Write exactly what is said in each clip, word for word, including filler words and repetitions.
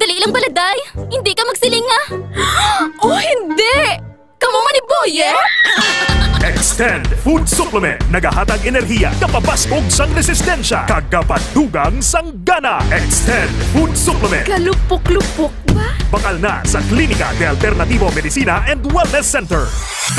Dali lang bala, day. Hindi ka magsiling nga. Oh, hindi! Kamo man ni Boyet? Extend Food Supplement. Nagahatag enerhiya, kapabaskog sang resistensya, kag kapadugang sang gana. Extend Food Supplement. Kalupok-lupok ba? Bakal na sa Klinika de Alternativo Medicina and Wellness Center.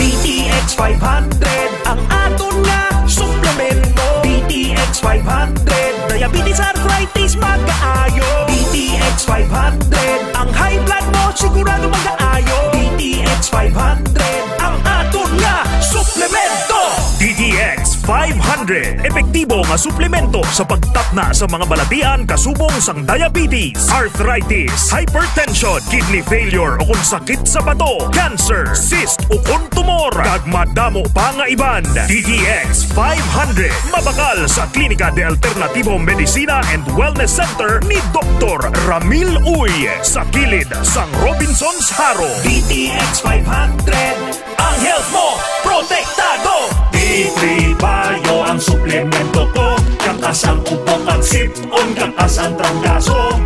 D T X five hundred, ang aton nga suplemento. D T X five hundred, diabetes, arthritis, magkaayo. D T X five hundred, ang high blood mo sigurado magkaayo. D T X five hundred, ang aton nga suplemento. D T X five hundred, epektibo nga suplemento sa pagtapna sa mga balatian kasubong sang diabetes, arthritis, hypertension, kidney failure, o kung sakit sa bato, cancer, cyst, o kung tumor, kag madamo pa nga iban. D T X five hundred, mabakal sa Klinika de Alternativo Medicina and Wellness Center ni Doktor Ramil Uy, sa kilid sang Robinsons Jaro. D T X five hundred, ang health mo protektado. D three Bio ang suplemento ko, kakas ang ubo kag sip-on, kakas ang trangkaso.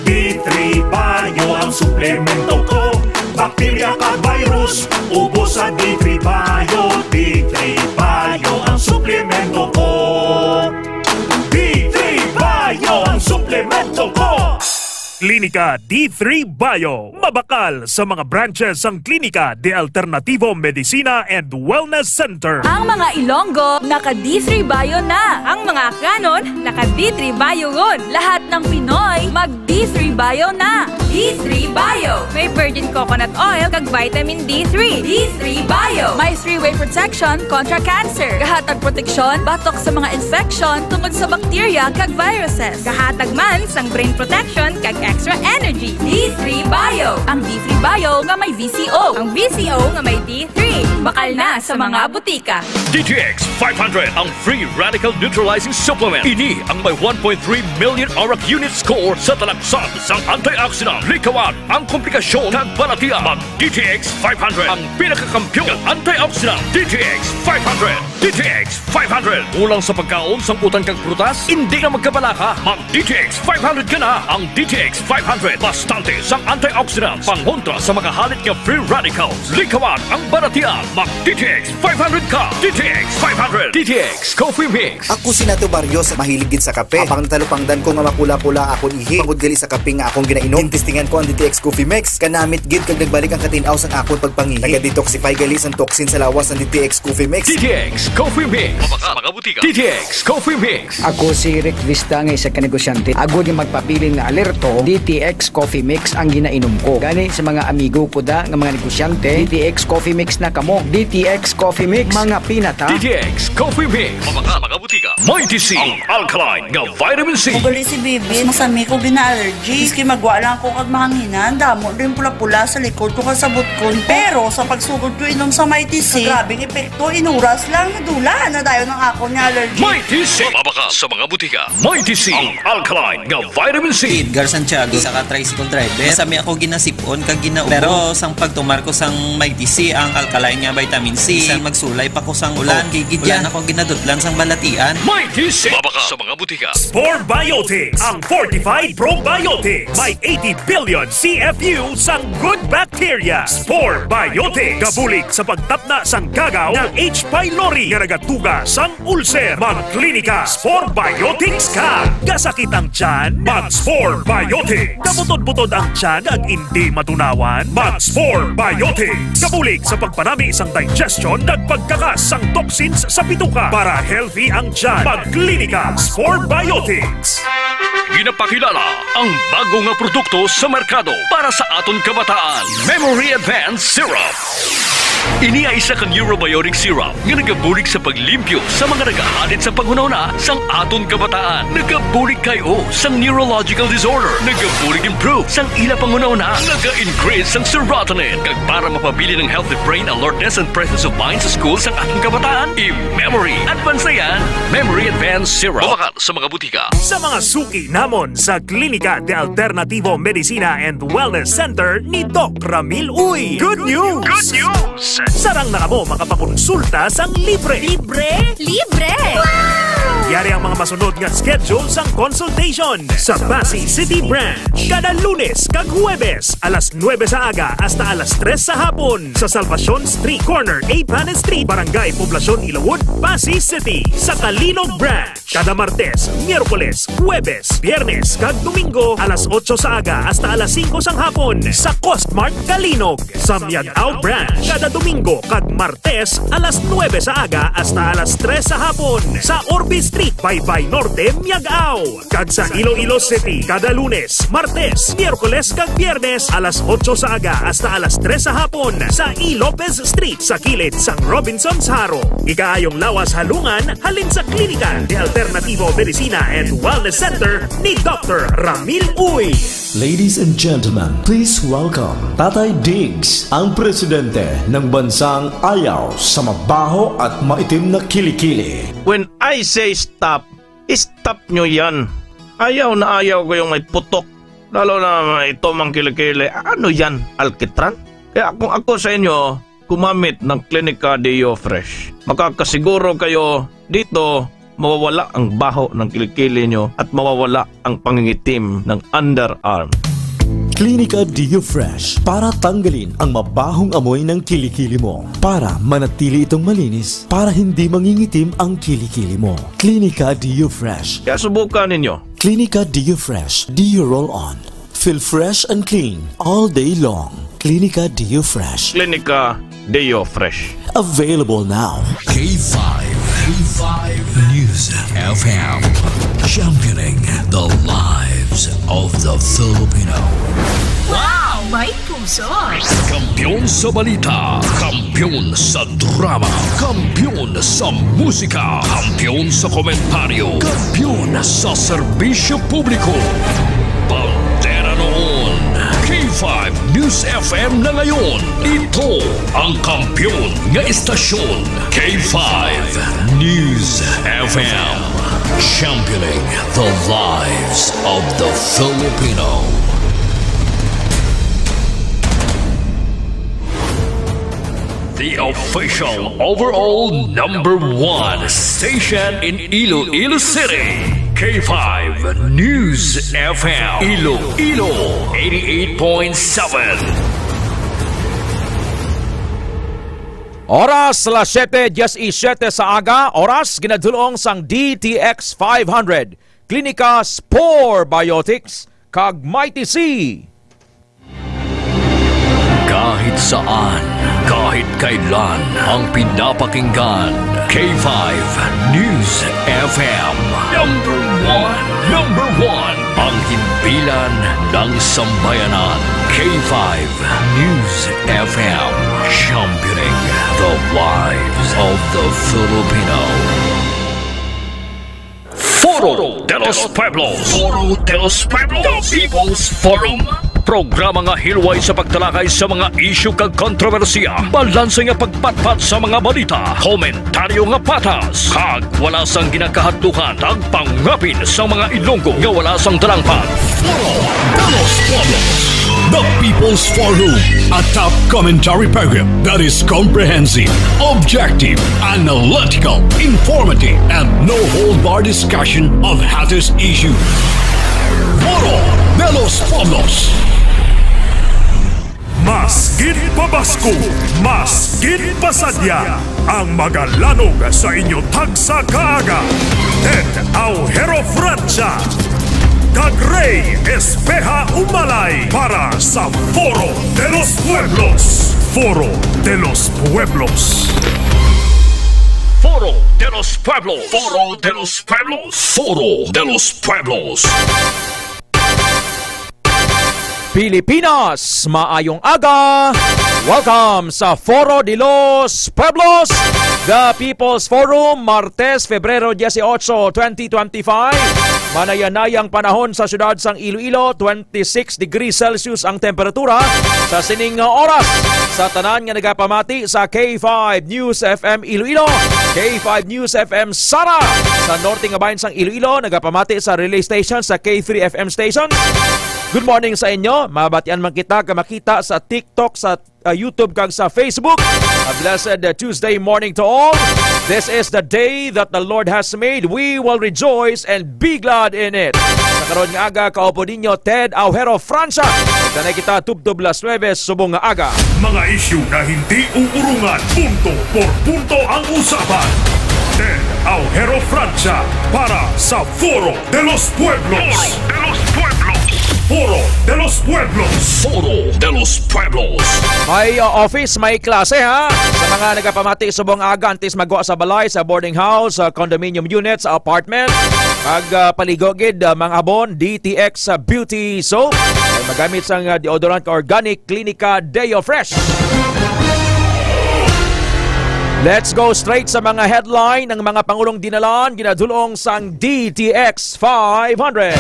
D three Bio ang suplemento ko, bakterya kag virus, ubos sa D three Bio. D three Bio ang suplemento ko. D three Bio ang suplemento ko. Klinika D three Bio. Mabakal sa mga branches sang Klinika de Alternativo Medicina and Wellness Center. Ang mga Ilonggo naka D three Bio na. Ang mga Akyanon naka D three Bio ron. Lahat ng Pinoy mag D three Bio na. D three Bio. May virgin coconut oil kag vitamin D three. D three Bio. May three-way protection kontra cancer. Gahatag proteksyon batok sa mga infection tungod sa bakterya kag viruses. Gahatag man sang brain protection kag extra energy. D three Bio. Ang D three Bio nga may V C O. Ang V C O nga may D three. Bakal na sa mga butika. D T X five hundred, ang free radical neutralizing supplement. Ini ang may one point three million ORAC unit score sa talaksan sang antioxidant. Likawan ang komplikasyon kag balatian. Mag D T X five hundred, ang pinakakampiyon nga antioxidant. D T X five hundred. D T X five hundred. Kulang sa pagkaon sang utan kag prutas? Hindi na magkabalaka. Mag D T X five hundred ka na. Ang D T X five hundred, bastante sang antioxidants, pangontra sa mga halit nga free radicals. Likawan ang balatian. Mag D T X five hundred ka. D T X five hundred. D T X Coffee Mix. Ako si Nato Barrios, mahilig gid sa kape. Apang natalupangdan ko nga mapula-pula akon ihi tungod gali sa kape nga akong ginainom. Gintistingan ko ang D T X Coffee Mix. Kanamit gid kag nagbalik ang katin-aw sang akon pagpangihi. Naga-detoxify gali sang toxin sa lawas ang D T X Coffee Mix. D T X Coffee Mix. Mabakal sa mga butika. D T X Coffee Mix. Ako si Rick Vista nga isa ka negosyante. Agod nga magpabilin nga alerto, D T X Coffee Mix ang ginainom ko. Gani sa mga amigo ko da nga mga negosyante, D T X Coffee Mix na kamo. D T X Coffee Mix, mga pinata. D T X Coffee Mix. Mabakal sa mga butika. Mighty C, ang alkaline nga vitamin C. Ugali si Bibi, masami ko gina-allergy. Miski magwa lang ako kag mahanginan, damo din pula-pula sa likod ko kag sa butkon ko. Pero sa pagsugod ko inom sa Mighty C, grabing epekto, inuras lang, nadula na dayon ang akon nga allergy. Mighty C. Mabakal sa mga butika. Mighty C, ang alkaline nga vitamin C. Edgar Santiago, isa ka tricycle driver. Masami ako ginasip-on kag ginaubo. Pero sang pagtumar ko sang Mighty C, ang alkaline nga vitamin C, bisan magsulay pa ko sang ulan, okay gid yan. Wala na ko ginadutlan sang balatian. Mighty C. Mabakal sa mga butika. Spore Biotics, ang fortified probiotics. May eighty billion C F U sang good bacteria. Spore Biotics. Gabulig sa pagtapna sang kagaw nga H. pylori nga nagatuga sang ulcer. Magklinika Spore Biotics ka. Gasakit ang tiyan? Mag Spore Biotics. Gabutod-butod ang tiyan kag indi matunawan? Mag Spore Biotics. Gabulig sa pagpanami sang digestion kag pagkakas sang toxins sa bituka para healthy ang tiyan. Magklinika Spore Biotics. Ginapakilala ang bago nga produkto sa merkado para sa aton kabataan, Memory Advance Syrup. Ini ay isa ka neurobiotic syrup nga nagabulig sa paglimpyo sa mga nagahalit sa panghunahuna sang aton kabataan. Nagabulig kay o sang neurological disorder. Nagabulig improve sang ila panghunahuna. Naga-increase sang serotonin. Kag para mapabilin ang healthy brain alertness and presence of mind sa school sang aton kabataan, i-memory advance na yan. Memory Advance Syrup. Mabakal sa mga butika. Sa mga suki namon sa Klinika de Alternativo Medicina and Wellness Center ni Doc Ramil Uy. Good news! Good news! Sarang na kamo makapakonsulta sang libre. Libre? Libre! Wow! Yari ang mga masunod nga schedule sang consultation sa Passi City Branch. Kada Lunes kag Huwebes, alas nuebe sa aga hasta alas tres sa hapon, sa Salvacion Street, corner eighth Street, Barangay Poblacion, Ilawod, Passi City, sa Calinog Branch. Kada Martes, Miyerkules, Huwebes, Biyernes, kag Domingo, alas otso sa aga hasta alas singko sang hapon, sa Costmart Calinog. Sa Miag-ao Branch, kada Domingo kag Martes, alas nuebe sa aga hasta alas tres sa hapon, sa Orbe Street, Baybay Norte, Miag-ao. Kag sa Iloilo City, kada Lunes, Martes, Miyerkules, kag Biyernes, alas otso sa aga hasta alas tres sa hapon, sa E. Lopez Street, sa kilid sang Robinsons Jaro. Ikaayong lawas halungan halin sa Klinika de Alternativo Medicina and Wellness Center ni Doktor Ramil Uy. Ladies and gentlemen, please welcome Tatay Diggs, ang presidente ng bansang ayaw sa mabaho at maitim na kilikili. When I say stop, stop nyo yan. Ayaw na ayaw ko yung may putok, lalo na may itom ang kilikili. Ano yan, alkitran? Kaya kung ako sa inyo, gumamit ng Klinika Deo Fresh. Makakasiguro kayo dito, mawawala ang baho ng kilikili nyo at mawawala ang pangingitim ng underarm. Klinika Deo Fresh para tanggalin ang mabahong amoy ng kilikili mo, para manatili itong malinis, para hindi mangingitim ang kilikili mo. Klinika Deo Fresh. Kaya subukan ninyo. Klinika Deo Fresh Deo Roll On. Feel fresh and clean all day long. Klinika Deo Fresh. Klinika Deo Fresh. Available now. K five, K five News F M, championing the lives of the Filipino. Wow! May puso! Kampiyon sa balita, kampiyon sa drama, kampiyon sa musika, kampiyon sa komentaryo, kampiyon sa serbisyo publiko. Bandera noon, K five News F M na ngayon. Ito ang kampiyon nga istasyon, K five News F M. Championing the lives of the Filipino. The official overall number one station in Iloilo City, K five News F M, Iloilo, eighty-eight point seven. Oras, alas siyete diecisiete sa aga, oras ginadulong sang D T X five hundred, Klinika Spore Biotics, kag Mighty C. Kahit saan, kahit kailan, ang pinapakinggan, K five News F M. Number one, number one, ang himpilan ng sambayanan, K five News F M, championing the lives of the Filipino. Foro de los Pueblos. Foro de los Pueblos. The People's Forum. Programa nga hilway sa pagtalakay sa mga isyu kag kontrobersiya, balanse nga pagpatpat sa mga balita, komentaryo nga patas, kag wala sang ginakahadlukan, kag pangapin sa mga Ilonggo nga wala sang talangpan. Foro de los Pueblos. The People's Forum, a top commentary program that is comprehensive, objective, analytical, informative, and no hold bar discussion of hottest issues. Foro de los Pueblos. Mas gid pabasko, mas gid pasadya ang magalanog sa inyo tagsa ka aga. Ted Aujero Francia kag Rey Espeha Umalay para sa Foro de los Pueblos. Foro de los Pueblos. Foro de los Pueblos. Foro de los Pueblos. Foro de los Pueblos. Pilipinas, maayong aga. Welcome sa Foro de los Pueblos, the People's Forum, Martes, Febrero dieciocho, twenty twenty-five. Manayanayang panahon sa siyudad sang Iloilo, twenty-six degrees Celsius ang temperatura sa sining nga oras. Sa tanan nga nagapamati sa K five News F M Iloilo, K five News F M Sara, sa norte nga bahin sang Iloilo, nagapamati sa relay station sa K three F M station. Good morning sa inyo. Mabatian man kita ka makita sa TikTok, sa, uh, YouTube, kag sa Facebook. A blessed, uh, Tuesday morning to all. This is the day that the Lord has made. We will rejoice and be glad in it. Sa karon nga aga, kaupo ninyo, Ted Aujero Francia. Tanay kita tubtob las nuebe subong nga aga. Mga isyu na hindi uurungan, punto por punto ang usapan. Ted Aujero Francia para sa Foro de los Pueblos. Foro de los Pueblos. Foro de los Pueblos. Foro de los Pueblos. May, uh, office, may klase, ha? Sa mga nagapamati subong aga, antes magwa sa balay, sa boarding house, sa condominium unit, sa apartment, pag, uh, paligo gid, uh, mga abon, D T X, uh, Beauty Soap. Ay magamit sang, uh, deodorant ka organic, Clinica Deo Fresh. Let's go straight sa mga headline. Ang mga pangulong dinalan, ginadulong sang D T X five hundred.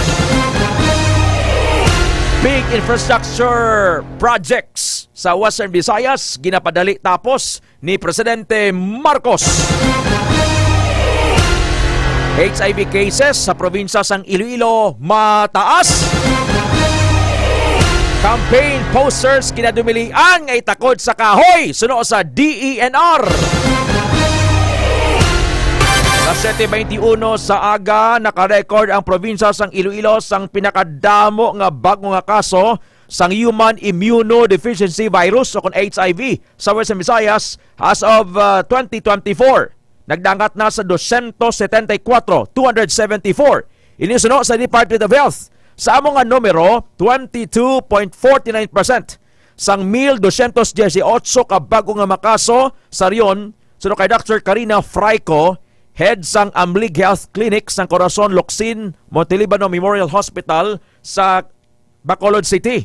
Big infrastructure projects sa Western Visayas ginapadali tapos ni Presidente Marcos. H I V cases sa probinsya sang Iloilo mataas. Campaign posters kinadumilian nga itakod sa kahoy suno sa D E N R. Sa siyete twenty-one sa aga, nakarecord ang probinsya sang Iloilo sang pinakadamo nga bag-o nga kaso sang human immunodeficiency virus o kon H I V sa Western Visayas as of, uh, twenty twenty-four. Nagdangat na sa dosyentos setenta y kuwatro, two hundred seventy-four. Ini suno sa Department of Health. Sa amo nga numero, twenty-two point forty-nine percent sang mil dosyentos dieciocho ka bag-o nga mga kaso sa rehiyon, suno kay Doctor Karina Fraico, head sang Amlig Health Clinic sang Corazon Locsin Montelibano Memorial Hospital sa Bacolod City.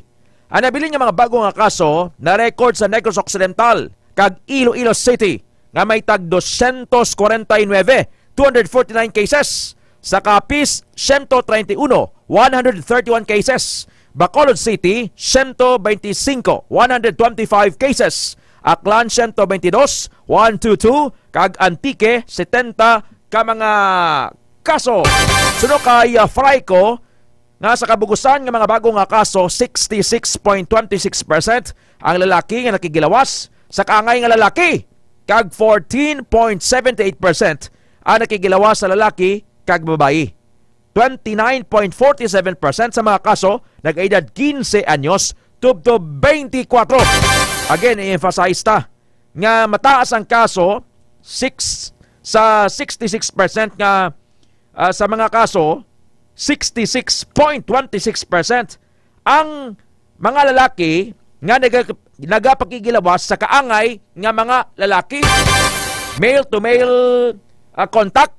Ang nabilin nga mga bag-o nga kaso na-record sa Negros Occidental kag Iloilo City nga may tag dosyentos kwarenta y nuebe, two hundred forty-nine cases. Sa Capiz, siyento treinta y uno, one hundred thirty-one cases. Bacolod City, siyento beintisinko, one hundred twenty-five cases. Aklan, siyento beintidos, one two two, kag Antique, setenta ka mga kaso. Suno kay, ah, Fraico, nga sa kabugusan nga mga bago nga kaso, sixty-six point twenty-six percent ang lalaki nga nakigilawas sa kaangay nga lalaki, kag fourteen point seventy-eight percent ang nakigilawas sa lalaki kag babayi. Twenty-nine point forty-seven percent sa mga kaso nag-edad quince anyos tubtob twenty-four. Again, i-emphasize ta nga mataas ang kaso, six, sa sixty-six percent nga, ah, sa mga kaso, sixty-six point twenty-six percent ang mga lalaki nga naga-, nagapakigilawas sa kaangay nga mga lalaki. Male to male, ah, contact.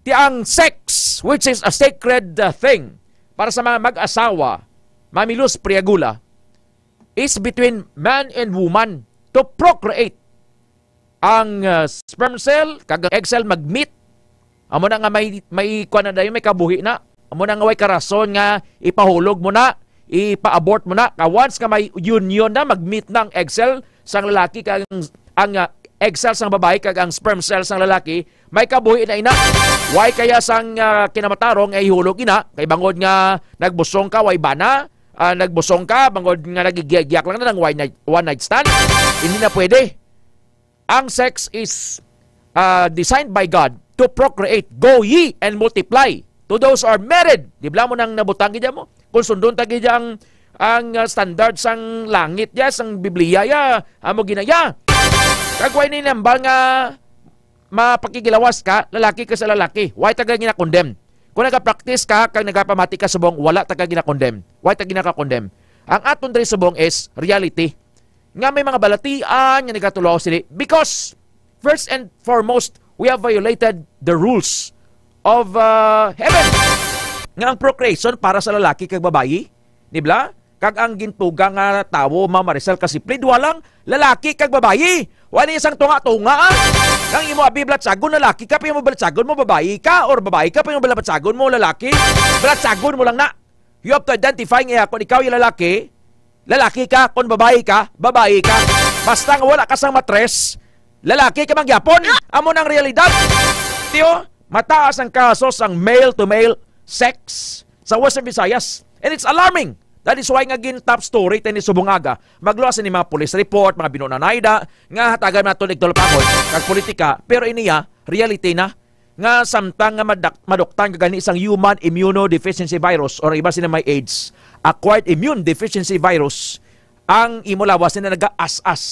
Ti ang sex, which is a sacred, ah, thing para sa mga mag-asawa, Mami Luz Priagula, is between man and woman to procreate. Ang, uh, sperm cell kag ang egg cell mag-meet. Amo na nga may, may kuwan na dayon, may kabuhi na. Amo na nga way karason nga ipahulog mo na, ipa-abort mo na. Ka once nga may union na, mag-meet na ang egg cell sang lalaki kag ang, ang, uh, egg cell sang babayi kag ang sperm cell sang lalaki, may kabuhi na ina. Why kaya sang, uh, kinamatarong nga ihulog ina? Kay bangod nga nagbusong ka, way bana, ah, nagbusong ka, bangod nga nagigiyak lang na ng one night, one night stand. Hindi na pwede. Ang sex is, ah, designed by God to procreate. Go ye and multiply. To those who are married. Di bala mo nang nabutang gid mo? Kung sundon ta gid ang, ang, ah, standard sang langit ya, sang Biblia ya, amo ginaya. Kag way ni nambal nga mapakigilawas ka, lalaki ka sa lalaki. Why ta ka ginakondem? Kung nagapractice ka, kag nagapamati ka subong, wala ta ka ginakondem. Why ta ginakakondem? Ang aton diri subong is reality. Nga may mga balatian nga nagatulaw sini. Because, first and foremost, we have violated the rules of, uh, heaven. Nga ang procreation para sa lalaki kag babayi, di ba? Kag ang gintuga nga tawo, Ma'am Maricel Casiplid, walang lalaki kag babayi. Wala isang tunga-tunga, ah. Kang imo abi balatsagon, lalaki ka, pa imo balatsagon mo, babayi ka, or babayi ka, pa imo balatsagon mo, lalaki. Balatsagon mo lang na. You have to identify nga kung ikaw yung lalaki, lalaki ka, kung babayi ka, babayi ka. Basta nga wala ka sang matres, lalaki ka mangyapon. Amo nang realidad. Tiyo, mataas ang kaso sang male to male sex sa Western Visayas. And it's alarming. That is why nga gin top story tani subong aga. Magluwas ni mga police report, mga binunanayda, nga hatagan nato ni Igtol Pangol, kag politika, pero iniya, reality na nga samtang nga madak-, maduktan ka gani sang human immunodeficiency virus or iban sila may AIDS, acquired immune deficiency virus, ang imo lawas na nagaas-as.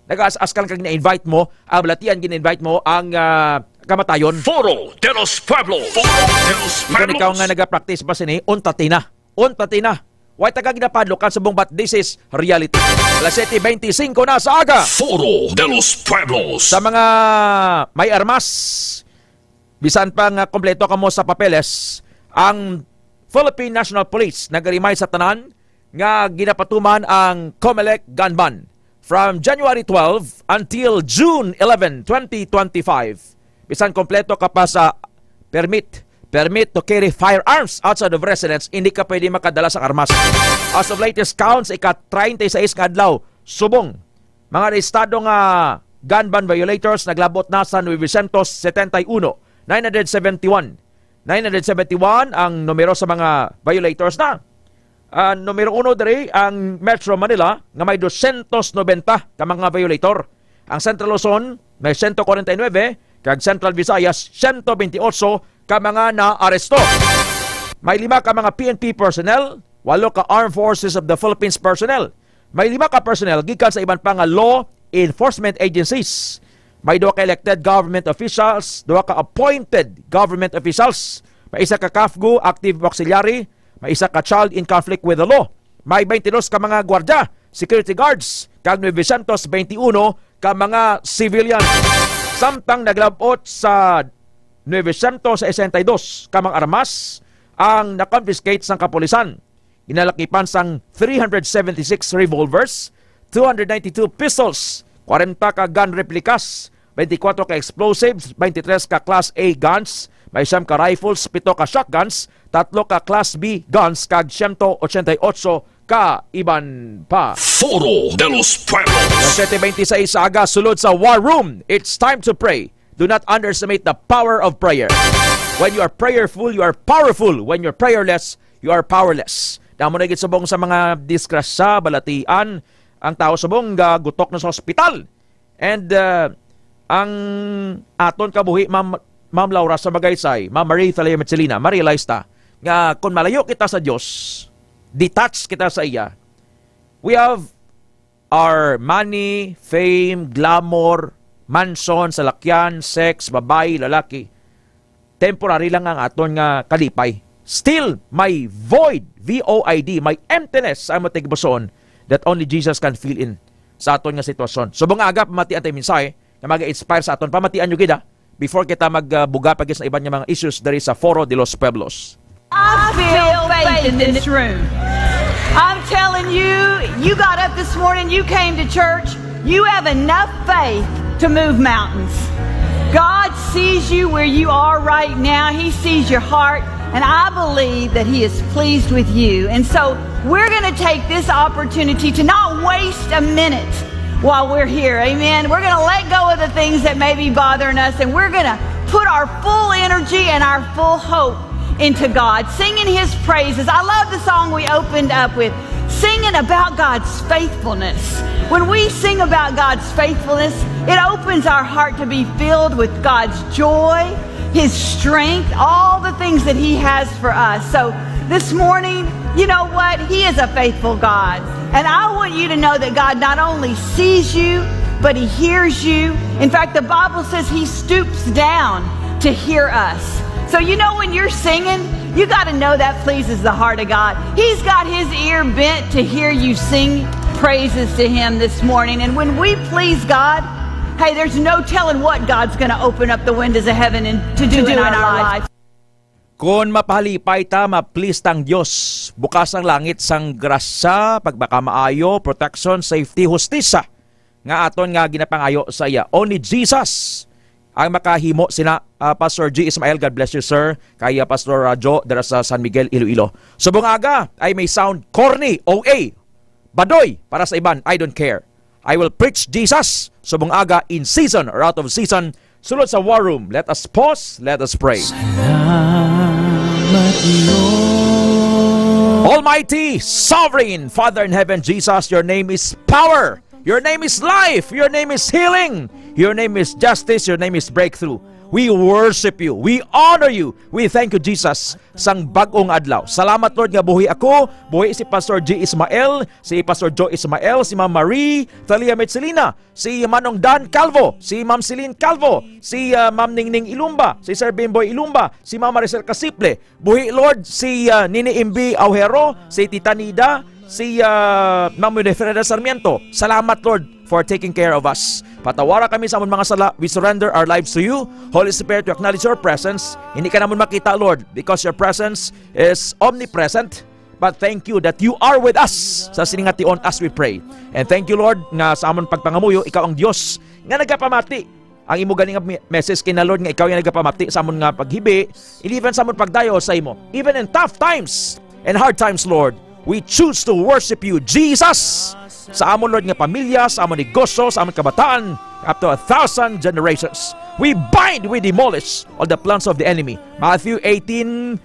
Nagaas-as ka lang kag gina-invite mo, ang balatian gina-invite mo ang, ah, kamatayon. Foro de los Pueblos. Foro de los Pueblos. Ikaw nga nagapractice ba sini, unta ti na. Unta ti na. Way ta ka ginapadlukan subong, but this is reality. Alas siyete beintisinko na sa aga. Foro de los Pueblos. Sa mga may armas, bisan pa nga kompleto kamo sa papeles, ang Philippine National Police nagarimay sa tanan nga ginapatuman ang COMELEC gun ban from January twelve until June eleven, twenty twenty-five. Bisan kompleto ka pa sa permit, permit to carry firearms outside of residence, hindi ka pwede makadala sa armas. As of latest count, sa ika-treinta y seis nga adlaw, subong mga arestado nga gun ban violators naglabot na sa novecientos setenta y uno, nine hundred seventy-one. Nine hundred seventy-one ang numero sa mga violators na. Ah, numero uno diri ang Metro Manila nga may dosyentos nobenta ka mga violator. Ang Central Luzon may siyento kwarenta y nuebe, kag Central Visayas siyento bentiocho ka mga naaresto. May lima ka mga P N P personnel, walo ka Armed Forces of the Philippines personnel, may lima ka personnel gikan sa iban pa nga law enforcement agencies. May duha ka elected government officials, duha ka appointed government officials, may isa ka CAFGU active auxiliary, may isa ka child in conflict with the law. May twenty-two ka mga gwardya, security guards, kag novecientos beintiuno ka mga civilian. Samtang naglabot sa novecientos sesenta y dos ka mga armas ang na-confiscate sang kapulisan. Ginalakipan sang three hundred seventy-six revolvers, two hundred ninety-two pistols, kwarenta ka gun replicas, twenty-four ka explosives, twenty-three ka Class A guns, may siyam ka rifles, pito ka shotguns, tatlo ka Class B guns, kag siyento ochenta y ocho ka iban pa. Foro de los Pueblos. Alas siyete beintiseis sa aga, sulod sa War Room, it's time to pray. Do not underestimate the power of prayer. When you are prayerful, you are powerful. When you're prayerless, you are powerless. Damo na gid subong sa mga disgrasya, balatian, ang tao subong gagutok na sa ospital. And, uh, ang aton kabuhi, Ma'am, Ma'am Laura, sa Magaysay, Ma'am Marie Thalaya Medcelina, ma-realize ta nga kung malayo kita sa Dios, detach kita sa iya, we have our money, fame, glamour, mansion, salakyan, sex, babayi, lalaki. Temporary lang ang aton nga kalipay. Still, may void, V O I D, may emptiness sa amon tigbuson that only Jesus can fill in sa aton nga sitwasyon. Subong nga aga, pamatian ta ang mensahe nga mag-inspire sa aton. Pamatian nyo gid, ha? Before kita magbuga pa gid sa iban nga mga issues diri sa Foro de los Pueblos. I feel faith in this room. I'm telling you, you got up this morning, you came to church, you have enough faith to move mountains. God sees you where you are right now. He sees your heart, and I believe that He is pleased with you. And so we're gonna take this opportunity to not waste a minute while we're here. Amen. We're gonna let go of the things that may be bothering us, and we're gonna put our full energy and our full hope into God, singing His praises. I love the song we opened up with, singing about God's faithfulness. When we sing about God's faithfulness, it opens our heart to be filled with God's joy, His strength, all the things that He has for us. So this morning, you know what? He is a faithful God. And I want you to know that God not only sees you, but He hears you. In fact, the Bible says He stoops down to hear us. So you know when you're singing, you gotta know that pleases the heart of God. He's got His ear bent to hear you sing praises to Him this morning. And when we please God, hey, there's no telling what God's gonna open up the windows of heaven and to do in our life. Kon mapahalipay ta, ma-please ta ang Dios. Bukas ang langit sang grasya, pagmakamaayo, protection, safety, hustisya nga aton nga ginapangayo sa iya. Only Jesus ang makahimo sina. Ah, Pastor G Ismael, God bless you, sir. Kay, ah, Pastor, ah, Joe, dira sa San Miguel, Iloilo. Subong aga ay may sound corny, O A, badoy para sa iban, I don't care. I will preach Jesus. Subong aga, in season or out of season, sulod sa War Room. Let us pause, let us pray. Salamat, Lord. Almighty, sovereign Father in heaven, Jesus, your name is power. Your name is life. Your name is healing. Your name is justice. Your name is breakthrough. We worship you. We honor you. We thank you, Jesus, sang bag-ong adlaw. Salamat, Lord, nga buhi ako, buhi si Pastor G Ismael, si Pastor Joe Ismael, si Ma'am Marie Thalia Mitsilina, si Manong Dan Calvo, si Ma'am Celine Calvo, si, ah, Ma'am Ningning Ilumba, si Sir Bimboy Ilumba, si Ma'am Maricel Casiple. Buhi, Lord, si, ah, Nini Imbi Aujero, si Tita Nida, si, ah, Ma'am Winifreda Sarmiento. Salamat, Lord, for taking care of us. Patawara kami sa amon mga sala. We surrender our lives to you. Holy Spirit, we acknowledge your presence. Hindi ka namon makita, Lord, because your presence is omnipresent. But thank you that you are with us sa sining nga tion as we pray. And thank you, Lord, nga sa amon pagpangamuyo, ikaw ang Dios nga nagapamati. Ang imo gani nga me-, message kay na, Lord, nga ikaw yung nagapamati sa amon nga paghibi, and even sa amon pagdayo sa imo. Even in tough times and hard times, Lord, we choose to worship you, Jesus. Sa amon, Lord, nga pamilya, sa amon negosyo, sa amon kabataan, up to a thousand generations. We bind, we demolish all the plans of the enemy. Matthew eighteen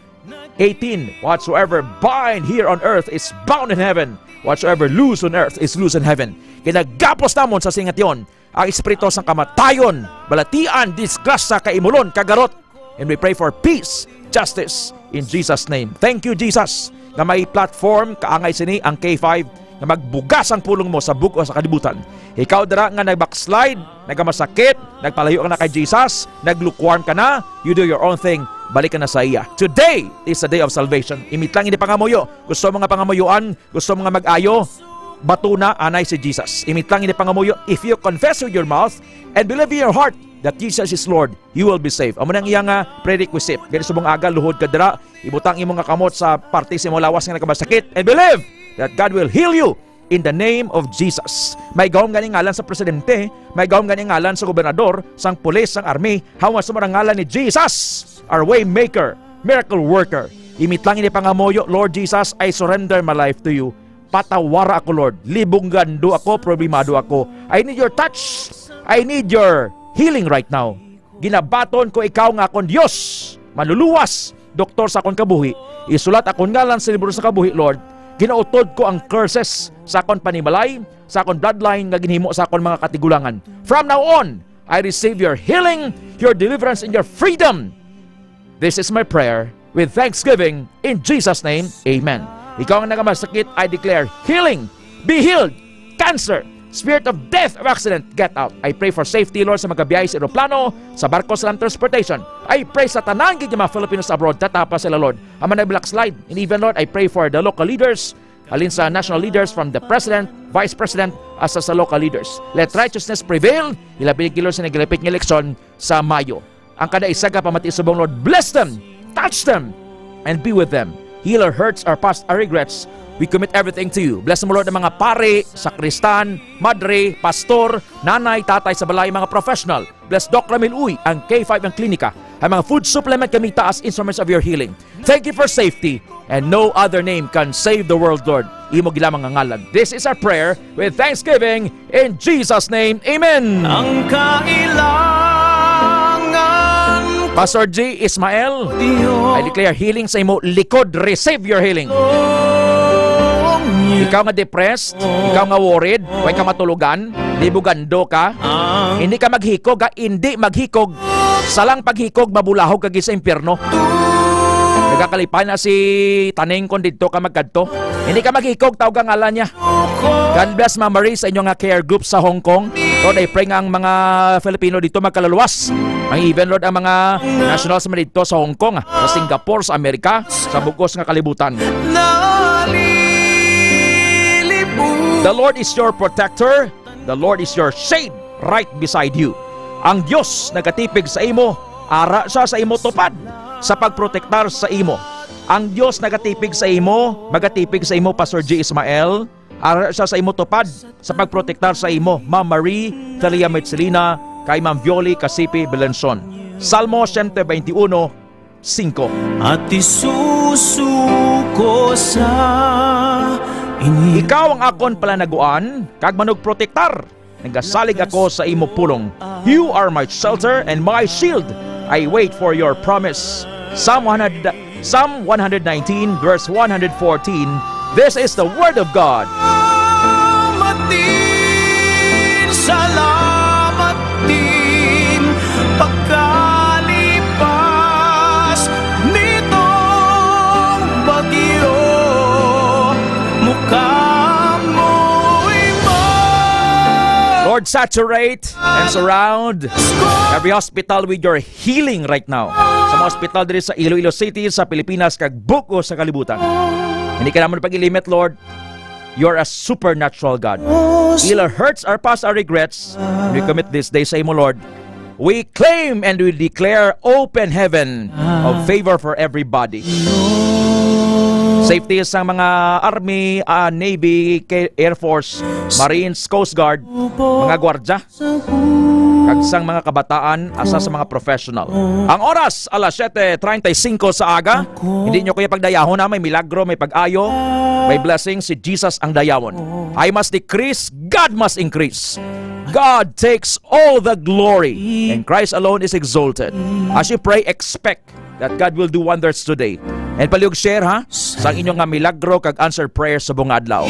eighteen, "Whatsoever bind here on earth is bound in heaven. Whatsoever loose on earth is loose in heaven." Kinagapos namon sa sining nga tion ang espiritu sang kamatayon, balatian, disgrasya, kaimulon, kagarot. And we pray for peace, justice, in Jesus' name. Thank you, Jesus, nga may platform kaangay sini ang K five nga magbugas ang pulong mo sa bug-os nga kalibutan. Ikaw dira nga nag-backslide, nagamasakit, nagpalayo ka na kay Jesus, nag-lukewarm ka na, you do your own thing, balik ka na sa iya. Today is a day of salvation. Imitlang ini pangamuyo. Gusto mo nga pangamuyoan, gusto mo nga mag-ayo, batuna anay si Jesus. Imitlang ini pangamuyo. If you confess with your mouth and believe in your heart that Jesus is Lord, you will be saved. Amo nang iya nga prerequisite. Gani subong aga, luhod ka dira, ibutang imo nga kamot sa parte sa imong lawas nga nagamasakit and believe that God will heal you in the name of Jesus. May gahom gani ngalan sa presidente, may gahom gani ngalan sa gobernador, sang pulis, sang army, hawas mo ang ngalan ni Jesus, our way maker, miracle worker. Imitlang ini pangamuyo, "Lord Jesus, I surrender my life to you. Patawara ako, Lord. Libong gando ako, problemado ako. I need your touch. I need your healing right now. Ginabaton ko ikaw nga akon Dios, manluluwas, doktor sa akon kabuhi. Isulat akon ngalan sa libro sa kabuhi, Lord. Ginautod ko ang curses sa akon panimalay, sa akon bloodline nga ginhimo sa akon mga katigulangan. From now on, I receive your healing, your deliverance, and your freedom. This is my prayer with thanksgiving in Jesus' name. Amen." Ikaw ang nagamasakit, I declare healing. Be healed. Cancer, spirit of death or accident, get out. I pray for safety, Lord, sa magabiyahe sa eroplano, sa barko, sa land transportation. I pray sa tanan gid nga mga Filipinos abroad, tatapa sila, Lord. Ang mga nag-backslide, and even, Lord, I pray for the local leaders, halin sa national leaders, from the president, vice president, hasta sa local leaders. Let righteousness prevail, hilabi gid, Lord, sa nagalapit nga eleksyon sa Mayo. Ang kada isa ka pamati subong, Lord, bless them, touch them, and be with them. Heal our hurts, our past, our regrets. We commit everything to you. Bless mo, Lord, ang mga pare, sakristan, madre, pastor, nanay, tatay sa balay, mga professional. Bless Doc Ramil Uy, ang K five, ang klinika, ang mga food supplement gamita as instruments of your healing. Thank you for safety and no other name can save the world, Lord. Imo gid lamang nga ngalan. This is our prayer with thanksgiving in Jesus' name. Amen. Ang kailangan ko, Pastor G Ismael, Dios, I declare healing sa imo likod. Receive your healing. Ikaw nga depressed, ikaw nga worried, way ka matulogan, libugando ka, hindi ka maghikog, ha? Hindi maghikog. Sa lang paghikog, mabulahog ka gid sa impyerno. Nagakalipan na si Taneng kon didto ka magkadto. Hindi ka maghikog, tawag ang ngalan niya. God bless, Ma'am Marie, sa inyo nga care group sa Hong Kong. Lord, I pray nga ang mga Filipino dito magkalaluwas. Ang even, Lord, ang mga nationals man dito sa Hong Kong, sa Singapore, sa Amerika, sa bugos nga kalibutan. The Lord is your protector. The Lord is your shade right beside you. Ang Dios nagatipig sa imo, ara siya sa imo tupad sa pagprotektar sa imo. Ang Dios nagatipig sa imo, magatipig sa imo, Pastor G Ismael. Ara siya sa imo tupad sa pagprotektar sa imo, Ma'am Marie Thalia Mitsilina, kay Ma'am Violi Casipi Belenson. Salmo siyento bente uno, singko. At isusuko sa inyo. Ikaw ang akon palanaguan kag manugprotektar. Nagasalig ako sa imo pulong. You are my shelter and my shield. I wait for your promise. Psalm one hundred, Psalm one hundred nineteen, verse one hundred fourteen. This is the word of God. Salamat din, salamat din, pagka Lord, saturate and surround every hospital with your healing right now. Sa mga hospital diri sa Iloilo City, sa Pilipinas, kag buko sa kalibutan. Hindi ka naman pag-ilimit, Lord. You're a supernatural God. Heal our hurts, our past, our regrets. We commit this day sa imo, Lord. We claim and we declare open heaven of favor for everybody. Safety sa mga Army, ah, Navy, K- Air Force, Marines, Coast Guard, mga gwardya, kag sang mga kabataan, asa sa mga professional. Ang oras, alas siyete treinta y cinco sa aga. Hindi nyo kaya pagdayahon na may milagro, may pag-ayo, may blessing, si Jesus ang dayawon. I must decrease, God must increase. God takes all the glory, and Christ alone is exalted. As you pray, expect that God will do wonders today. And palihog share, ha, sa inyong nga milagro kag answered prayer sa buong adlaw.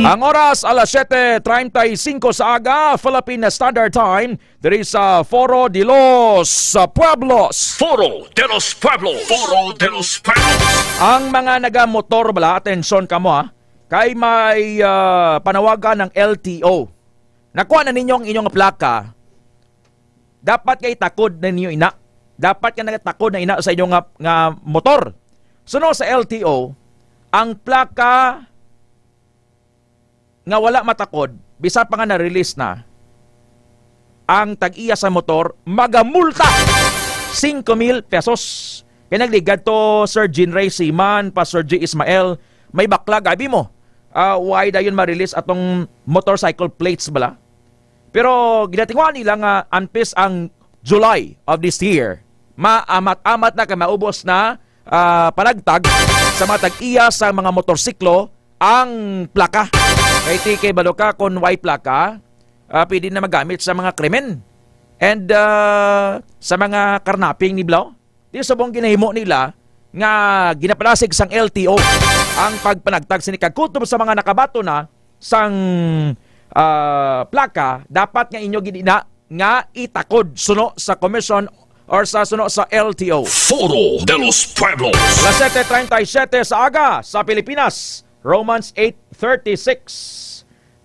Ang oras, alas siyete treinta y cinco sa aga, Philippine Standard Time, diri sa Foro de los Pueblos. Foro de los Pueblos. Foro de los Pueblos. Ang mga nagamotor bala, atensyon kamo, ha, kay may, ah, panawagan ng L T O. Nakuha na ninyo ang inyong plaka, dapat nga itakod na ninyo ina. Dapat nga nagatakod na ina sa inyo nga, nga motor. Suno sa L T O, ang plaka nga wala matakod, bisan pa nga na-release na, ang tag-iya sa motor magamulta singko mil pesos. Kaya nagligad to Sir Jean Ray Siman, Pastor G Ismael, may bakla, gabi mo. Ah, why dayon ma-release atong motorcycle plates bala? Pero ginatinguha nila nga antes ang July of this year, maamat-amat na kay maubos na, ah, panagtag sa mga tag-iya sa mga motorsiklo ang plaka. Kay ti kay balo ka, kung way plaka, ah, pwede na magamit sa mga krimen and, ah, sa mga karnaping ni Blau. Di subong ginahimo nila nga ginapalasig sang L T O ang pagpanagtag sini, kag kutob sa mga nakabaton na sang, ah, plaka, dapat nga inyo gid ina nga itakod suno sa commission or sa suno sa L T O. Foro de los Pueblos. Las siete treinta y siete sa aga sa Pilipinas, Romans eight thirty-six.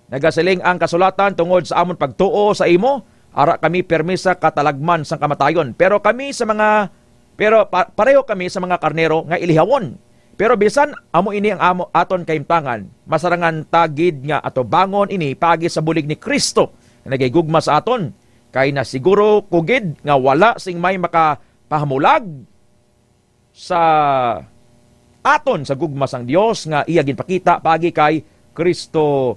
Nagasiling ang kasulatan tungod sa amon pagtuo sa imo, ara kami pirme sa katalagman sang kamatayon. Pero kami sa mga, pero pa- pareho kami sa mga karnero nga ilihawon. Pero bisan amo ini ang amo aton kahimtangan, masarangan ta gid nga atubangon ini paagi sa bulig ni Cristo nga nagahigugma sa aton. Kay nasiguro ko gid nga wala sing may makapahamulag sa aton sa gugma sang Dios nga iya ginpakita paagi kay Cristo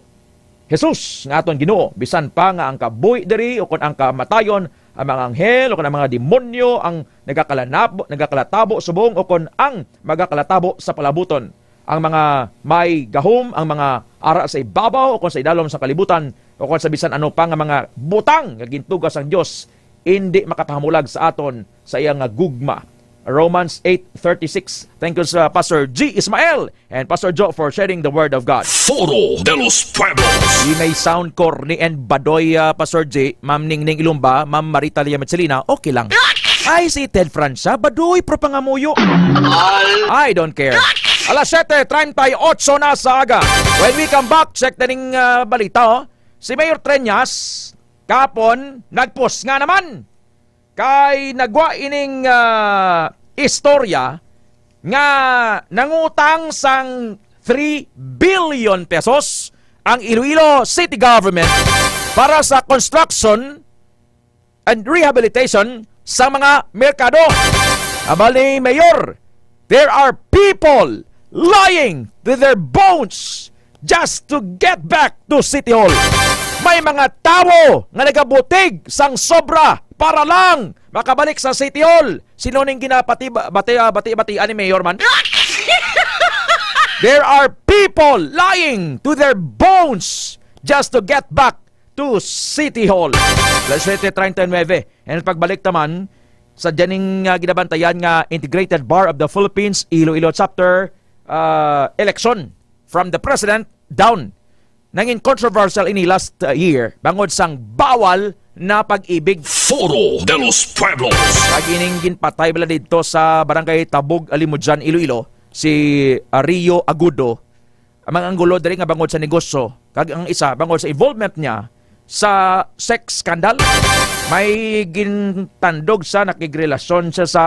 Jesus nga aton Ginoo, bisan pa nga ang kabuhi diri ukon ang kamatayon, ang mga anghel ukon ang mga demonyo, ang nagakalanabo, nagakalatabo subong ukon ang magakalatabo sa palabuton, ang mga may gahom, ang mga ara sa ibabaw ukon sa idalom sa kalibutan, ukon sa bisan ano pa nga mga butang nga gintuga sang Dios, indi makapahamulag sa aton sa iya nga gugma. Romans eight thirty-six. Thank you sa Pastor G Ismael and Pastor Joe for sharing the word of God. Foro de los Pueblos. We may sound corny and badoy, ah, Pastor G, Ma'am Ningning Ilumba, Ma'am Marita Lia Michelina, okay lang. Ay, si Ted Francia, badoy, pero pangamuyo. I don't care. Alas siete treinta y ocho na sa aga. When we come back, check na ning, ah, balita, oh. Si Mayor Treñas, kapon, nagpos nga naman. Kay nagwa ining, ah, istorya nga nangutang sang three billion pesos ang Iloilo City Government para sa construction and rehabilitation sa mga merkado. Abal ni Mayor, there are people lying to their bones just to get back to City Hall. May mga tawo nga nagabutig sang sobra para lang makabalik sa City Hall. Sino ning ginapati bati bati bati ni Mayor man? There are people lying to their bones just to get back to City Hall. Las siete treinta y nueve. And pagbalik naman sa dining, ah, ginabantayan nga Integrated Bar of the Philippines Iloilo Chapter, ah, election from the president down. Nangin controversial ini last, uh, year bangod sang bawal na pag-ibig. Foro de los Pueblos. Pag ining ginpatay bala dito sa Barangay Tabog, Alimudyan, Iloilo, si, uh, Rio Agudo, ang mga anggulo diri nga bangod sa negosyo, kag ang isa bangod sa involvement niya sa sex scandal. May gintandog sa nakigrelasyon siya sa,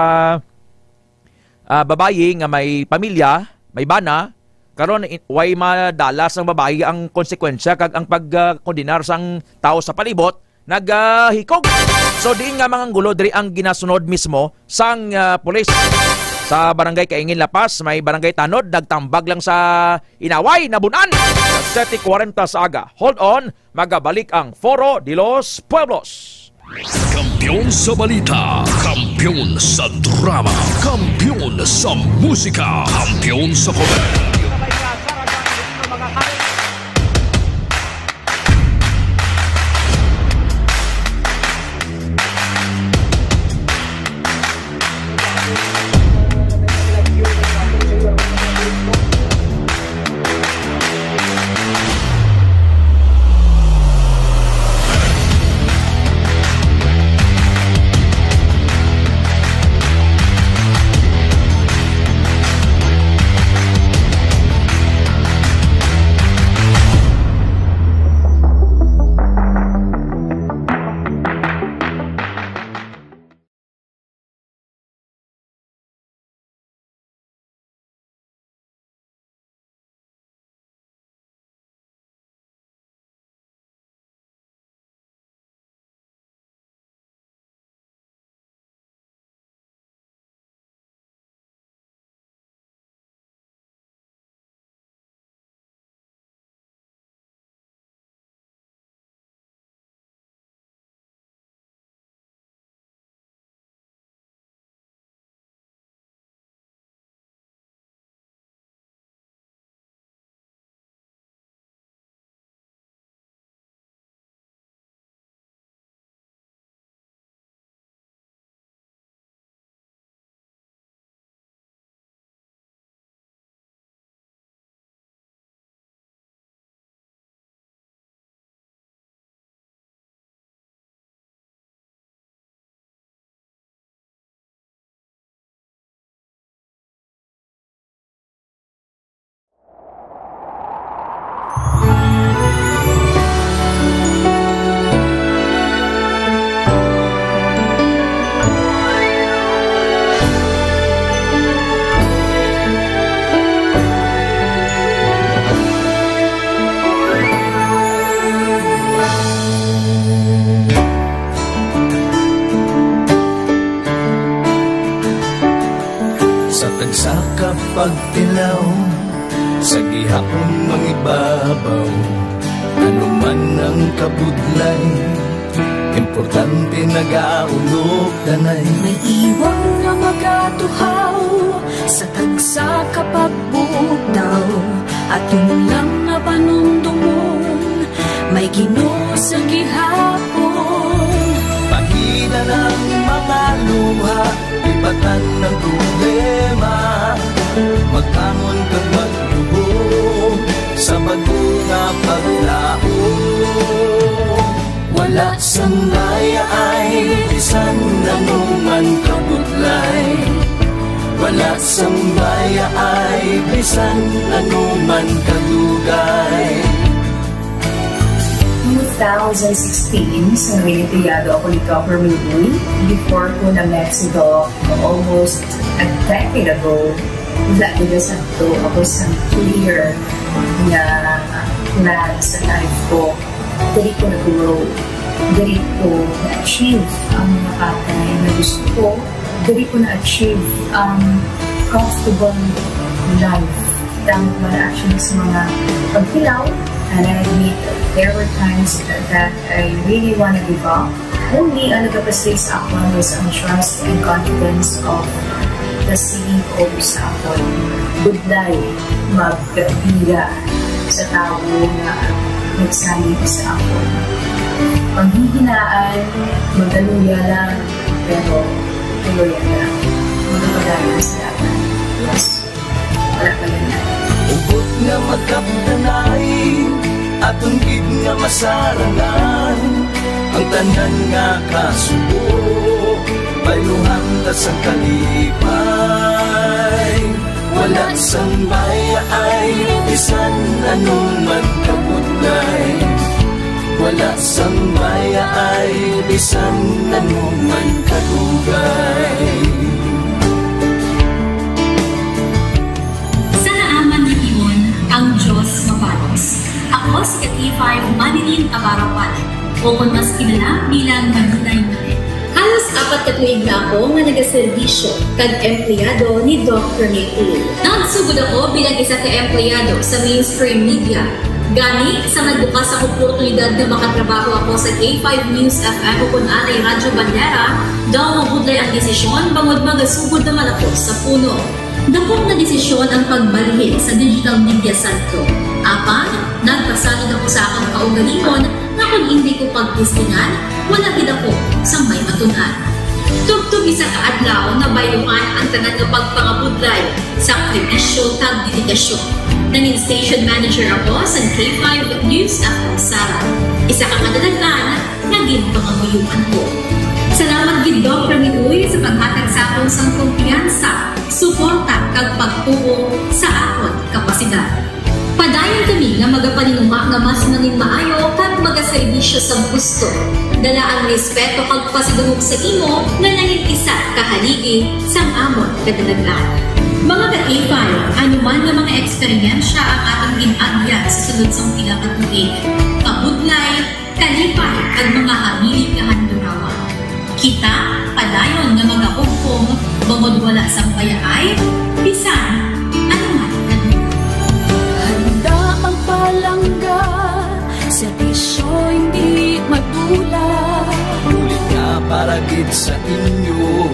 ah, babayi nga may pamilya, may bana. Karon, i-, way madala sang babayi ang konsekwensya kag ang pag, ah, kondenar sang tawo sa palibot nagahikog. So, diin nga mga anggulo diri ang ginasunod mismo sang, ah, pulis. Sa Barangay Kaingin, La Paz, may Barangay Tanod nagtambag lang sa inaway, nabun-an. Alas siyete kwarenta sa aga. Hold on, magabalik ang Foro de los Pueblos. Kampiyon sa balita, kampiyon sa drama, kampiyon sa musika, kampiyon sa komedya. Sa tagsa ka pagtilaw, sa gihapon mangibabaw, ano man ang kabudlay, importante nagaulog danay. May iwang nga magatuhaw sa tagsa ka pagbugtaw, aton lang nga panumdomon, may Ginoo sa gihapon. Pahina ang mga luha, ibatan ang problema, magbangon kag magluhod sa bag-o nga paglaom. Wala sang mayaay bisan ano man kabudlay, wala sang mayaay bisan ano man kadugay. Two thousand sixteen, sa Reynoteado ako ni Governor Uy, before ko na Mexico, almost a decade ago, wala nila sa to. Ako sa clear nga plan sa life ko. Diri ko nag-grow. Diri ko na-achieve ang mga bagay na gusto ko. Diri ko na-achieve ang comfortable life. Tama man actually sa mga pagkilaw, and I admit there were times that I really wanna give up. Only ang nagapastig sa akon was ang trust and confidence of the C E O sa akon. Budlay magpira sa tawo nga nagsalig sa akon. Panghihinaan, magkaluya lang, pero kaluya lang. Magpapadayon sa dapat. Yes. Wala pa yun. Hugot nga magkapdanay, aton gid nga masarangan, ang tanan nga kasubo, bayluhan ta sang kalipay. Wala sang bayaay, bisan ano man kabudlay. Wala sang bayaay, bisan ano man kadugay. Sa naaman nga tion, ang Diyos mabalos. Ako si K five Manilyn Abarapan, o kon mas kilala bilang Manilay Manilyn. Halos apat ka tuig na ako nga nagaserbisyo kag empleyado ni Doc Ramil Uy. Nagsugod ako bilang isa ka empleyado sa mainstream media. Gani, sa nagbukas ang oportunidad nga makatrabaho ako sa K five News F M o kon anay Radyo Bandera, daw mabudlay ang desisyon bangod magasugod naman ako sa puno. Dako nga desisyon ang pagbalhin sa digital media sentro. Apan, nagpasalod ako sa akon kaugalingon nga kon indi ko pagtistingan, wala gid ako sang may matun-an. Tubtob isa ka adlaw, nabayluhan ang tanan nga pagpangabudlay, sakripisyo, kag dedikasyon. Nangin station manager ako sa K five News F M Sara. Isa ka kadalagan nga ginpangamuyoan ko. Salamat gid, Doc Ramil Uy, sa paghatag sa akon sang kumpiyansa, suporta, kag pagtuo sa akon kapasidad. Padayon kami nga magapaninguha nga mas manginmaayo kag magaserbisyo sa gusto. Dala ang respeto kag pasidungog sa imo nga nangin isa ka haligi sang amon kadalagan. Mga ka-K five, ano man nga mga eksperyensya ang aton gin-agyan sa sulod sang pila ka tuig, kabudlay, kalipay, kag mga hamilit nga handurawan, kita padayon nga magahugpong bangod wala sang bayaay bisan ano man nga duda. Handa magpalangga, serbisyo hindi madula. Bulig nga para gid sa inyo,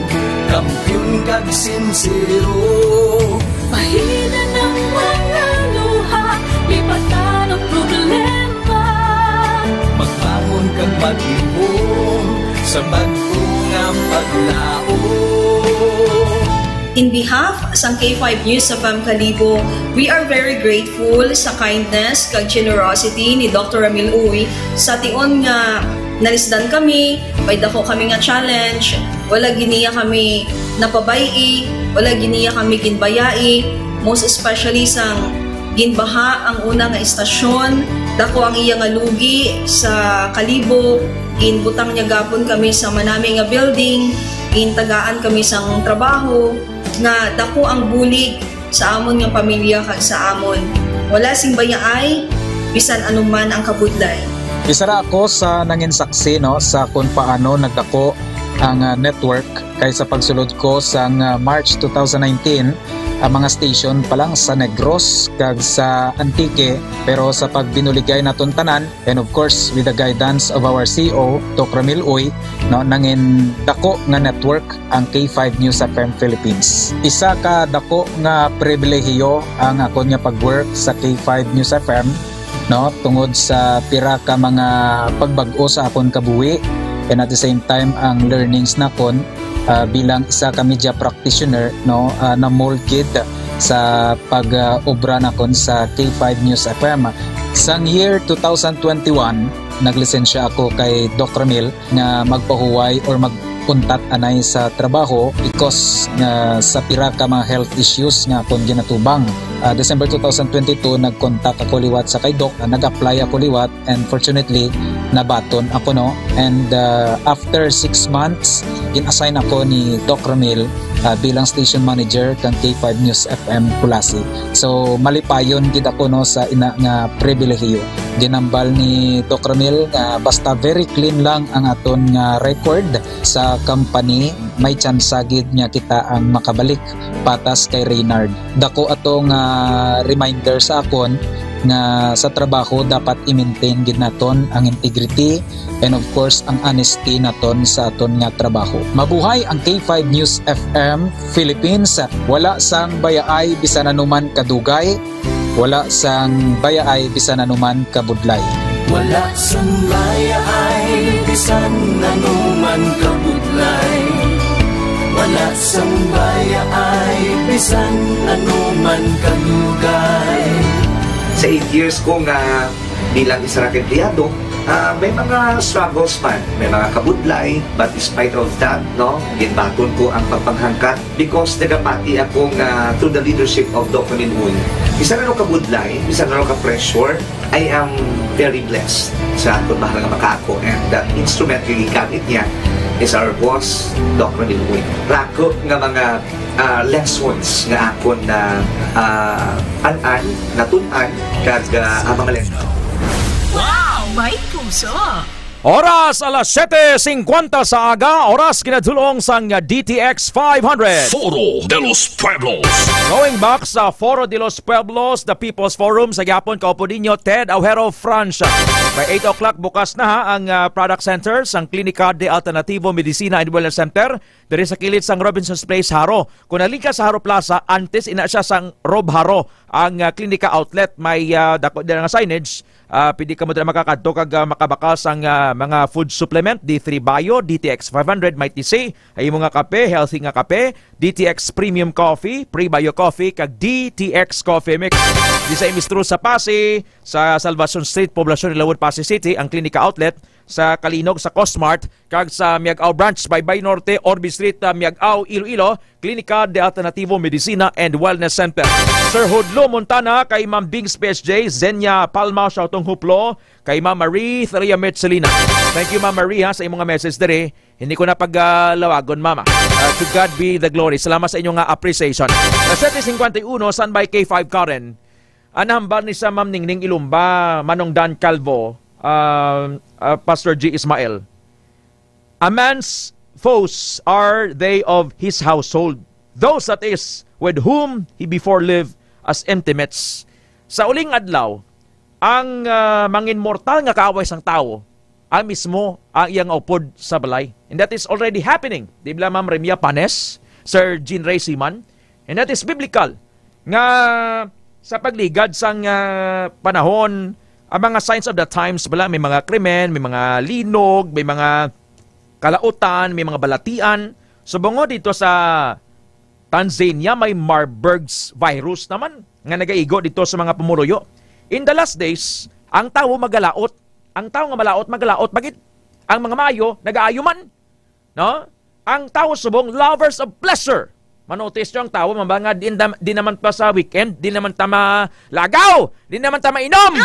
kampiyon kag sinsero. Bahinan ang mga luha, lipatan ang problema. Magbangon kag maghimom sa bag-o nga paglaom. In behalf sang K five News F M Kalibo, we are very grateful sa kindness kag generosity ni Doctor Ramil Uy. Sa tion nga nalisdan kami, may dako kami nga challenge, wala gid niya kami napabay-i, wala gid niya kami ginbayai, most especially sang ginbaha ang una nga istasyon, dako ang iya nga lugi sa Kalibo, ginbutang niya gapon kami sa manami nga building, gintagaan kami sang trabaho, nga dako ang bulig sa amon nga pamilya kag sa amon. Wala sing bayaay, bisan ano man ang kabudlay. Isa ra ako sa nangin saksi, no, sa kung paano nagdako ang, ah, network, kay sa pagsulod ko sang, ah, March two thousand nineteen, ang mga station pa lang sa Negros kag sa Antique, pero sa pagbinuligay naton tanan, and of course, with the guidance of our C E O, Doc Ramil Uy, no, nangin dako nga network ang K five News F M Philippines. Isa ka dako nga pribilehiyo ang akon nga pag-work sa K five News F M, no, tungod sa pira ka mga pagbag-o sa akon kabuhi, and at the same time ang learnings nakon, ah, bilang isa ka media practitioner, no, ah, na-mold gid sa pag, ah, obra nakon sa K five News F M. Sang year two thousand twenty-one, naglisensya ako kay Doc Ramil nga magpahuway or mag-untat anay sa trabaho because nga sa pira ka mga health issues nga akon ginatubang. Ah, December two thousand twenty-two, nag-contact ako liwat sa kay Doc, ah, nag-apply ako liwat, and fortunately, nabaton ako, no. And, ah, after six months, gin-assign ako ni Doc Ramil, ah, bilang station manager kang K five News F M Culasi. So, malipayon gid ako, no, sa ina nga pribilehiyo. Ginambal ni Doc Ramil nga basta very clean lang ang aton nga record sa company, may tsansa gid nga kita ang makabalik patas kay Reynard. Dako ato nga reminder sa akon nga sa trabaho dapat i-maintain gid naton ang integrity and of course ang honesty naton sa aton nga trabaho. Mabuhay ang K five News F M Philippines. Wala sang bayaay bisan anuman kadugay, wala sang bayaay bisan anuman kabudlay. Wala sang bayaay bisan anuman kabudlay. Wala sang bayaay bisan anuman kadugay. Sa eight years ko nga Bilang isa ra ka empleyado, ah, may mga struggles man, may mga kabudlay, but despite of that, no, ginbaton ko ang pagpanghangkat because nagapati ako nga through the leadership of Doc Ramil Uy, isa na ka budlay, isa na ka pressure, I am very blessed sa akon mahal nga makaako, and the instrument nga gigamit niya is our boss, Doc Ramil Uy. Rako nga mga ah, lessons nga akon na, ah, an-an, natun-an, kag, ah, ang mga lesson. Wow! May puso! Oras alas siyete singkwenta sa aga, oras kinadulong sang D T X five hundred. Foro de los Pueblos. Going back sa Foro de los Pueblos, the People's Forum, sa gihapon, kaupo ninyo, Ted Aujero Francia. By eight o'clock bukas na ha ang ah, product center sang Klinika de Alternativo Medicina and Wellness Center diri sa kilid sang Robinson's Place, Jaro. Kung nalingka sa Jaro Plaza, antes ina siya sang Rob Jaro ang ah, Klinika Outlet. May ah, dako dira nga signage. Ah, pwede kamo dira makakadto kag ah, makabakal sang ah, mga food supplement, D three Bio, D T X five hundred, Mighty C, ang imo nga kape, healthy nga kape, D T X Premium Coffee, Pre-Bio Coffee, kag D T X Coffee Mix. Di sa Imistro sa Pasi, sa Salvacion Street, Poblacion, Ilawod, Pasi City, ang Klinika Outlet, sa Kalinog, sa Cosmart, kag sa Miag-ao Branch, Baybay Norte, Orbe Street, ah, Miag-ao, Iloilo, Klinika de Alternativo Medicina and Wellness Center. Sir Hudlo Montana, kay Ma'am Bings P S J, Zenia Palma, Shautong Huplo, kay Ma'am Marie Thalia Mitchelina. Thank you, Ma'am Marie, ha, sa imong nga message diri. Hindi ko na paglawagon, Mama. Ah, to God be the glory. Salamat sa inyong nga appreciation. Sa siyete singkwenta y uno, San by K five Karen, ang nahambal ni sa Ma'am Ningning Ilumba, Manong Dan Calvo, ah, ah, Pastor G Ismael. A man's foes are they of his household, those, that is, with whom he before lived as intimates. Sa uling adlaw, ang ah, manginmortal nga kaaway sang tawo, ang mismo ang iyang upod sa balay. And that is already happening. Di ba, Ma'am Remia Panes, Sir Jean Ray Siman? And that is biblical nga sa pagligad sang ah, panahon, ang mga signs of the times bala, may mga krimen, may mga linog, may mga kalautan, may mga balatian. Subong dito sa Tanzania, may Marburg's virus naman nga nagaigo dito sa mga pumuluyo. In the last days, ang tawo magalaot. Ang tawo nga malaot, magalaot. Bakit? Ang mga maayo, nagaayo man. No? Ang tawo subong, lovers of pleasure. Manotis nyo ang tawo, mamba nga, di, di naman pa sa weekend, di naman ta malagaw, di naman ta mainom.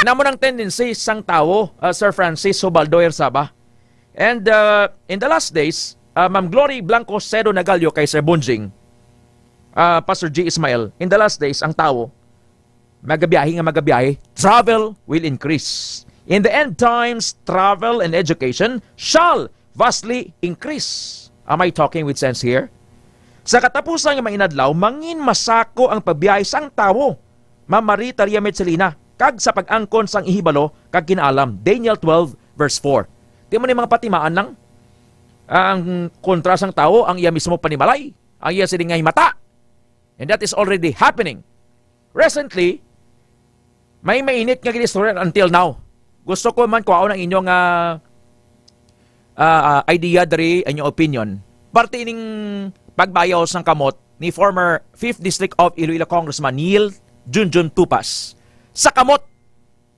Namo nang tendency sang tawo, uh, Sir Francis Hubaldo Ersaba. And uh, in the last days, uh, Ma'am Glory Blanco Cedo Nagalio kay Sir Bunjing, uh, Pastor G Ismael, in the last days, ang tawo, magabiyahe nga magabiyahe, travel will increase. In the end times, travel and education shall vastly increase. Am I talking with sense here? Sa katapusan nga mga inadlaw, mangin masako ang pagbiyahe sang tawo, Ma'am Marie Taria Metzelina, kag sa pag-angkon sang ihibalo kag kinaalam, Daniel twelve verse four. Di mo ni mga patimaan lang ang kontra sang tawo, ang iya mismo panimalay, ang iya sini nga himata. And that is already happening. Recently, may mainit nga ginistorya until now. Gusto ko man kuhaon ang inyong ah, ah, idea diri, inyong opinion. Parte ining pagbayaw sang kamot ni former fifth District of Iloilo Congressman Neil Junjun Tupas. Sa kamot,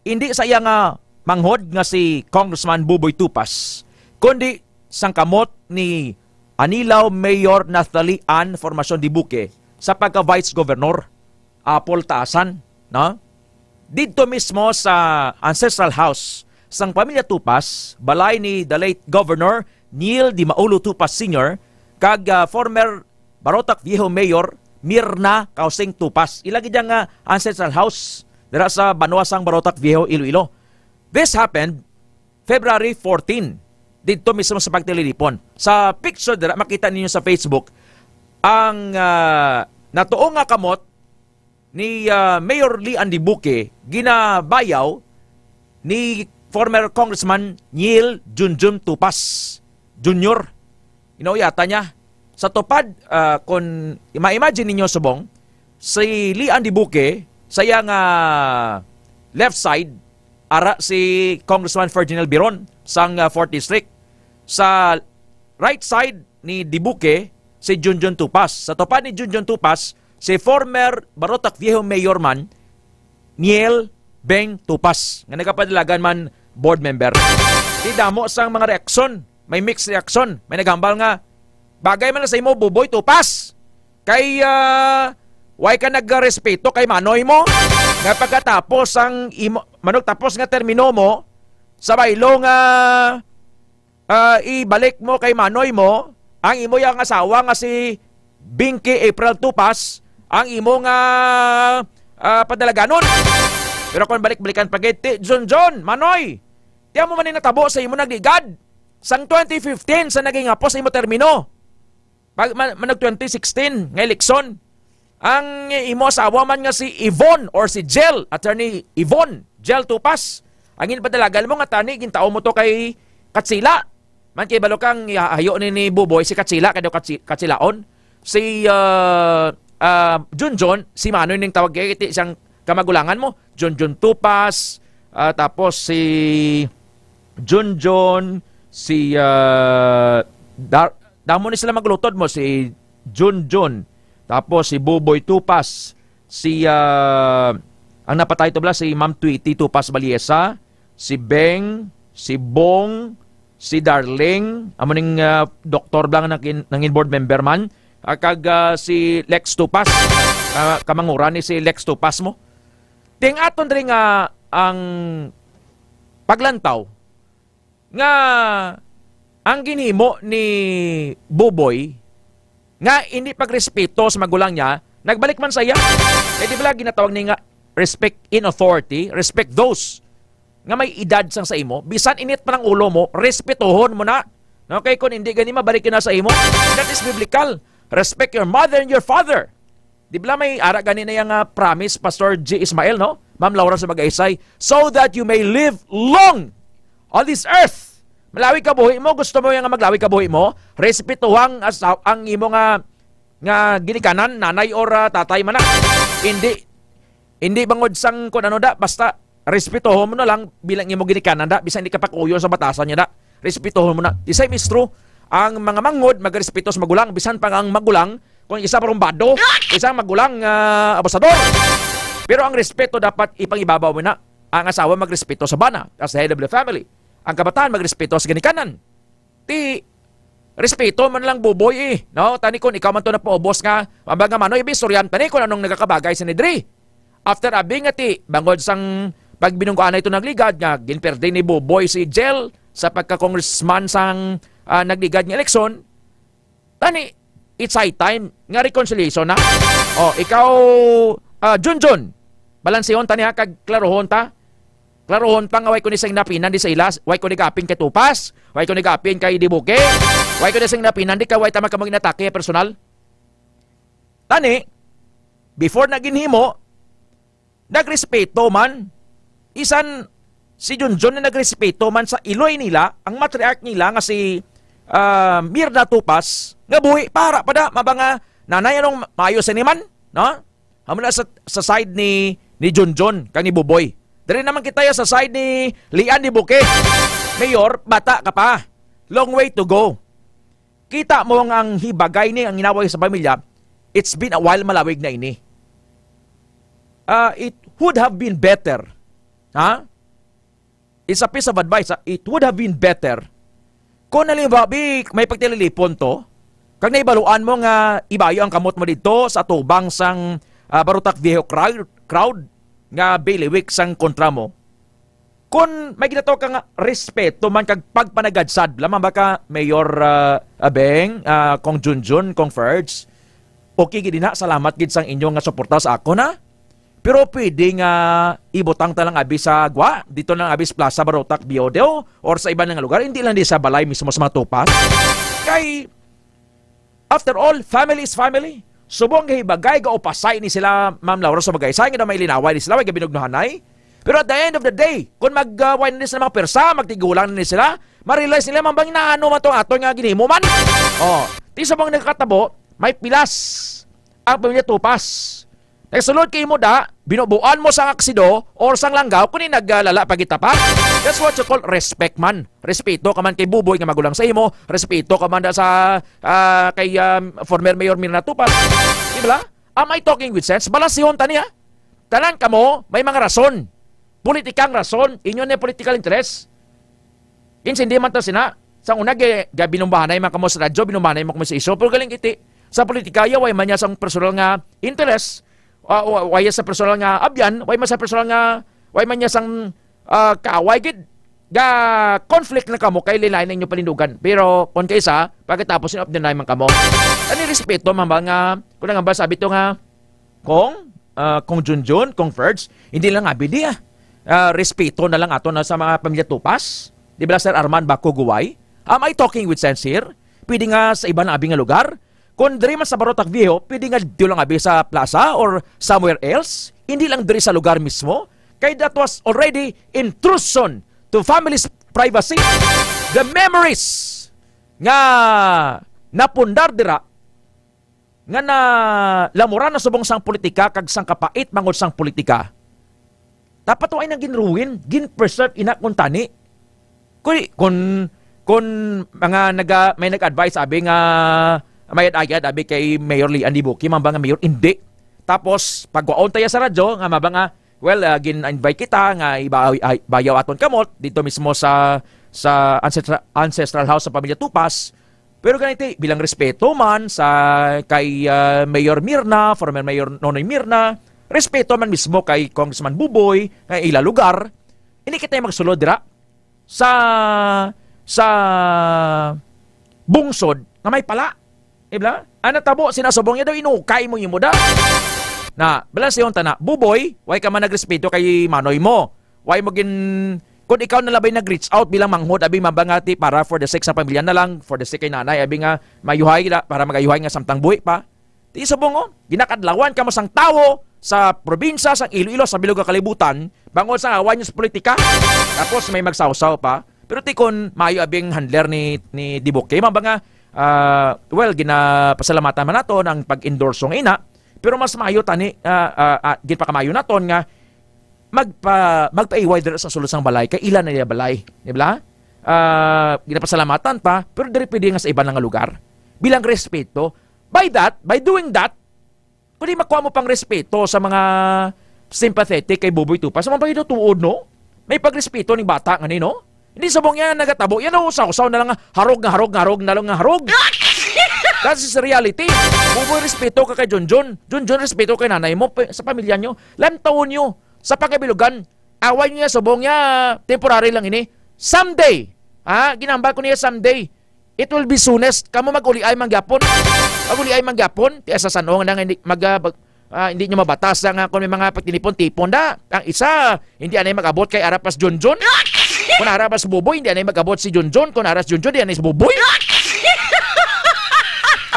hindi sa iya nga manghod nga si Congressman Buboy Tupas, kundi sang kamot ni Anilao Mayor Nathalie Ann Formacion Dibuque sa pagka-Vice Governor, Apple Taasan, no? Didto mismo sa ancestral house sang pamilya Tupas, balay ni the late Governor Neil Di Maulo Tupas Senior kag ah, former Barotac Viejo Mayor Mirna Kausing Tupas. Ila gid ang ah, ancestral house dira sa banwa sang Barotac Viejo, Iloilo. This happened February fourteen, didto mismo sa pagtililipon. Sa picture dira, makita ninyo sa Facebook ang ah, natuo nga kamot ni ah, Mayor Lian Dibuque, ginabayaw ni former Congressman Neil Junjun Tupas Junior. Inauyatan niya. Sa tupad, ah, kung ma-imagine ninyo subong, si Lian Dibuque, sa iya nga left side, ara si Congressman Ferdinand Biron sang ah, fourth District. Sa right side ni Dibuque, si Junjun Tupas. Sa tupad ni Junjun Tupas, si former Barotac Viejo Mayor man, Niel Beng Tupas, nga nagapadalagan man board member. Di damo sang mga reaksyon, may mixed reaction. May naghambal nga, "Bagay man na sa imo, Buboy Tupas. Kay, ah, way ka nagrespeto kay manoy mo. Nga pagkatapos ang imo, manog tapos nga termino mo, sa baylo nga, ah, ibalik mo kay manoy mo, ang imo yang asawa nga si Binky April Tupas, ang imo nga, ah, padalaganon." Pero kung balik-balikan pa gid, ti, John John, Manoy, ti amo man ni natabo sa imo nagligad sang twenty fifteen sa naging hapos sa imo termino. Pag ma-, manag twenty sixteen nga eleksyon, ang imo asawa man nga si Yvonne or si Jel, Attorney Yvonne, Jel Tupas, ang ginpadalagan mo nga tani, gintao mo to kay Katsila. Man kay balo kang ihahayo ni, ni Buboy si Katsila, kay daw Katsi-, Katsilaon. Si, ah, ah, Junjun, si Manoy ning tawag kay iti siyang kamagulangan mo. Junjun Tupas, ah, tapos si Junjun, si, ah, Dar-, damo ni sila maglutod mo, si Junjun, tapos si Buboy Tupas, si, ah, ang napatay to bala, si Ma'am Tweety Tupas Baliesa, si Beng, si Bong, si Darling, amo ning, ah, doktor bala nga nangin-, nangin board member man, ah, kag, ah, si Lex Tupas, ah, kamanguran ni si Lex Tupas mo. Ting aton diri nga ang paglantaw nga ang ginhimo ni Buboy nga hindi pagrespeto sa magulang niya, nagbalik man sa iya. Eh, di ba ginatawag ni nga respect in authority, respect those nga may edad sang sa imo, bisan init man ang ulo mo, respetuhon mo na. No? Kay kung hindi gani, mabalik yun na sa imo. That is biblical. Respect your mother and your father. Di ba may ara gani na yang, ah, promise, Pastor G Ismael, no? Ma'am Laura sa Magaysay, "So that you may live long on this earth." Malawi ka buhi mo, gusto mo yang maglawi ka buhi mo, respetuhang asaw-, ang imo nga, nga ginikanan, nanay or, ah, tatay man na. Hindi, hindi bangod sang kun ano da, basta respetuhon mo na lang bilang imo ginikanan da, bisan di ka pa kuyo sa batasan niya da. Respetuhon mo na. The same is true. Ang mga manghod magrespeto sa magulang, bisan pa nga ang magulang, kung isa parumbado, isang magulang, ah, abusador. Pero ang respeto dapat ipangibabaw mo na. Ang asawa magrespeto sa bana, as the head of the family. Ang kabataan magrespeto sa ginikanan. Ti, respeto man lang, Buboy, eh, no? Tani, kung ikaw man to napaubos nga, mabaga man, no, ibistoryan, tani, kung anong nagakabagay sa nidri. After abi nga ti, bangod sang pagbinunggoanay to nagligad nga ginperde ni Buboy si Jel sa pagka-congressman sang, ah, nagligad nga eleksyon, tani, it's high time nga reconciliation na. Oh, ikaw, ah, Junjun, balansehon tani ha, kag klarohon ta. Klarohon pa nga way ko ni sing napinan di sa ilas, way ko ni gapin kay Tupas, way ko ni gapin kay Dibuke, way ko ni sing napinan di ka way ta magkamag inatake personal. Tani, before na ginhimo, nagrespeto man. Isan si Junjun na nagrespeto man sa iloy nila, ang matriarch nila nga si, ah, Mirna Tupas, nga buhi para pa da, mabanga nanay anong maayo sa niman, no? Amo na sa, sa side ni, ni Junjun, kag ni Buboy. Diri naman kita ya sa side ni Lian Dibuke. Mayor, bata ka pa. Long way to go. Kita mo nga ang hibagay ni ang inaway sa pamilya, it's been a while, malawig na ini. Ah, it would have been better. Ha? It's a piece of advice, ha? It would have been better kung halimbawa, bi, may pagtililipon to, kag naibaluan mo nga ibayo ang kamot mo didto sa atubang sang, ah, Barotac Viejo crowd, crowd nga biliwik sang kontra mo. Kung may ginatawag ka nga respeto man kag pagpanagadsad lamang ba ka, Mayor, ah, Abeng, ah, Kong Junjun, Kong Ferds, okay gid na, salamat gid sang inyo nga suporta sa akon, ha? Pero pwede nga ibutang ta lang abi sa gwa, dito lang abi sa Plaza Barotac Viejo or sa iban nga lugar, hindi lang di sa balay mismo sa mga Tupas. Kay, after all, family is family. Subong gahibagay, gaupasay ni sila, Ma'am Laura, sa Magaysay, nga may linaway ni sila, may gabinugnuhanay. Pero at the end of the day, kung mag, uh, wine ni sila mga persa, magtigulang ni sila, ma-realize nila, mambang na ano man tong aton nga ginhimo man. Oh, ti subong nagkatabo, may pilas ang pamilya Tupas. Nagsulod kay imo da, binubuan mo sang aksido or sang langgaw, kundi naglala pa kita pa. That's what you call respect man. Respeto ka man kay Buboy nga magulang sa imo, respeto ka man da sa, ah, kay, um, former Mayor Mirna Tupas. Di ba? Am I talking with sense? Balansihon ta niya. Tanan kamo may mga rason. politika ang rason, inyo na political interest. Kinsa hindi man ta sina. Sa una, ga-, ga-, binumbahanay man kamo sa radyo, binumbahanay man kamo sa isyu, pero galing iti, sa politika, ya, way man niya sang personal nga interest, ah, wa-, way sa personal nga abyan, way man sa personal nga, way man niya sang, ah, kaaway gid, ga conflict na kamo kay linay na inyo palindugan. Pero kung kaysa, pagkatapos in of the night man kamo. Ani respeto, man ba nga, kung nga ba sabi to nga, Kong, ah, Kong Junjun, Kong Ferds, hindi lang abi di, ah. Ah, respeto na lang ato na sa mga pamilya Tupas. Di ba, Sir Arman Baco Guway? Am I talking with sense here? Pwede nga sa iban abi nga lugar. Kung diri man sa Barotac Viejo, pwede nga dito lang abi sa plaza or somewhere else. Hindi lang diri sa lugar mismo. Kay that was already intrusion to family's privacy. The memories nga napundar dira nga na lamuran na subong sang politika kag sang kapait mangod sang politika. Dapat way nang ginruin, gin-preserve ina kuntani. Kung, kung, kung mga naga-, may nag-advise, sabi nga, may ad-ayad, sabi kay Mayor Lian Dibuki, mamba nga mayor, hindi. Tapos, pagwaon tayo sa radyo, nga maba nga, well, ah, gin-invite kita, nga iba-, ay, bayaw aton kamot, dito mismo sa, sa ancestral, ancestral house sa Pamilya Tupas, pero ganito, bilang respeto man sa kay, ah, Mayor Mirna, former Mayor Nonoy Mirna, respeto man mismo kay Congressman Buboy, nga ila lugar, hindi kita magsulod dira sa, sa bungsod nga may pala. Di ba? Ang natabo, sinasubong niya daw, inukay mo, imo da. Na, bala siya yung tana, Buboy, why ka man nagrespeto kay Manoy mo? Why mo gin-, kung ikaw na labay nag-reach out bilang manghod, abi, mabangati para for the sake sa pamilya na lang, for the sake kay nanay, abi nga, mayuhay na, para magayuhay nga samtang buhi pa. Di subong, oh, ginakadlawan ka mo sang tawo sa probinsya, sang Iloilo, sa bilog nga kalibutan, bangod sa awan niyo sa politika. Tapos may magsawsaw pa. Pero ti kon maayo abing handler ni, ni Dibuke, mabanga, ah, well, ginapasalamatan man nato ang pag-endorso nga ina. Pero mas maayo tani, ah, ah, ah, ginpakamaayo naton nga magpa-, magpaiway dira sa sulod sang balay, kay ila na iya balay, di ba? Ah, ginapasalamatan ta, pero diri pwede nga sa iban nga lugar. Bilang respeto. By that, by doing that, kundi makuha mo pang respeto sa mga sympathetic kay Buboy Tupas. Sa mga pagkatuod, no? May pagrespeto ning bata nga ni, no? Hindi subong yan, nagatabo. Yan, oh, usaw-usaw na lang nga, harog nga harog nga harog na lang nga harog. That's the reality. Buboy, respeto ka kay Junjun. Junjun, respeto kay nanay mo, pa-, sa pamilya nyo. Lantawon nyo. Sa pagkabilugan, away niya, subong niya, temporary lang ini. Someday, ha, ginambal ko niya someday. It will be soonest. Kamo mag-uliay man gyapon. Mag-uliay man gyapon. Ti sa sanong na nga hindi mag-, ah, mag-, ah, hindi nyo mabatas nga kung may mga pagtinipon-tipon da. Ang isa, hindi anay mag-abot kay ara pa si Junjun. Kung ara pa si Buboy, hindi anay mag-abot si Junjun. Kung ara si Junjun, hindi anay si Buboy.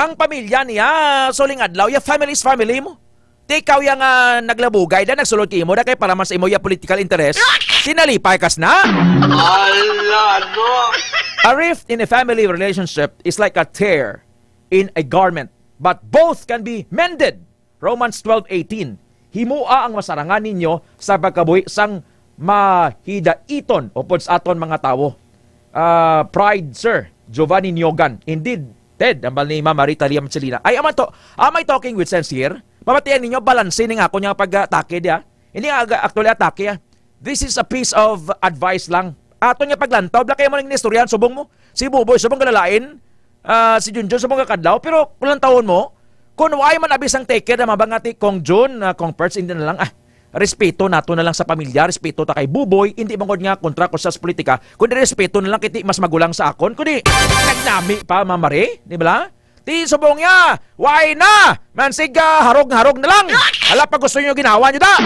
Ang pamilya niya, suling adlaw, ya family is family mo. Ti ikaw yang, ah, naglabugay da, nagsulod kay imo da kay para man sa imo ya political interest. Sinalipay kas na. Ala, no. A rift in a family relationship is like a tear in a garment, but both can be mended. Romans twelve eighteen. Himoa ang masarangan ninyo sa pagkabuhi sang mahidaiton upod sa aton mga tawo. Ah, pride, sir. Giovanni Nyogan. Indeed, Ted, ambal ni Ma'am Marita Liam Celina. Ay, aman to. Am I talking with sense here? Pamatian ninyo, balanse ning ako niya pag-atake diya. Hindi nga aga-, actually atake, ah. This is a piece of advice lang. Ato niya paglantaw, bla kayo mo nang inistoryahan, subong mo. Si Buboy, subong kalalain. Ah, si Junjun, subong kakadlaw. Pero kung lantawon mo, kung why man abis ang take care na mabangati, Kong Jun, ah, Kong Perch, hindi na lang, ah, respeto nato na lang sa pamilya, respeto ta kay Buboy, hindi mangod nga kontra ko sa politika, kundi respeto na lang kiti mas magulang sa akon, kundi nagnami pa, mamari, di ba? Ti subong niya, why na? Mansig, ah, harog-harog na lang. Hala, pag gusto niyo, ginawa niyo da.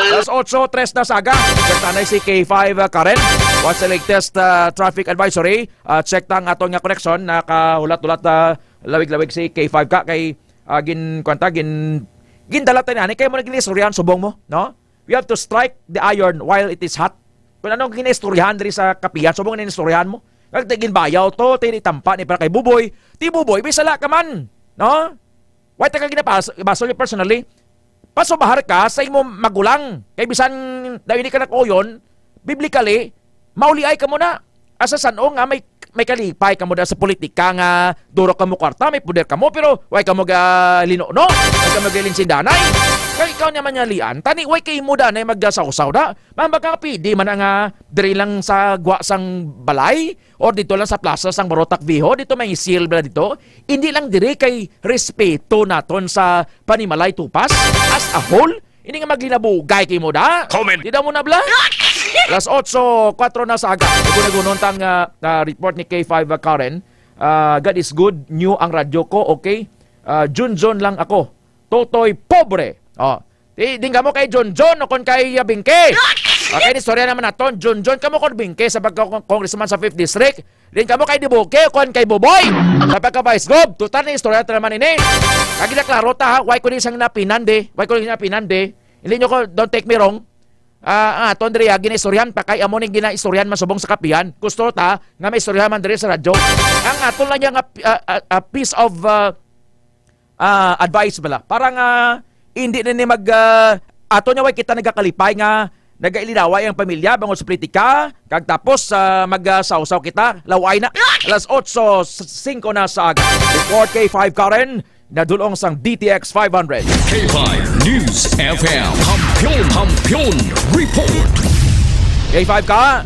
Alas otso tres na sa aga. Tanay si K five, ah, Karen. What's the latest, ah, traffic advisory? Ah, check ta ang aton nga connection. Nakahulat-hulat, ah, lawig-lawig si K five ka kay, ah, gin-, kwan ta, gin-, gindala ta ni ani. Kaya mo na giniistoryahan subong mo, no? We have to strike the iron while it is hot. Kung anong ginaistoryahan diri sa kapihan, subong na inistoryahan mo. Kag ginbayaw to, tinitampa ni para kay Buboy. Ti Buboy, may sala ka man, no? Why ta ka ginapas-, ibasol niya personally? Pasubahar ka sa imo magulang. Kay bisan daw hindi ka nakuyon, biblically, mauliay ka muna. Asa san-o nga may, may kalipay ka mo da sa politika nga duro ka mo kwarta, may poder ka mo, pero way ka mo ga lino, no? Way ka mo ga linsindanay. Kay ikaw naman niya, Lian, tani, way kay mo danay magsawsaw da. Mambag ka, pwede man nga diri lang sa gwa sang balay or dito lang sa plaza sang Barotac Viejo, dito may seal bala dito. Hindi lang diri kay respeto naton sa panimalay tupas as a whole. Hindi nga maglinabugay kay mo da. Comment. Di daw mo na bala. Alas otso, kwatro na sa aga. Ito na gunon tang ah, ah, report ni K five Karen. Ah, God is good. New ang radyo ko. Okay. Ah, Junjun lang ako. Totoy pobre. Oh. Di, din kamo kay Junjun o kon kay ah, Bingke. Okay, istorya naman naton. Junjun kamo kon Bingke sa pagka-congressman sa fifth District. Din kamo kay Dibuke o kon kay Buboy sa pagka-Vice Gov. Total na istorya ta naman ini. Kag ginaklaro ta ha, why ko din sang napinan di? Why ko din napinan di? Hindi nyo ko, don't take me wrong. Ah, ah, aton diri ah, ginaistoryahan pa kay amo ning ginaistoryahan man subong sa kapihan. Gusto ta nga may istoryahan man diri sa radyo. Ang aton lang yang ah, ah, ah, ah, piece of ah, ah, advice bala. Para nga hindi na ni mag ah, ato niya way kita nagakalipay nga nagailinaway ang pamilya bangod sa politika, kag tapos ah, magsawsaw kita, laway na. Alas otso, singko na sa aga. Report K five Karen, nadulong sang D T X five hundred. K five News F M. Kampiyon, Kampiyon Report. K five ka?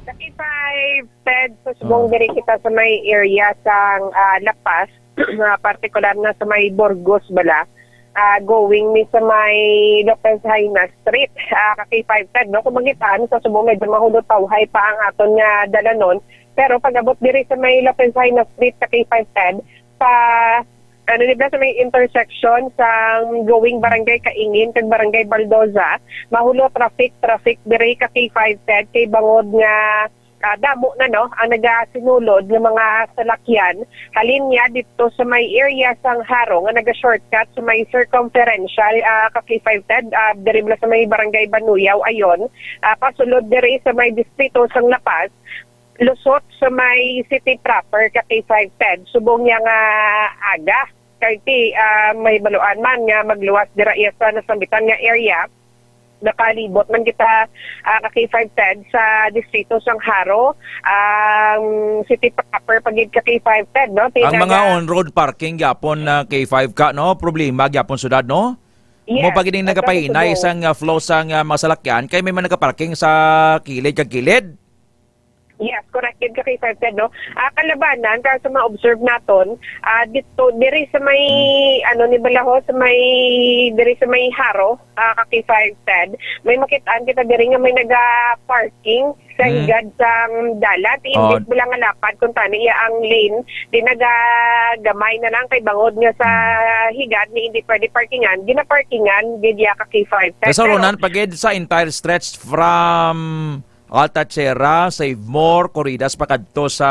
Sa K five, Ted, sa subong Ah. diri kita sa may area sang ah, La Paz, ah, partikular na sa may Burgos bala. Ah, going mi sa may Lopez Jaena Street, ah, ka K five Ted, no? Kung magitaan sa subong, medyo mahulotawhay pa ang aton nga dalanon. Pero pag-abot diri sa may Lopez Jaena Street ka K five Ted, sa ano ni ba sa may intersection sa going Barangay Kaingin kag Barangay Baldoza, mahulo traffic, traffic diri ka K five Ted kay bangod nga ah, damo na, no, ang nagasinulod nga mga salakyan halin niya dito sa may area sang Jaro nga naga-shortcut sa may circumferential ah, ka K five Ted, ah, diri bala sa may Barangay Banuyaw ayon, ah, pasulod diri sa may distrito sang La Paz, lusot sa may city proper ka K five Ted, subong niya nga aga. Kay ti, ah, mahibaluan man nga magluwas dira iya sa nasambitan nga area. Nakalibot man kita, ah, ka K five Ted sa distrito sang Jaro, ang city proper pa gid ka K five Ted, no? Ang mga Tinaga- on-road parking gyapon na K five ka, no? Problema gyapon sudad, no? Yes, Mo pa gid ang at nagapahinay saka sa, ah, flow sang, ah, mga salakyan kay may mga nagaparking sa kilid kag kilid. Yes, correct gid ka K five Ted, no? Ah, kalabanan, kaya sa ma-observe naton, ah, dito, diri sa may, ano, ni Balaho, sa may, diri sa may Jaro, ah, ka K five Ted, may makitaan kita diri nga may naga-parking sa Oh. higad sang dalan. Ti Oh. imbis bala nga lapad, kung tani iya ang lane, di naga-gamay na lang kay bangod nga sa Hmm. higad ni hindi pwede parkingan, ginaparkingan gid iya ka K five Ted. Pero Kasalunan pa gid sa entire stretch from Alta Sierra, Savemore, Corridas pa kadto sa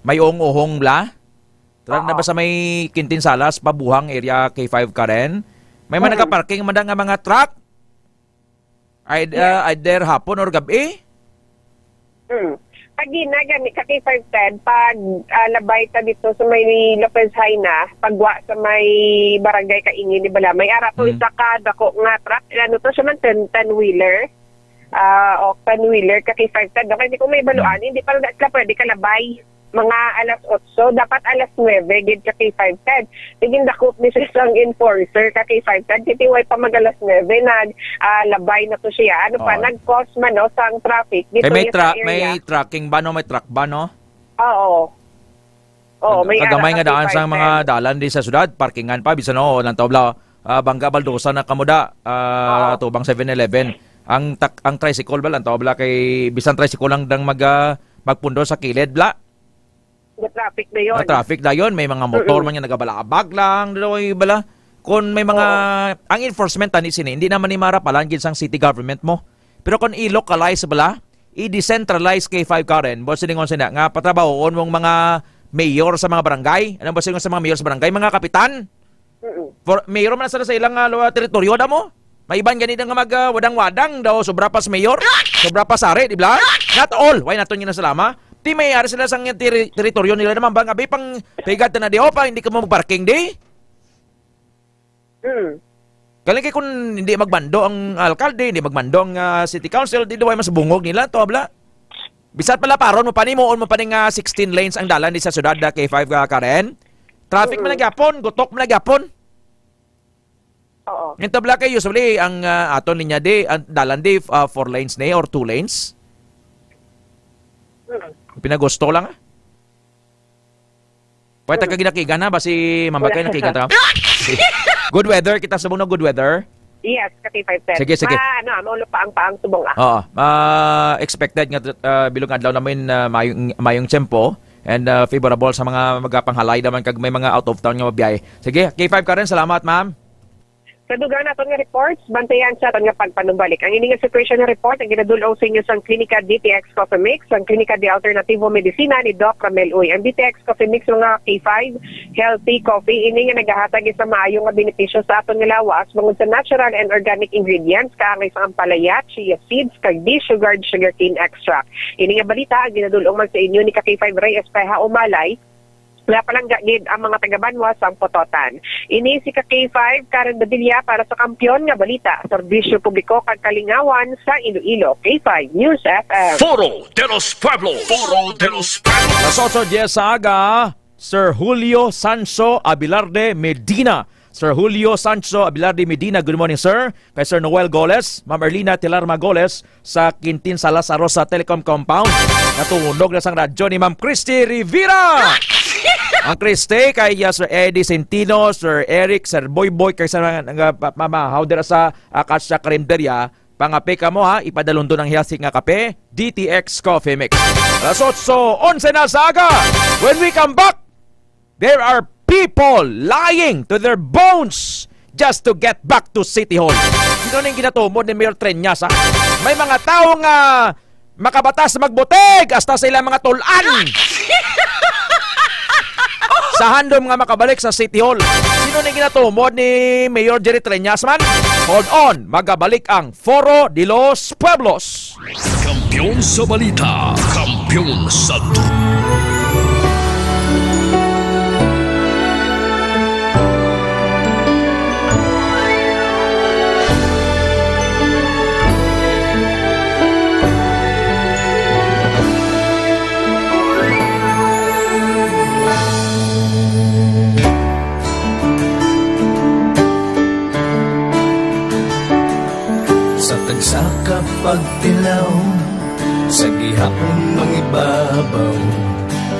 may uhong-uhong bala? Tara na ba Oo. sa may Quintin Salas, Pabuhang area, K five Karen? May man Mm. nagaparking man nga mga truck? Ay, Yes. ah, either hapon or gabi? Mm. Pag gina, gani ka K five Ted, pag ah, labay ta dito sa may Lopez Jaena, pagwa sa may barangay Kaingin, di ba la? May ara to Mm. isa ka dako nga truck. Ano to siya man, ten, ten-wheeler? Ah, o ten-wheeler ka K five Ted. Okay, di ko may baluan. Mm. Hindi pa rin sila pwede kalabay. Mga alas otso, dapat alas nuebe gid ka K five Ted. Sige, dakop ni siya sang enforcer ka K five Ted. Titiway pa mag alas nuebe, nag, ah, labay na to siya. Ano pa, Oo. nag-cause man, no, sang traffic dito Kay may sa tra-, area. may trucking ba, no? May truck ba, no? Oo. Oo, may Ang gamay ara nga ka daan K five sang mga Ted. dalan di sa syudad, parkingan pa, bisan, no, lang tawag la, ah, Bangga Baldosa na kamo da, ah, Oo. tubang Seven Eleven. Ang tak-, ang tricycle ba, lang tawag la kay, bisan tricycle lang dang mag, ah, magpundo sa kilid, bla? Ga-traffic na yun. Ga-traffic na yun. May mga motor Mm-mm. man nga nagabalabag lang, di daw, bala. Kung may mga, Oo. ang enforcement, tani sini, hindi naman ni marapalan gid sang city government mo. Pero kung i-localize bala, i-decentralize K five Karen, boss, silingon sina, nga patrabahoon mong mga mayor sa mga barangay. Ano ba silingon sa mga mayor sa barangay? Mga kapitan? Mm-mm. For, mayor man sila sa ilang, ah, luwa, teritoryo, da mo? May iban gani nga mag, ah, wadang-wadang daw, sobra pa sa mayor, sobra pa sari, di ba? Not all. Why naton yun na salama? Di may ari sila sa teri-, teritoryo nila naman ba? Nga, bi, pang pigad na di, o, pa, hindi ka mo magparking, di? Mm. Galing kay kung hindi magmando ang alkalde, hindi magmando ang, ah, city council, di daw ay mas bungog nila, to, abla. Bisat pala paron mo pa ni, muon mo pa ni nga sixteen lanes ang dalan di sa syudad, ah, K five, ah, Karen. Traffic man Mm. nagyapon, gutok man nagyapon. Oo. Ang tabla kay usually ang, ah, aton linya di, ang dalan di, ah, four lanes ni or two lanes. Mm. Pinagusto lang, ah. Pwede ka ginakigan, ha? Basi mambakay Wala. Nakigan ta. Good weather, kita subong na good weather. Yes, ka K five ten. Sige, sige. Ma-, ano, ah, maulo pa ang paang subong, ah. Oo. Ah, expected nga, ah, bilog adlaw namin, ah, mayong, mayong tiyempo and, ah, favorable sa mga magapanghalay naman kag may mga out of town nga mabiyahe. Sige, K five Karen, salamat, ma'am. Sa dugang naton nga reports, bantayan sa aton nga pagpanumbalik. Ang ini nga situation nga report ang ginadul-ong sa inyo sang Klinika D T X Coffee Mix, ang Klinika de Alternativo Medicina ni Doc Ramel Uy. Ang D T X Coffee Mix, mga K five, healthy coffee. Ini nga nagahatag sa maayo nga benepisyo sa aton nga lawas bangod sa natural and organic ingredients, kaangay sa ampalaya, chia seeds, kag desugared sugarcane extract. Ini nga balita ang ginadul-ong man sa inyo ni ka K five Ray Espeha Umalay, nga palangga gid ang mga taga-Banwa sang Pototan. Ini si ka K five, Karen Badilla para sa Kampiyon nga Balita, Serbisyo Publiko kag Kalingawan sa Iloilo, K five News F M. Foro de los Pueblos. Foro de los Pueblos. Las otso diez sa aga, Sir Julio Sancho Abilarde Medina. Sir Julio Sancho Abilarde Medina, good morning, sir. Kay Sir Noel Goles, Ma'am Erlina Tilarma Goles, sa Quintin Salazar sa Telecom Compound. Natunog na sang radyo ni Ma'am Christy Rivera. Ang Christy kay, uh, Sir Eddie Centino, Sir Eric, Sir Boyboy, kay sa mga, nga pa-, mamahaw dira sa Acacia Carinderia, pangape kamo, ha, ipadalon doon ang healthy nga kape, D T X Coffee Mix. Alas otso onse na sa aga. When we come back, there are people lying to their bones just to get back to City Hall. Sino ning ginatumod ni Mayor Treñas, ha? May mga tao nga makabatas magbutig hasta sa ilang mga tulan. Sa handom nga makabalik sa City Hall. Sino ning ginatumod ni Mayor Jerry Treñas man? Hold on, magabalik ang Foro de los Pueblos. Kampiyon sa balita, kampiyon sa du- Sa tagsa ka pagtilaw, sa gihapon mangibabaw,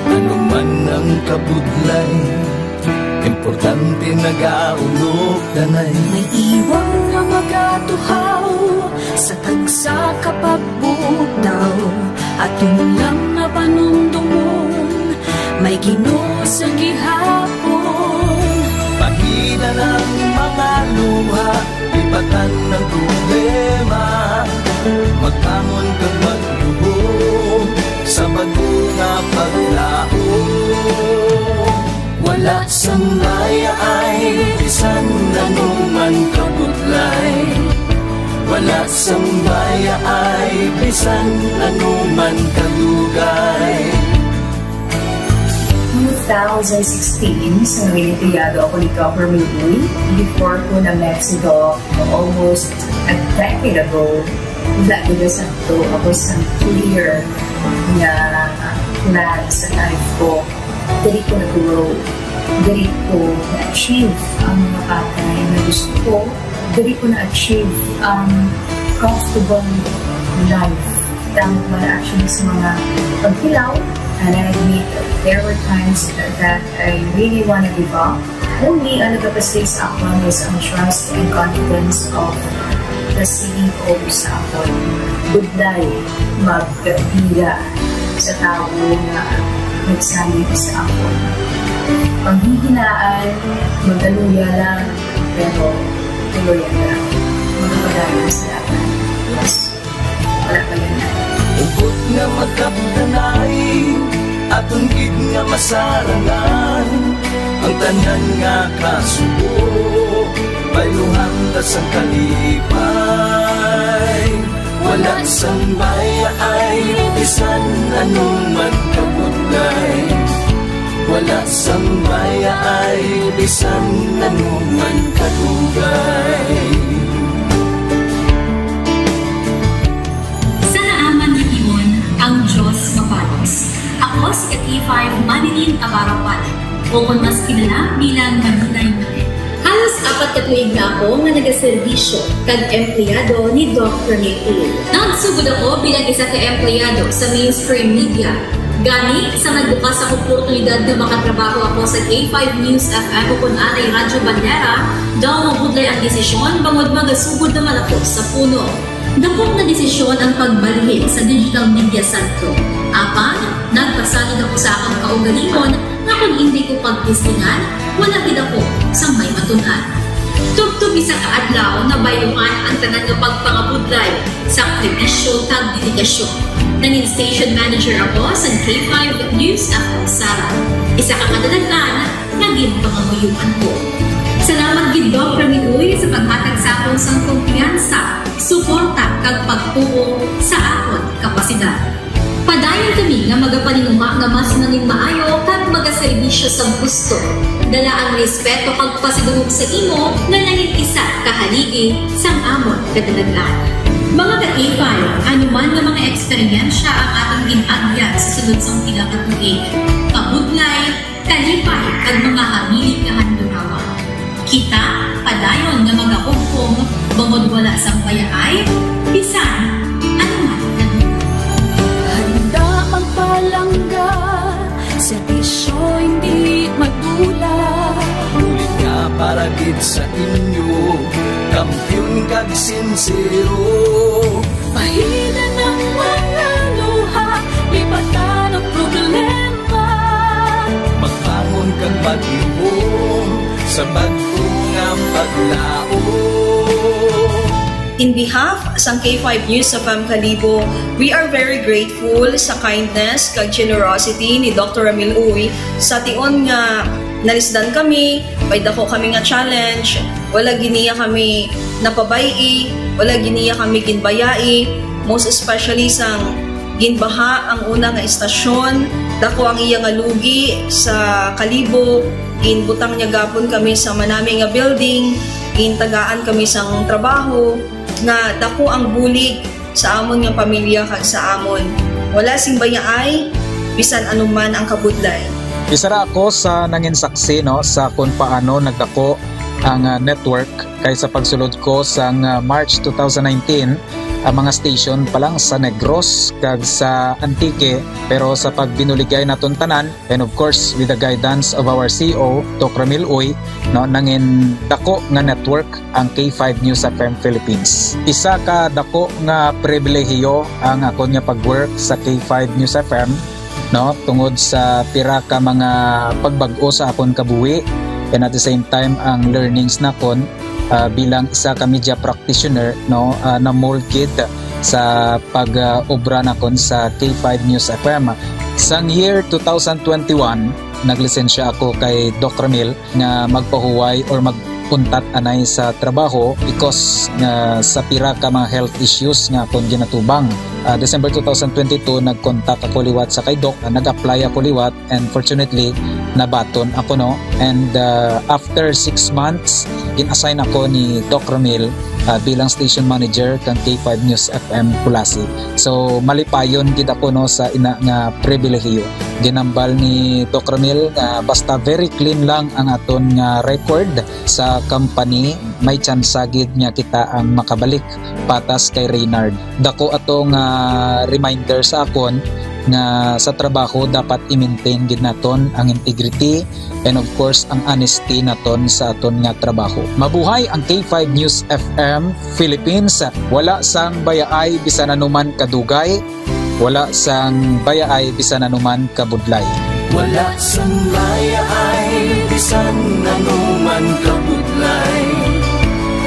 ano man ang kabudlay, importante nagaulog danay. May iwang nga magatuhaw sa tagsa ka pagbugtaw, aton lang nga panumdumon, may Ginoo sa gihapon. Pahina lang mga luha, lipatan ang problema, magbangon kag magluhod sa bag-o nga paglaom. Wala sang mayaay bisan ano man kabudlay. Wala sang mayaay bisan ano man kadugay. Two thousand sixteen, sa Nuevo Etudiado ako ni Governor Uy, before ko na-met si Doc almost a decade ago. Wala ko na sakto, ako sa clear nga plan sa life ko. Diri ko na-grow. Diri ko na-achieve ang mga bagay na gusto ko. Diri ko na-achieve ang comfortable life. Tama ba na actually sa mga pagkilaw? And I admit, there were times that I really wanna give up. Only ang nagapastig sa akon was ang trust and confidence of the C E O sa akon. Budlay magpila sa tawo nga nagsalig sa akon. Panghihinaan, magaluya lang, pero tuloy ang lang. Magpadayon sa lahat. Yes. Wala pa yan. Hugot nga magkapdanay, aton gid nga masarangan ang tanan nga kasubo. Bayluhan ta sang kalipay. Wala sang mayaay, bisan ano man kabudlay. Wala sang mayaay, bisan ano man kadugay. Sa naaman nga timon, ang Diyos mapalos. Ako si ka K five Manilyn Abarapan, o kon mas kilala bilang Manilay Manilyn. Halos Apat ka tuig na ako nga nagaserbisyo kag empleyado ni Doc Ramil Uy. Nagsugod ako bilang isa ka empleyado sa mainstream media. Gani, sa nagbukas ang oportunidad nga makatrabaho ako sa K five News F M ukon anay Radyo Bandera, daw mabudlay ang desisyon bangod magasugod naman ako sa puno. Dakop nga desisyon ang pagbalhin sa digital media sentro. Apan, nagpasalig ako sa akon kaugalingon nga kon indi ko pagtistingan, wala gid ako sang may matun-an. Tubtob isa ka adlaw, nabayluhan ang tanan nga pagpangabudlay, sakripisyo, kag dedikasyon. Nangin station manager ako sa K five News F M Sara. Isa ka kadalagan nga ginpangamuyoan ko. Salamat gid, Doc Ramil Uy, sa paghatag sa akon sang kumpiyansa, suporta, kag pagtuo sa akon kapasidad. Padayon kami nga magapaninguha nga mas nangin maayo kag magaserbisyo sa gusto. Dala ang respeto kag pasidungog sa imo nga nangin isa ka haligi sang amon kadalagan. Mga ka-K five, ano man nga mga eksperyensya ang atong gin-agyan sa sulod sang pila ka tuig, kabudlay, kalipay, kag mga hamilit nga handurawan. Kita padayon nga magahugpong bangod wala sang bayaay bisan ano man nga lugar. Handa magpalangga, serbisyo hindi madula. Bulig nga para gid sa inyo, kampiyon kag sinsero. Pahilan ang mga luha, lipatan ang problema. Magbangon kag maghihom sa bag-o nga paglaom. In behalf sang K five News F M Kalibo, we are very grateful sa kindness kag generosity ni Doctor Ramil Uy. Sa tion nga nalisdan kami, may dako kami nga challenge, wala gid niya kami napabay-i, wala gid niya kami ginbayai, most especially sang ginbaha ang una nga istasyon, dako ang iya nga lugi sa Kalibo, ginbutang niya gapon kami sa manami nga building, gintagaan kami sang trabaho, nga dako ang bulig sa amon nga pamilya kag sa amon. Wala sing bayaay, bisan anuman ang kabudlay. Isa ra ako sa nangin saksi, no, sa kung paano nagdako ang, ah, network, kay sa pagsulod ko sang, ah, March two thousand nineteen, ang mga station pa lang sa Negros kag sa Antique, pero sa pagbinuligay naton tanan, and of course, with the guidance of our C E O, Doc Ramil Uy, no, nangin dako nga network ang K five News F M Philippines. Isa ka dako nga pribilehiyo ang akon nga pag-work sa K five News F M, no, tungod sa pira ka mga pagbag-o sa akon kabuhi, and at the same time, ang learnings nakon, ah, bilang isa ka media practitioner, no, ah, na-mold gid sa pag, ah, obra nakon sa K five News F M. Sang year two thousand twenty-one, naglisensya ako kay Doc Ramil nga magpahuway or mag-untat anay sa trabaho because nga sa pira ka mga health issues nga akon ginatubang. Ah, December two thousand twenty-two, nag-contact ako liwat sa kay Doc, ah, nag-apply ako liwat, and fortunately, nabaton ako, no? And, ah, after six months, gin-assign ako ni Doc Ramil, ah, bilang station manager kang K five News F M Culasi. So, malipayon gid ako, no, sa ina nga pribilehiyo. Ginambal ni Doc Ramil nga basta very clean lang ang aton nga record sa company, may tsansa gid nga kita ang makabalik patas kay Reynard. Dako ato nga reminder sa akon nga sa trabaho dapat i-maintain gid naton ang integrity and of course ang honesty naton sa aton nga trabaho. Mabuhay ang K five News F M Philippines. Wala sang bayaay bisan anuman kadugay, wala sang bayaay bisan anuman kabudlay. Wala sang bayaay bisan anuman kabudlay.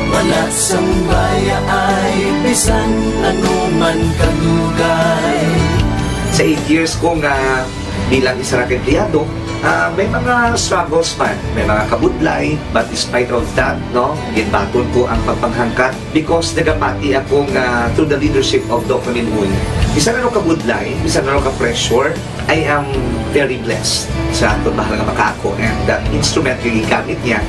Wala sang bayaay bisan anuman kadugay. Sa eight years ko nga bilang isa ka empleyado, ah, may mga struggles man, may mga kabudlay, but despite of that, no, ginbaton ko ang pagpanghangkat because nagapati ako nga through the leadership of Doc Ramil Uy, bisan ano kabudlay, bisan ano ka-pressure, I am very blessed sa aton mahal nga makaako, and the instrument nga gigamit niya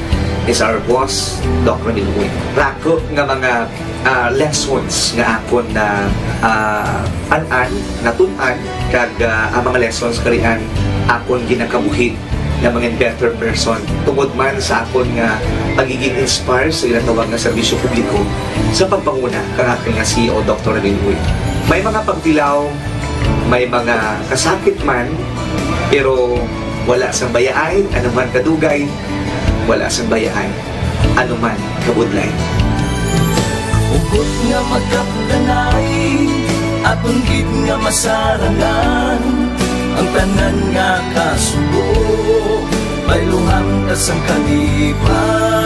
is our boss, Doc Ramil Uy. Rako nga mga, ah, lessons nga akon na, ah, an-an, natun-an, kag, ah, ang mga lessons karian akon ginakabuhi nga mangin better person tungod man sa akon nga pagiging inspire sa ginatawag nga serbisyo publiko sa pagpanguna kang akon nga C E O, Doktor Emil Uy. May mga pagtilaw, may mga kasakit man, pero wala sang bayaay, anuman kadugay, wala sang bayaay, anuman kabudlay. Hugot nga magkapdanay, aton gid nga masarangan ang tanan nga kasubo, bayluhan ta sang kalipay.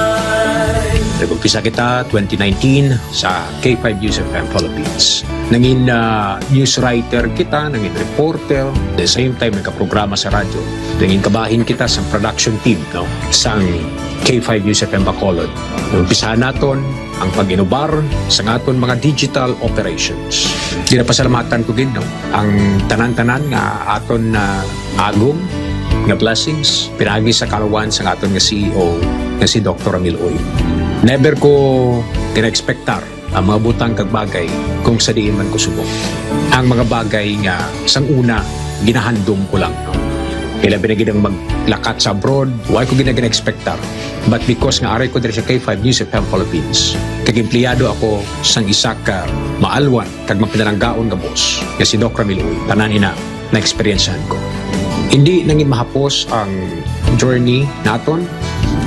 Nag-umpisa kita twenty nineteen sa K five News F M Philippines. Nangin, ah, news writer kita, nangin reporter, the same time nagkaprograma sa radyo. Nangin kabahin kita sa production team, no, sang K five News F M Bacolod. Umpisahan naton ang pag-inubar sa aton mga digital operations. Ginapasalamatan ko gid, no, ang tanan-tanan nga aton na agom nga blessings pinaagi sa kaluwan sa aton nga C E O nga si Doktor Emil Uy. Never ko gina-expectar ang mga butang kag bagay kung sa diin man ko subong. Ang mga bagay nga sang una ginahandom ko lang. Ilabi na gid ang maglakat sa abroad, wa ko gina-, gina-expectar. But because nga ari ko diri sa K five News F M Philippines, kag empleyado ako sang isa ka maalwan kag mapinalanggaon nga boss nga si Doc Ramil Uy, tanan ina na-eksperyensyahan ko. Hindi nangin mahapos ang journey naton.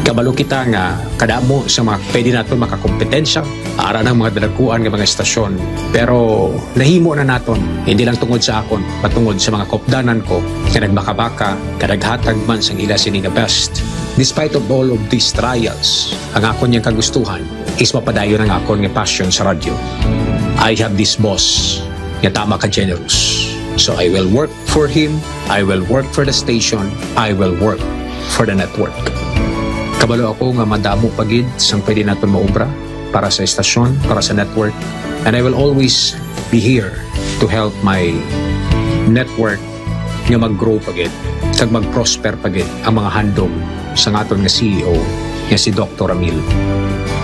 Kabalo kita nga kadamo sa mga pwede naton makakompetensya, ara ng mga dalaguan nga mga estasyon. Pero nahimo na naton, hindi lang tungod sa akon, patungod sa mga kopdanan ko nga nagmakabaka, nga naghatag man sang ila sini nga best. Despite of all of these trials, ang akon yang kagustuhan is mapadayon ang akon nga passion sa radyo. I have this boss nga tama ka generous. So I will work for him, I will work for the station, I will work for the network. Kabalo ako nga madamo pa gid sang pwede naton maubra para sa estasyon, para sa network, and I will always be here to help my network nga mag-grow pa gid kag mag-prosper pa gid ang mga handom sang aton nga C E O nga si Doktor Ramil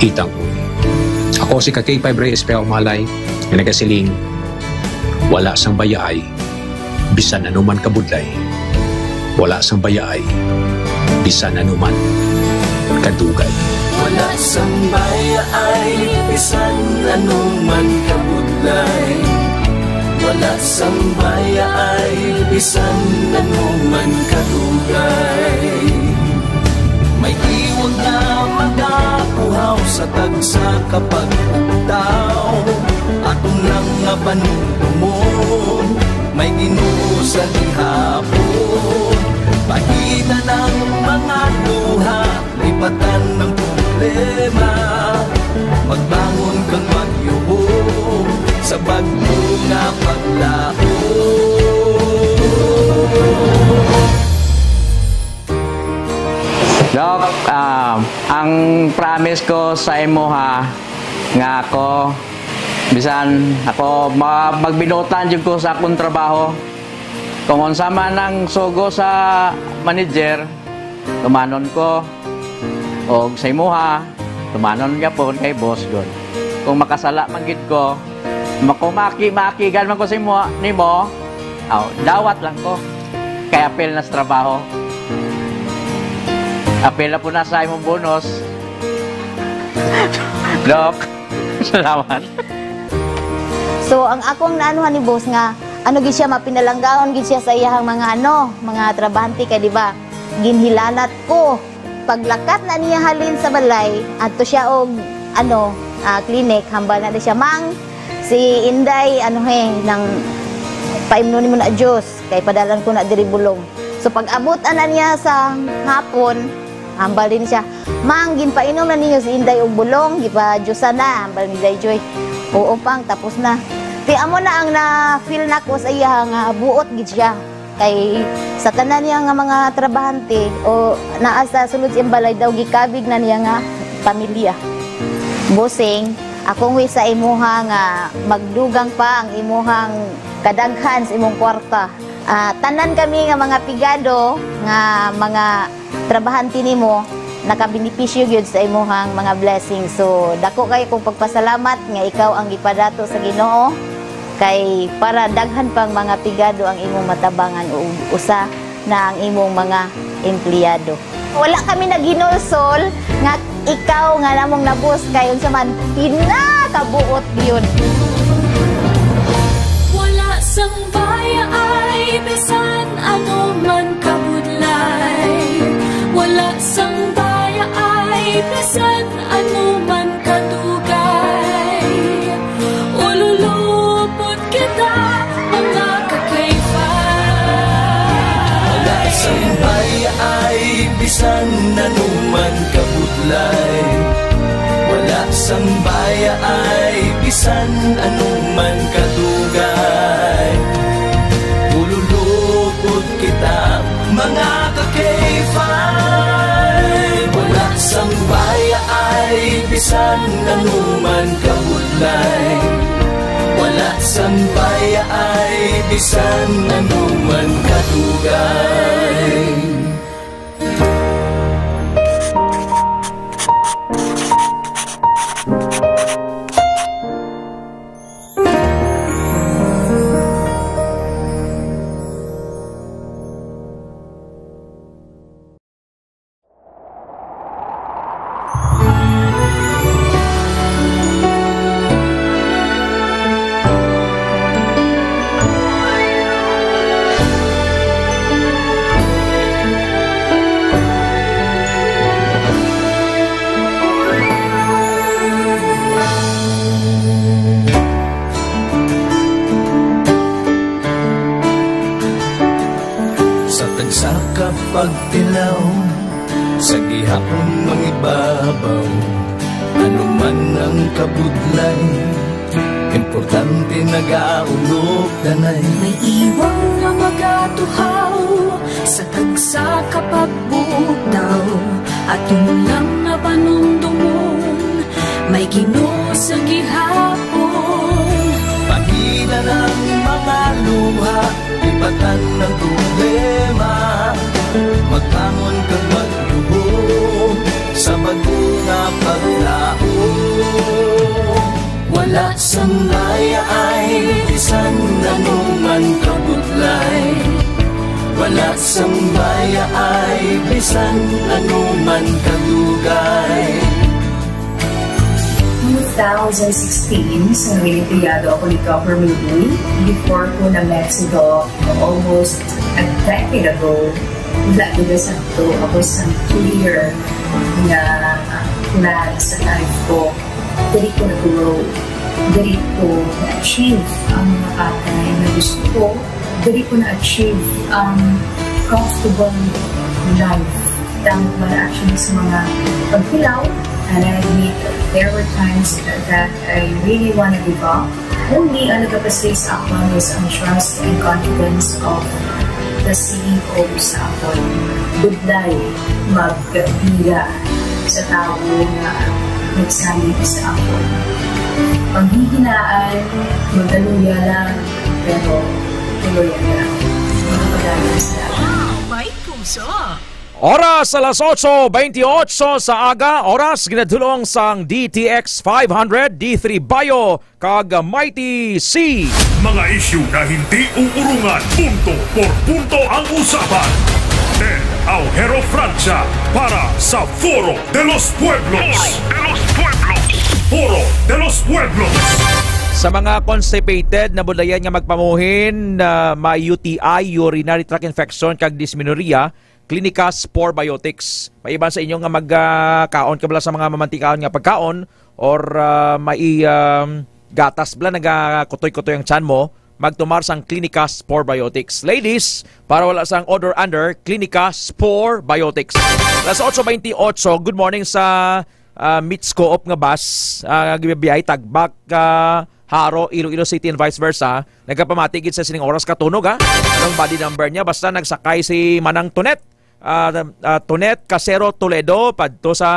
Itang Uy. Ako si ka K five Reyes Peao Malay nga nagasiling, wala sang bayaay bisan anuman kabudlay, wala sang bayaay bisan anuman kadugay. Wala sang bayaay bisan anuman kabudlay, wala sang bayaay bisan anuman kadugay. May tiwag nga magapuhaw sa tagsa ka pag-ugtaw. Aton lang nga panumdumon, may Ginoo sa gihapon. Pagitan ang mga luha, lipatan ang problema. Magbangon kang maghihom sa bag-o nga paglaom. Doc, ah, ang promise ko sa imuha nga ako, bisan ako, ma-, magbinuotan jud ko sa akong trabaho. Kung unsa man ang sugo sa manager, tumanon ko. Og sa imuha, tumanon gyapon kay boss gud. Kung makasala man gid ko, ma-, kung maki-, maakigan man ko sa imo, nimo, aw, dawat lang ko. Kay apil na sa trabaho. Apil na po na sa imong bonus. Doc, salamat. So, ang akong naanuhan ni boss nga, ano gid siya, mapinalanggaon gid siya sa iyahang mga ano, mga trabahante kay, di ba? Ginhilanat ko. Paglakat na niya halin sa balay, adto siya og, ano, ah, clinic, hambal na di siya, "Mang, si Inday, ano he, nang paimnon nimo na juice, kay padalan ko na diri bulong." So, pag-abot ana niya sa hapon, hambal din siya, "Mang, ginpainom na ninyo si Inday og bulong, gipa-juice na," hambal ni Day Joy. "Oo, Pang, tapos na." Ti amo na ang na-feel nako sa iya nga buot gid siya. Kay sa tanan niya nga mga trabahante o naa sa sulod sa iyang balay daw, gikabig na niya nga pamilya. Bossing, akong wish sa imuha nga magdugang pa ang imuhang kadaghan sa imong kwarta. Ah, tanan kami nga mga pigado nga mga trabahante nimo, nakabenepisyo gyud sa imuhang mga blessings. So, dako kayo kong pagpasalamat nga ikaw ang gipadato sa Ginoo, kay para daghan pang mga pigado ang imong matabangan, o usa na ang imong mga empleyado. Wala kami naghinulsol nga ikaw nga namong nabus kay unsa man pinakabuot gyud. Wala sang baya ay bisan ano man kabudlay. Wala sang baya ay bisan ano man kadugay. Ululupot kita, mga kakaifa. Wala sang baya ay bisan ano man kabudlay. Wala sang baya ay bisan ano man kadugay. Ululupot kita, mga kakaifa. Wala sang baya ay bisan ano man kabudlay. Wala sang baya ay bisan ano man kadugay. Sa tagsa ka pagtilaw, sa gihapon mangibabaw, ano man ang kabudlay, importante nagaulog danay. May iwang nga magatuhaw sa tagsa ka pagbugtaw, aton lang nga panumdomon, may Ginoo sa gihapon. Pahina lang mga luha, lipatan ang problema. Magbangon kag magluhod sa bag-o nga paglaom. Wala sang baya ay bisan ano man kabudlay. Wala sang baya ay bisan ano man kadugay. Two thousand sixteen, sa Noyenteyado ako ni Governor Lee. Before ko na-met si Doc, almost a decade ago, wala gid sakto. Ako sa clear nga plan sa life ko. Diri ko na-grow. Diri ko na-achieve ang mga bagay na gusto ko. Diri ko na-achieve ang comfortable life. Damo man actually sa mga pagtilaw, and I admit there were times that I really wanna give up. Only ang nagapasay sa akon was ang trust and confidence of the C E O sa akon. Budlay, magbiya sa tawo nga nagsalig sa akon. Panghihinaan, magaluya lang, pero tuloy lang. Mga pagdalo sa Wow, may puso! Oras alas otso bentiocho sa aga, oras ginadulong sang D T X five hundred, D three Bio, kag Mighty C. Mga isyu na hindi uurungan, punto por punto ang usapan. Ted Aujero Francia para sa Foro de los Pueblos. Foro de los Pueblos. Foro de los Pueblos. Sa mga constipated, nabudlayan nga magpamuhin, ah, may U T I, urinary tract infection, kag dysmenorrhea, Clinica Spore Biotics. May iban sa inyo nga mag, ah, kaon ka bala sa mga mamantikaon nga pagkaon or, ah, may, um, gatas bala, nagakutoy-kutoy ang tiyan mo, magtumar sang Clinica Spore Biotics. Ladies, para wala sang odor under, Clinica Spore Biotics. Alas otso bentiocho, good morning sa ah, Mitsko op nga bus, ah, nga gibibiyay Tagbak, ah, Jaro, Iloilo City and vice versa. Nagapamati gid sa sining oras katunog, ha. Anong body number niya? Basta nagsakay si Manang Tunet. Ah, ah, Tunet Casero Toledo, padto sa,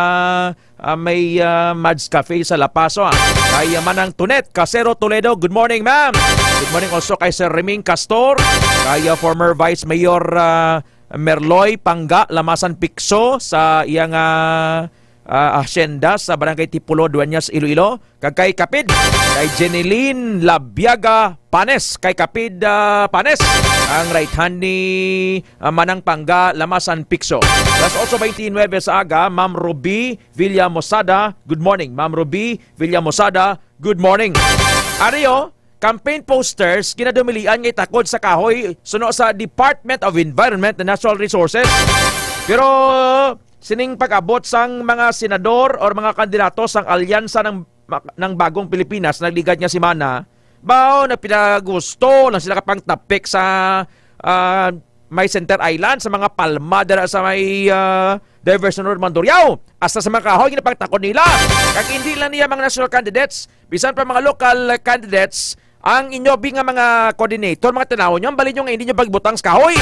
ah, may, ah, Mads Cafe sa La Paz, ha. Kay, ah, Manang Tunet Casero Toledo, good morning, ma'am. Good morning also kay Sir Reming Castor, kay, ah, former Vice Mayor, ah, Merloy Pangga, Lamasan Picso, sa iyang, ah, ah, Hacienda sa Barangay Tipulo, Dueñas, Iloilo, kag kay Kapid, kay Jeneline Labiaga Panes, kay Kapid, ah, Panes, ang right hand ni, ah, Manang Pangga Lamasan Picso. Alas otso beintinuebe sa aga, Ma'am Ruby Villamosada, good morning. Ma'am Ruby Villamosada, good morning. Ari, oh, campaign posters ginadumilian nga itakod sa kahoy suno sa Department of Environment and Natural Resources. Pero sining pag-abot sang mga senador or mga kandidato sang Alyansa ng, ng Bagong Pilipinas, nagligad nga semana, bao na pinagusto lang sila kapang tapik sa, ah, may Center Island, sa mga palma dira sa may, ah, Diversion Road, Mandurriao. Hasta sa mga kahoy, ginapagtakod nila. Kag hindi lang niya mga national candidates, bisan pa mga local candidates, ang inyo bi nga mga coordinator, mga tanaw nyo, ang bali nyo nga hindi nyo pagbutang sa kahoy.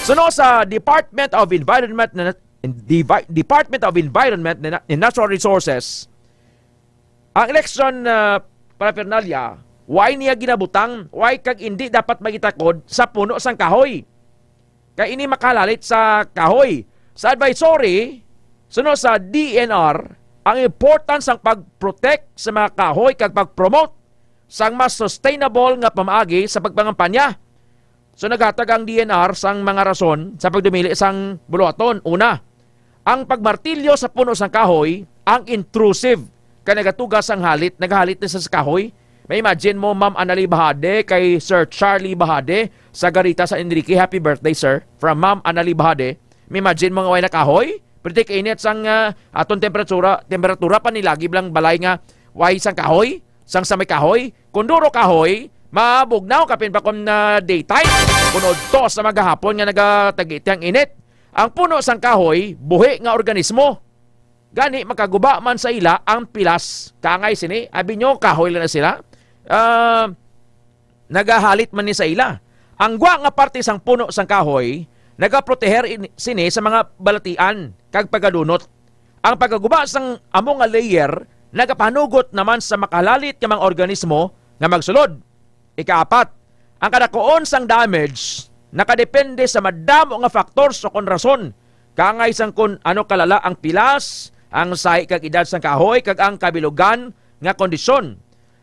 Suno sa Department of Environment na, Devi-, Department of Environment and Na-, and Natural Resources, ang election, ah, paraphernalia, why niya ginabutang, why kag hindi dapat magitakod sa puno sang kahoy? Kay ini makalalit sa kahoy. Sa advisory, suno sa D N R, ang importance sang pag-protect sa mga kahoy kag pag-promote sang mas sustainable nga pamaagi sa pagpangampanya. So, naghatag ang D N R sang mga rason sa pagdumili sang buluhaton. Una, ang pagmartilyo sa puno sang kahoy ang intrusive, kay nagatuga sang halit, nagahalit na sa kahoy. May imagine mo, Ma'am Annalie Bahade, kay Sir Charlie Bahade, sa Garita, sa Enrique. Happy birthday, sir. From Ma'am Annalie Bahade. May imagine mo nga way na kahoy? Pretty kainit sang, ah, aton temperatura, temperatura pa nilagi lang balay nga way sang kahoy, sang sa may kahoy. Kung duro kahoy, mabugnaw kapin pa kung na daytime. Kung udto sa maghapon nga nagatagiti ang init. Ang puno sang kahoy, buhi nga organismo. Gani, makaguba man sa ila ang pilas. Kaangay sini, abi nyo, kahoy lang na sila. Ah, nagahalit man ni sa ila. Ang gwa nga parte sang puno sang kahoy nagaproteher in-, sini sa mga balatian kag pagadunot. Ang pagkaguba sang amo nga layer nagapanugot naman sa makalalit nga mga organismo nga magsulod. Ikaapat, ang kadakuon sang damage nakadepende sa madamo nga factors o kon rason, kaangay sang kon ano kalala ang pilas, ang sahi kag edad sang kahoy, kag ang kabilugan nga kondisyon.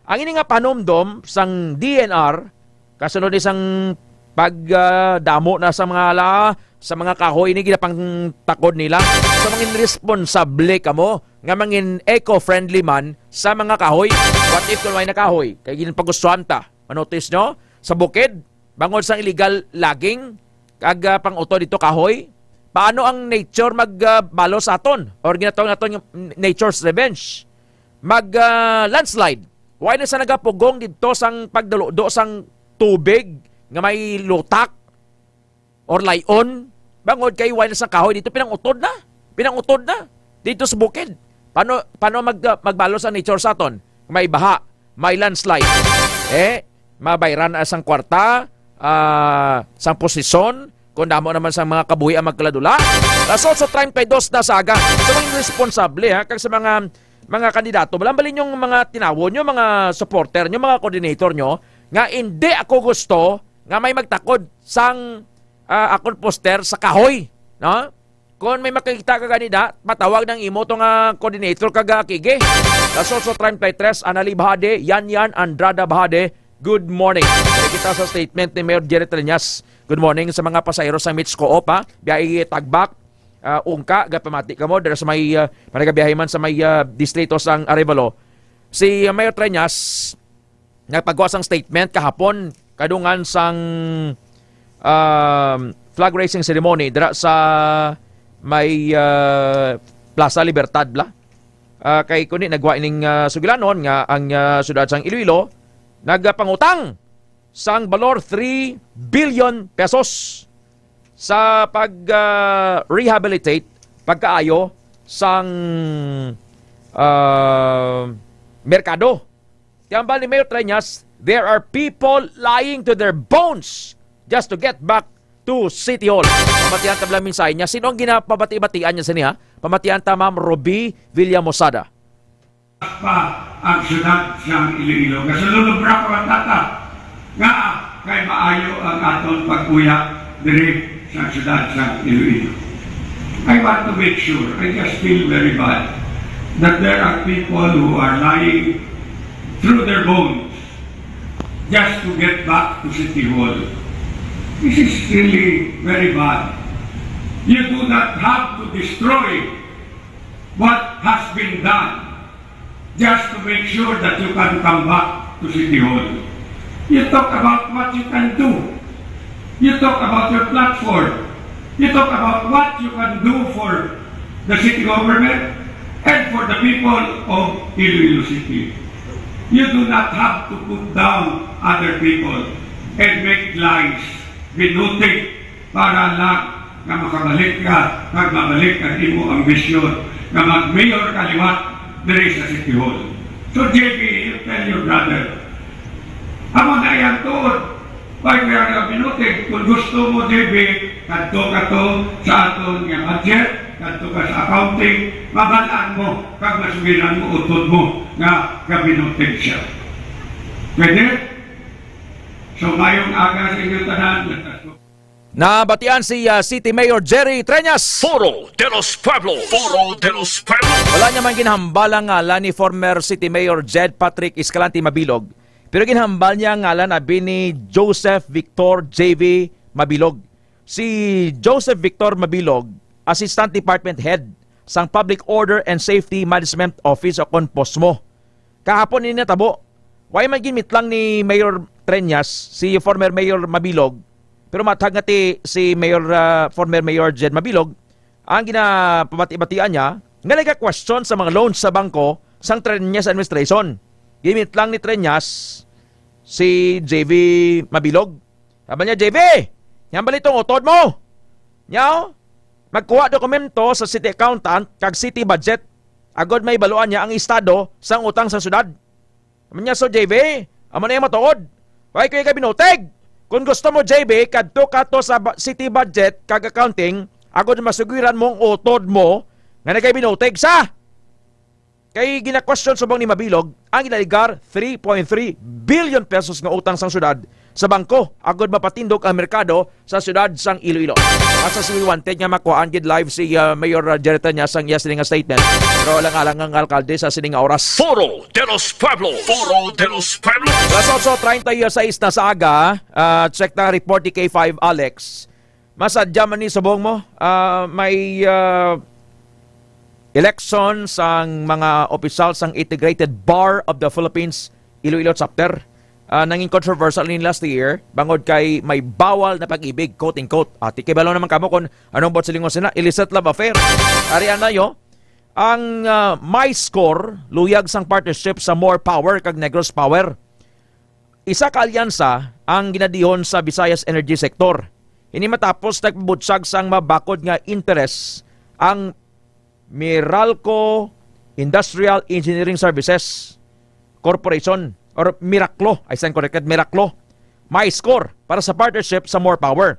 Ang ini nga panumdom sang D N R, kasunod ni sang pag, ah, damo na sa mga la-, sa mga kahoy ni ginapangtakod nila. So, mangin responsable kamo nga mangin eco-friendly man sa mga kahoy. What if kung may na kahoy? Kay ginpagustuhan ta. Manotis nyo? Sa bukid, bangod sang illegal logging, kag, ah, pang-uto dito kahoy, paano ang nature mag, ah, balo sa aton? Or ginatawag naton nga nature's revenge. Mag, ah, landslide. Why na sa nagapugong dito sang pagdaludo sang tubig nga may lutak or layon? Bangod kay why na sa kahoy dito, pinangutod na. Pinangutod na. Dito sa bukid. Paano, paano mag, ah, magbalo sa nature sa aton? May baha, may landslide. Eh, mabayran na sang kwarta, ah, sang posisyon, kung damo naman sang mga kabuhi ang magkaladula. Alas otso treinta y dos na sa aga. So, ang responsable, ha, kag sa mga, mga kandidato, balambali yung mga tinawon nyo, mga supporter nyo, mga coordinator nyo, nga hindi ako gusto nga may magtakod sang, ah, akon poster sa kahoy, no? Kon may makakita ka gani da, patawag nang imo to nga coordinator kag, ah, Kige. Alas otso treinta y tres, Anali Bahade, Yan Yan, Andrada Bahade, good morning. Kaya kita sa statement ni Mayor Jerry Treñas. Good morning sa mga pasahero sa Mitch Co-op, ha? Biyai Tagbak, ah, Ungka, gapamati kamo, dira sa may, ah, managabiyahe man sa may, ah, distrito sang Arevalo. Si, ah, Mayor Treñas, nagpagawa sang statement kahapon kadungan sang, um, flag raising ceremony dira sa may, uh, Plaza Libertad bala. Uh, kay kundi nagwa ining, uh, sugilanon nga ang, uh, siyudad sang Iloilo nagapangutang sang balor three billion pesos sa pag, uh, rehabilitate, pagkaayo sang, uh, merkado. Kay hambal ni Mayor Treñas, "There are people lying to their bones just to get back to City Hall." Pamatian ta bala mensahe niya. Sino ang ginapabati-batian niya sini, ha? Pamatian ta, Ma'am Ruby Villamosada. Pa ang siyudad sang Iloilo. Kasulunobra pa man tata nga kay maayo ang aton pag-uya diri sa siyudad sang Iloilo. I want to make sure, I just feel very bad. that there are people who are lying through their bones just to get back to City Hall. This is really very bad. You do not have to destroy what has been done just to make sure that you can come back to City Hall. You talk about what you can do. You talk about your platform. You talk about what you can do for the city government and for the people of Iloilo City. You do not have to put down other people and make lies, binutig, para lang nga makabalik ka, kag mabalik ang imo ambisyon nga mag-mayor ka liwat diri sa City Hall. So, J B, you tell your brother, amo na yan tuod. Why we are not minuting? Kung gusto mo, J B, kadto ka to sa aton nga budget, kadto ka sa accounting, mabalaan mo, kag masugiran mo, utod mo, nga kabinuting siya. Pwede? So, mayong aga sa inyo tanan. Let us go. Nabatian si ah, City Mayor Jerry Treñas. Foro de los Pueblos. Foro de los Pueblos. Wala niya man ginhambal ang ngalan ni former City Mayor Jed Patrick Escalante Mabilog, pero ginhambal niya ang ngalan abi ni Joseph Victor J V Mabilog. Si Joseph Victor Mabilog, Assistant Department Head sang Public Order and Safety Management Office o kon POSMO. Kahapon ini natabo. Way man ginmitlang ni Mayor Treñas si former Mayor Mabilog, pero matag nga ti si Mayor ah, former Mayor Jed Mabilog ang ginapabati-batian niya nga naga-question sa mga loans sa bangko sang Treñas administration. Ginmitlang ni Treñas si J V Mabilog. Sabi niya, "J V, yan bali tong utod mo? Nyaw, magkuha dokumento sa city accountant kag city budget agod may baluan niya ang estado sang utang sa syudad." Amo niya, "So, J V, amo na yung matuod. Why ko yung kabinutig? Kung gusto mo, J V, kadto ka to sa ba- city budget kag accounting agod masugiran mo ang utod mo nga nagay binutig sa." Kay gina-question subong ni Mabilog ang ginaligar three point three billion pesos nga utang sang syudad sa bangko agod mapatindog ang merkado sa syudad sang Iloilo. Asa si wanted nga makuhaan gid live si ah, Mayor ah, Jerry Treñas sang iya sini nga statement. Pero alang-alang ang alkalde sa sini nga oras. Foro de los Pueblos. Foro de los Pueblos. Alas otso treinta y seis na sa aga, ah, check na report ni K five Alex. Masadya man ni subong mo, ah, may ah, election sang mga opisyal sang Integrated Bar of the Philippines Iloilo Chapter. Ah, nanging controversial ni last year bangod kay may bawal na pag-ibig, quote-unquote. Ati kay balo naman kamo kung anong buot silingon sina, illicit love affair. Ari anayo, ang ah, MyScore luyag sang partnership sa More Power kag Negros Power. Isa ka alyansa ang ginadihon sa Visayas energy sector. Ini matapos nagpabutyag sang mabakod nga interes ang Meralco Industrial Engineering Services Corporation or Miraclo, I stand corrected, Miraclo, MyScore para sa partnership sa More Power.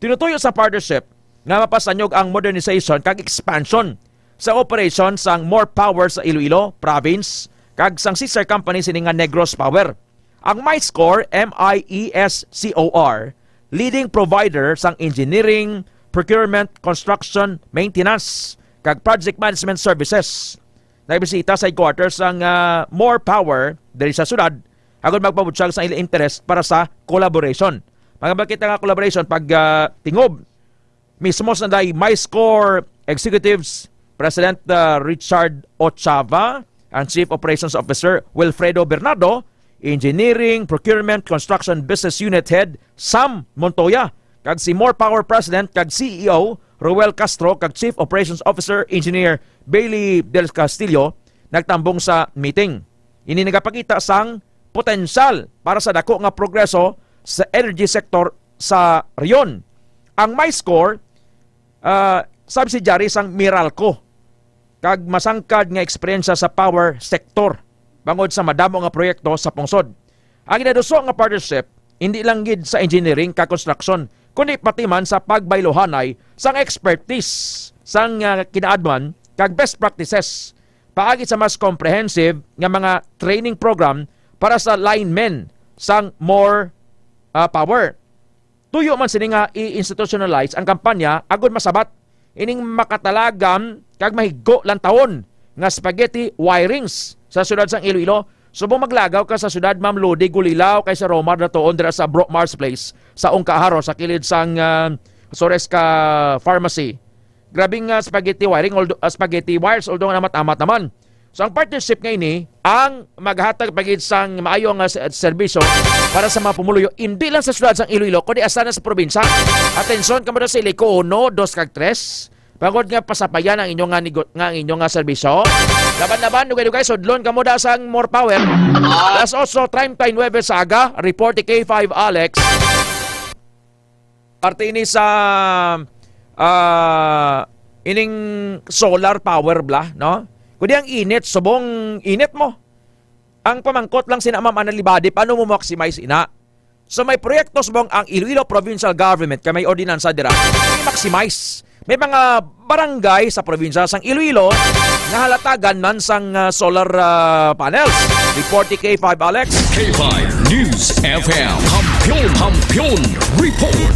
Tinutuyo sa partnership nga mapasanyog ang modernization kag expansion sa operation sang More Power sa Iloilo Province kag sang sister company sini nga Negros Power. Ang MyScore, M I E S C O R, leading provider sang engineering, procurement, construction, maintenance, kag project management services. Nagbisita sa headquarters sang ah, More Power diri sa syudad agud magpabutyag sa ila interest para sa collaboration. Magabakita nga collaboration pag ah, tingob mismo sa day MyScore Executives President ah, Richard Ochava, ang Chief Operations Officer Wilfredo Bernardo, Engineering, Procurement, Construction Business Unit Head Sam Montoya, kag si More Power President kag C E O Roel Castro kag Chief Operations Officer Engineer Bailey Del Castillo nagtambong sa meeting. Ini nagapakita sang potensyal para sa dako nga progreso sa energy sector sa rehiyon. Ang MyScore ah, subsidiary sang Meralco kag masangkad nga eksperyensya sa power sector bangod sa madamo nga proyekto sa pungsod. Ang ginaduso nga partnership hindi lang gid sa engineering kag construction, kundi pati man sa pagbaylohanay sang expertise sang ah, kinaadman kag best practices paagi sa mas comprehensive nga mga training program para sa linemen sang More ah, Power. Tuyo man sini nga i-institutionalize ang kampanya agud masabat ining makatalagam kag mahigko lantawon nga spaghetti wirings sa siyudad sang Iloilo. Subong maglagaw ka sa siyudad, Ma'am Lodi Gulilaw, kay si Romar Datuon dira sa Brook Mars Place sa Ungkaharo, sa kilid sang, ah, Soresca Pharmacy. Grabe nga spaghetti wiring, although, ah, spaghetti wires, although namat-amat naman. So, ang partnership nga ini, ang maghatag pa gid sang maayo nga se-, serbisyo para sa mga pumuluyo, hindi lang sa siyudad sang Iloilo, kundi hasta na sa probinsya. Atensyon kamo sa Ilico uno, dos kag tres. Bangod nga pasapayan ang inyo nga nigo-, nga ang inyo nga serbisyo. Laban-laban, dugay-dugay, sudlon kamo da sang more power. Alas otso treinta y nueve sa aga, report ni K five Alex. Parte ini sa, ah, ining solar power bla, no? Kundi ang init, subong init mo. Ang pamangkot lang sina Ma'am Ana Libade, paano mo maximize ina? So may proyekto subong ang Iloilo Provincial Government kay may ordinansa dira. I-maximize. May mga barangay sa probinsya sang Iloilo nga halatagan man sang, ah, solar, ah, panels. Report ni K five Alex. K five News F M. Kampiyon, Kampiyon Report.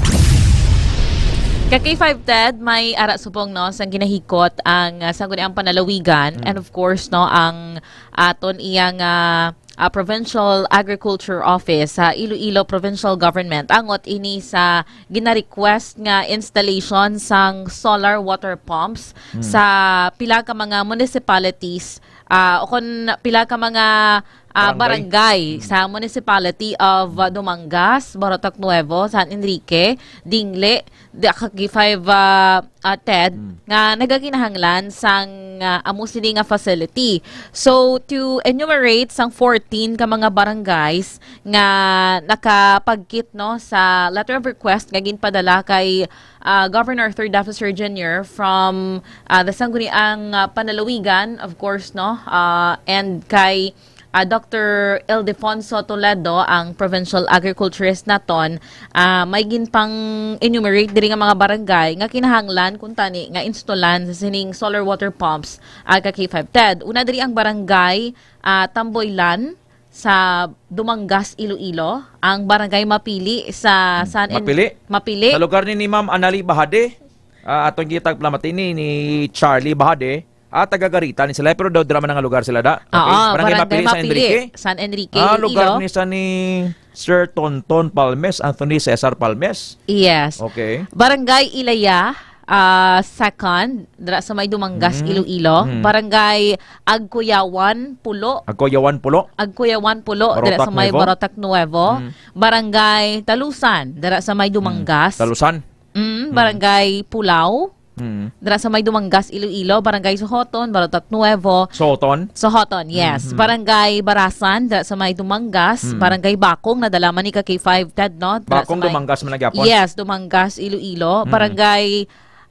Ka K five Ted, may ara subong, no, sang ginahikot ang, ah, Sangguniang Panlalawigan, Mm. and of course, no, ang aton iyang, ah, ah, Provincial Agriculture Office sa Iloilo Provincial Government, angot ini sa gina-request nga installation sang solar water pumps Hmm. sa pila ka mga municipalities, ah, o kon pila ka mga, ah, Barangay. barangay Hmm. sa municipality of, ah, Dumangas, Barotac Nuevo, San Enrique, Dingle, di, ka K five, ah, ah, Ted, Hmm. nga nagakinahanglan sang, ah, amo sini nga facility. So, to enumerate sang fourteen ka mga barangays nga nakapagkit, no, sa letter of request nga ginpadala kay, ah, Governor Arthur Dafa Sir Junior from, ah, the Sangguniang, ah, Panlalawigan, of course, no, ah, and kay, ah, Doctor Ildefonso Toledo, ang provincial agriculturist naton, ah, may ginpang-enumerate diri nga mga barangay nga kinahanglan kuntani nga installan sa sining solar water pumps, ah, ka K five Ted. Una diri ang barangay, ah, Tamboylan sa Dumangas, Iloilo, ang barangay Mapili sa Hmm. San En-, Mapili? Mapili. Sa lugar ni, ni Ma'am Anali Bahade, ah, atong gitagplamati ni, ni Charlie Bahade, ah, taga Garita ni sila, pero daw dira man nga lugar sila da. Okay. Oo, Barangay Barangay Mapili, San Mapili, Enrique? San Enrique, Ah, lugar Iloilo. ni sa ni Sir Tonton Palmes, Anthony Cesar Palmes. Yes. Okay. Barangay Ilaya, ah, second, dira sa may Dumangas, Mm. Iloilo. Mm. Barangay Agkuyawan, Pulo. Agkuyawan, Pulo. Agkuyawan, Pulo, dira Barotac sa may Nuevo. Barotac Nuevo. Mm. Barangay Talusan, dira sa may Mm. Dumangas. Talusan. Mm, Mm. Barangay Pulao. Mm. Dira sa may Dumangas, Iloilo, Barangay Sohoton, Barotac Nuevo. Sohoton? Sohoton, yes. Mm-hmm. Barangay Barasan, dira sa may Dumangas, Mm. Barangay Bakong, nadala man ni ka K five Ted, no? Dira Bakong, sa may Dumangas man na gyapon? Yes, Dumangas, Iloilo. Mm. Barangay,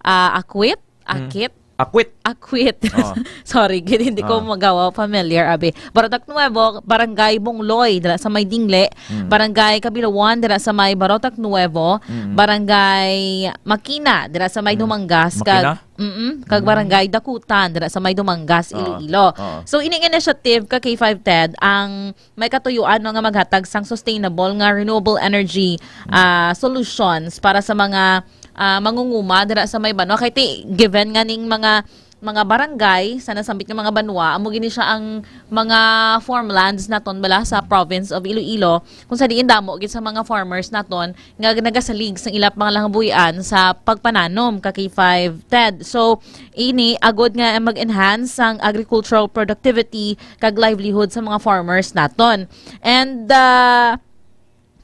ah, Akwit, Mm. Akit? Akwit. Akwit. Oh. Sorry, gid, hindi ko Oh. magawa familiar, abi. Barotac Nuevo, Barangay Bungloy, dira sa may Dingle, Mm. Barangay Kabilawan, dira sa may Barotac Nuevo, Mm. Barangay Makina, dira sa may Mm. Dumangas, kag, Makina? mm-mm, kag Mm. Barangay Dakutan, dira sa may Dumangas, Oo. Iloilo. Oo. So, ining initiative ka K five Ted, ang may katuyuan, no, nga maghatag sang sustainable nga renewable energy, Mm. ah, solutions para sa mga, ah, mangunguma dira sa may banwa. Kay ti, given nga ning mga, mga barangay sa nasambit nga mga banwa, amo gini siya ang mga farmlands naton bala sa province of Iloilo, kung sa diin damo gid sa mga farmers naton nga nagasalig sang ila mga langbuy-an sa pagpananom ka K five Ted. So, ini agod nga mag-enhance sang agricultural productivity kag livelihood sa mga farmers naton. And, ah,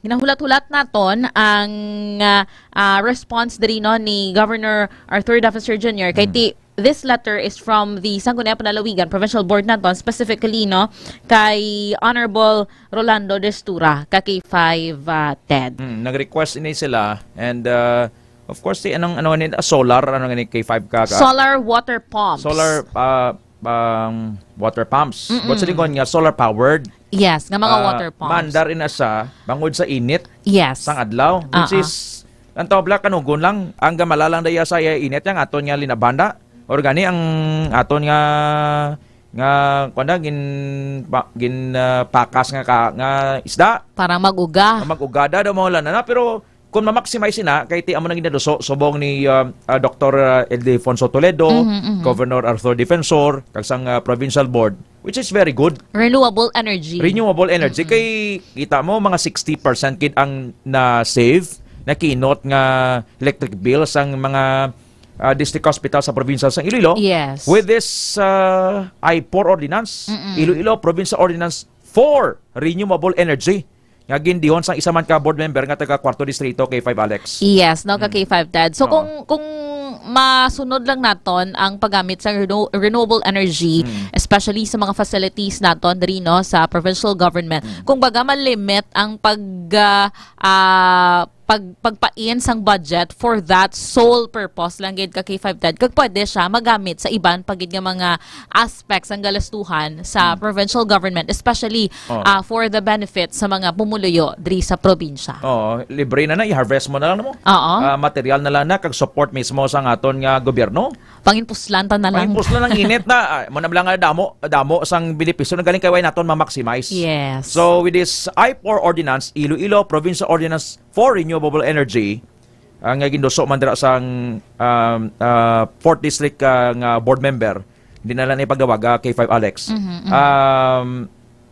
ginahulat-hulat naton ang, ah, ah, response diri, no, ni Governor Arthur Dafa Sir Junior. Kay Mm. ti-, this letter is from the Sangguniang Panlalawigan Provincial Board naton, specifically, no, kay Honorable Rolando Destura, ka K five, ah, Ted. Mm, nag-request ini sila and, ah, of course, si anong, ano ni, ah, solar, ano ni, K five ka, ka? Solar water pumps. Solar, ah, um, water pumps. Mm-mm. But sa lingon nga, solar powered. Yes, nga mga Ah, water pumps. Maandar ina siya, bangod sa init Yes. sang adlaw, which Ah, ah. is, ang tawag bala, kanugon lang, ang gamala lang daya sa iya init, yang aton nga linabhanda. Or gani, ang aton nga, nga, kuwan na, gin, pa-, gin, ah, pakas nga ka, nga isda. Para mag-uga. Nga mag-ugada daw, mawala na na, pero Kung ma-maximize sina, kay ti amo nang ginaduso subong ni, ah, ah, Doktor, ah, Ildefonso Toledo, Mhm, mhm. Governor Arthur Defensor, kag sang, ah, provincial board, which is very good. Renewable energy. Renewable energy. Mm-mm. Kay kita mo, mga sixty percent gid ang na-save, nakinot nga electric bill sang mga, ah, district hospital sa probinsya sang Iloilo. Yes. With this, ah, I four ordinance, Mm-mm. Iloilo Provincial Ordinance for Renewable Energy, nga gindihon sang isa man ka board member nga taga Cuarto Distrito, K five Alex. Yes, no, ka Mm. K five Ted. So, Oo. kung, kung masunod lang naton ang paggamit sa renew-, renewable energy, Mm. especially sa mga facilities naton diri, no, sa provincial government, Mm. kung baga, malimit ang pag, ah, ah, pag-, pagpain sang budget for that sole purpose lang gid, ka K five Ted, kag pwede siya magamit sa iban pa gid nga mga aspects ang galastuhan sa Mm. provincial government, especially, Oh. ah, for the benefit sa mga pumuluyo diri sa probinsya. Oo, libre na na, i-harvest mo na lang mo. Oo. Ah, material na lang na, kag support mismo sa aton nga gobyerno. Panginpuslan ta na lang. Panginpuslan ang init na. Ah, mo na lang nga damo, damo sang benepisyo na galing kay way naton ma-maximize. Yes. So, with this I four ordinance, Iloilo Provincial Ordinance for Renewable Energy, ang nga ginduso man dira sang, um, ah, fourth District, ah, nga board member, hindi na lang ipagawaga, K five Alex. Mhm, mhm. Um,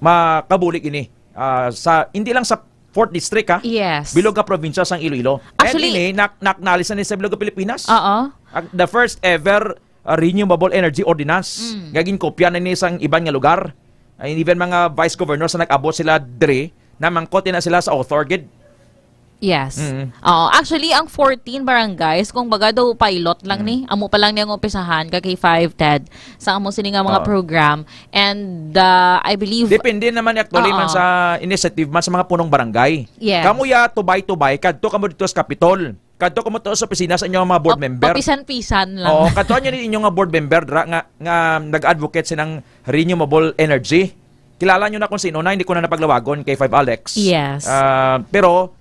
makabulig ini, ah, sa, hindi lang sa fourth District, ha? Yes. Bilog nga probinsya sang Iloilo. And Actually, ini, nak-, naknalis na ni sa bilog nga Pilipinas. Oo. Ang, the first ever, ah, renewable energy ordinance. Mm. Nga ginkopya na ni sang iban nga lugar. And even mga vice governor sa nag-abot sila diri, namangkot na sila sa author gid. Yes. Mm. Oo. Actually, ang fourteen barangays, kung baga daw pilot lang Mm. ni, amo pa lang niyang umpisahan, ka K five Ted, sa amo sini nga mga Oo. program. And, uh, I believe Depende naman actually man Oo. sa initiative man sa mga punong barangay. Yes. Kamo ya tubay-tubay, kadto kamo dito sa Kapitol. Kadto kamo to sa opisina sa inyong mga board Op-, member. Opisan-pisan lang. Oo, kadto nyo ni inyong mga board member dra nga, nga nag-advocate sinang renewable energy. Kilala nyo na kung sino na, hindi ko na napaglawagon, K five Alex. Yes. Ah, pero,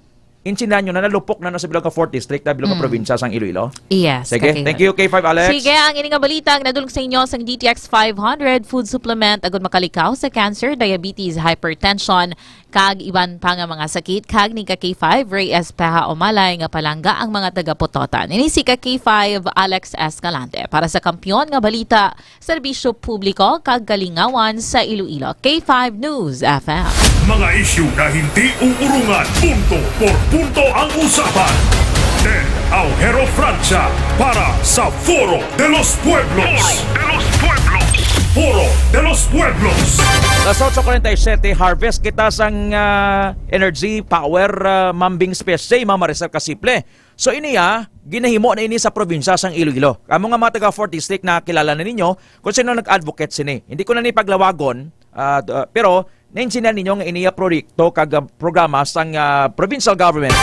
insinan nyo na nalupok na, na sa bilog nga fourth District, na bilog nga Mm. probinsya sang Iloilo. Yes, Sige, okay. thank you, K five Alex. Sige, ang ini nga balita ang nadulog sa inyo sang D T X five hundred food supplement agud makalikaw sa cancer, diabetes, hypertension, kag iban pa nga mga sakit, kag ni ka K five Ray Espeha Umalay nga palangga ang mga taga-Pototan. Ini si ka K five Alex Escalante para sa Kampiyon nga Balita, Serbisyo Publiko kag Kalingawan sa Iloilo. K five News F M. Mga isyu na hindi uurungan, punto por punto ang usapan. Ted Aujero Francia para sa Foro de los Pueblos. Foro de los Pueblos. Foro de los Pueblos. Las otso cuarenta y siete, harvest kita sang, ah, energy, power, ah, Ma'am Bing Spesay, Ma'am Maricel Casiple. So, ini, ah, ginahimo na ini sa probinsya sang Iloilo. Amo nga mga taga fourth District, nakilala na ninyo kung sino nag-advocate sini. Hindi ko na ni paglawagon, ah, d-, ah, pero naintindihan ninyo nga ini, ah, proyekto kag, ah, programa sang, ah, provincial government.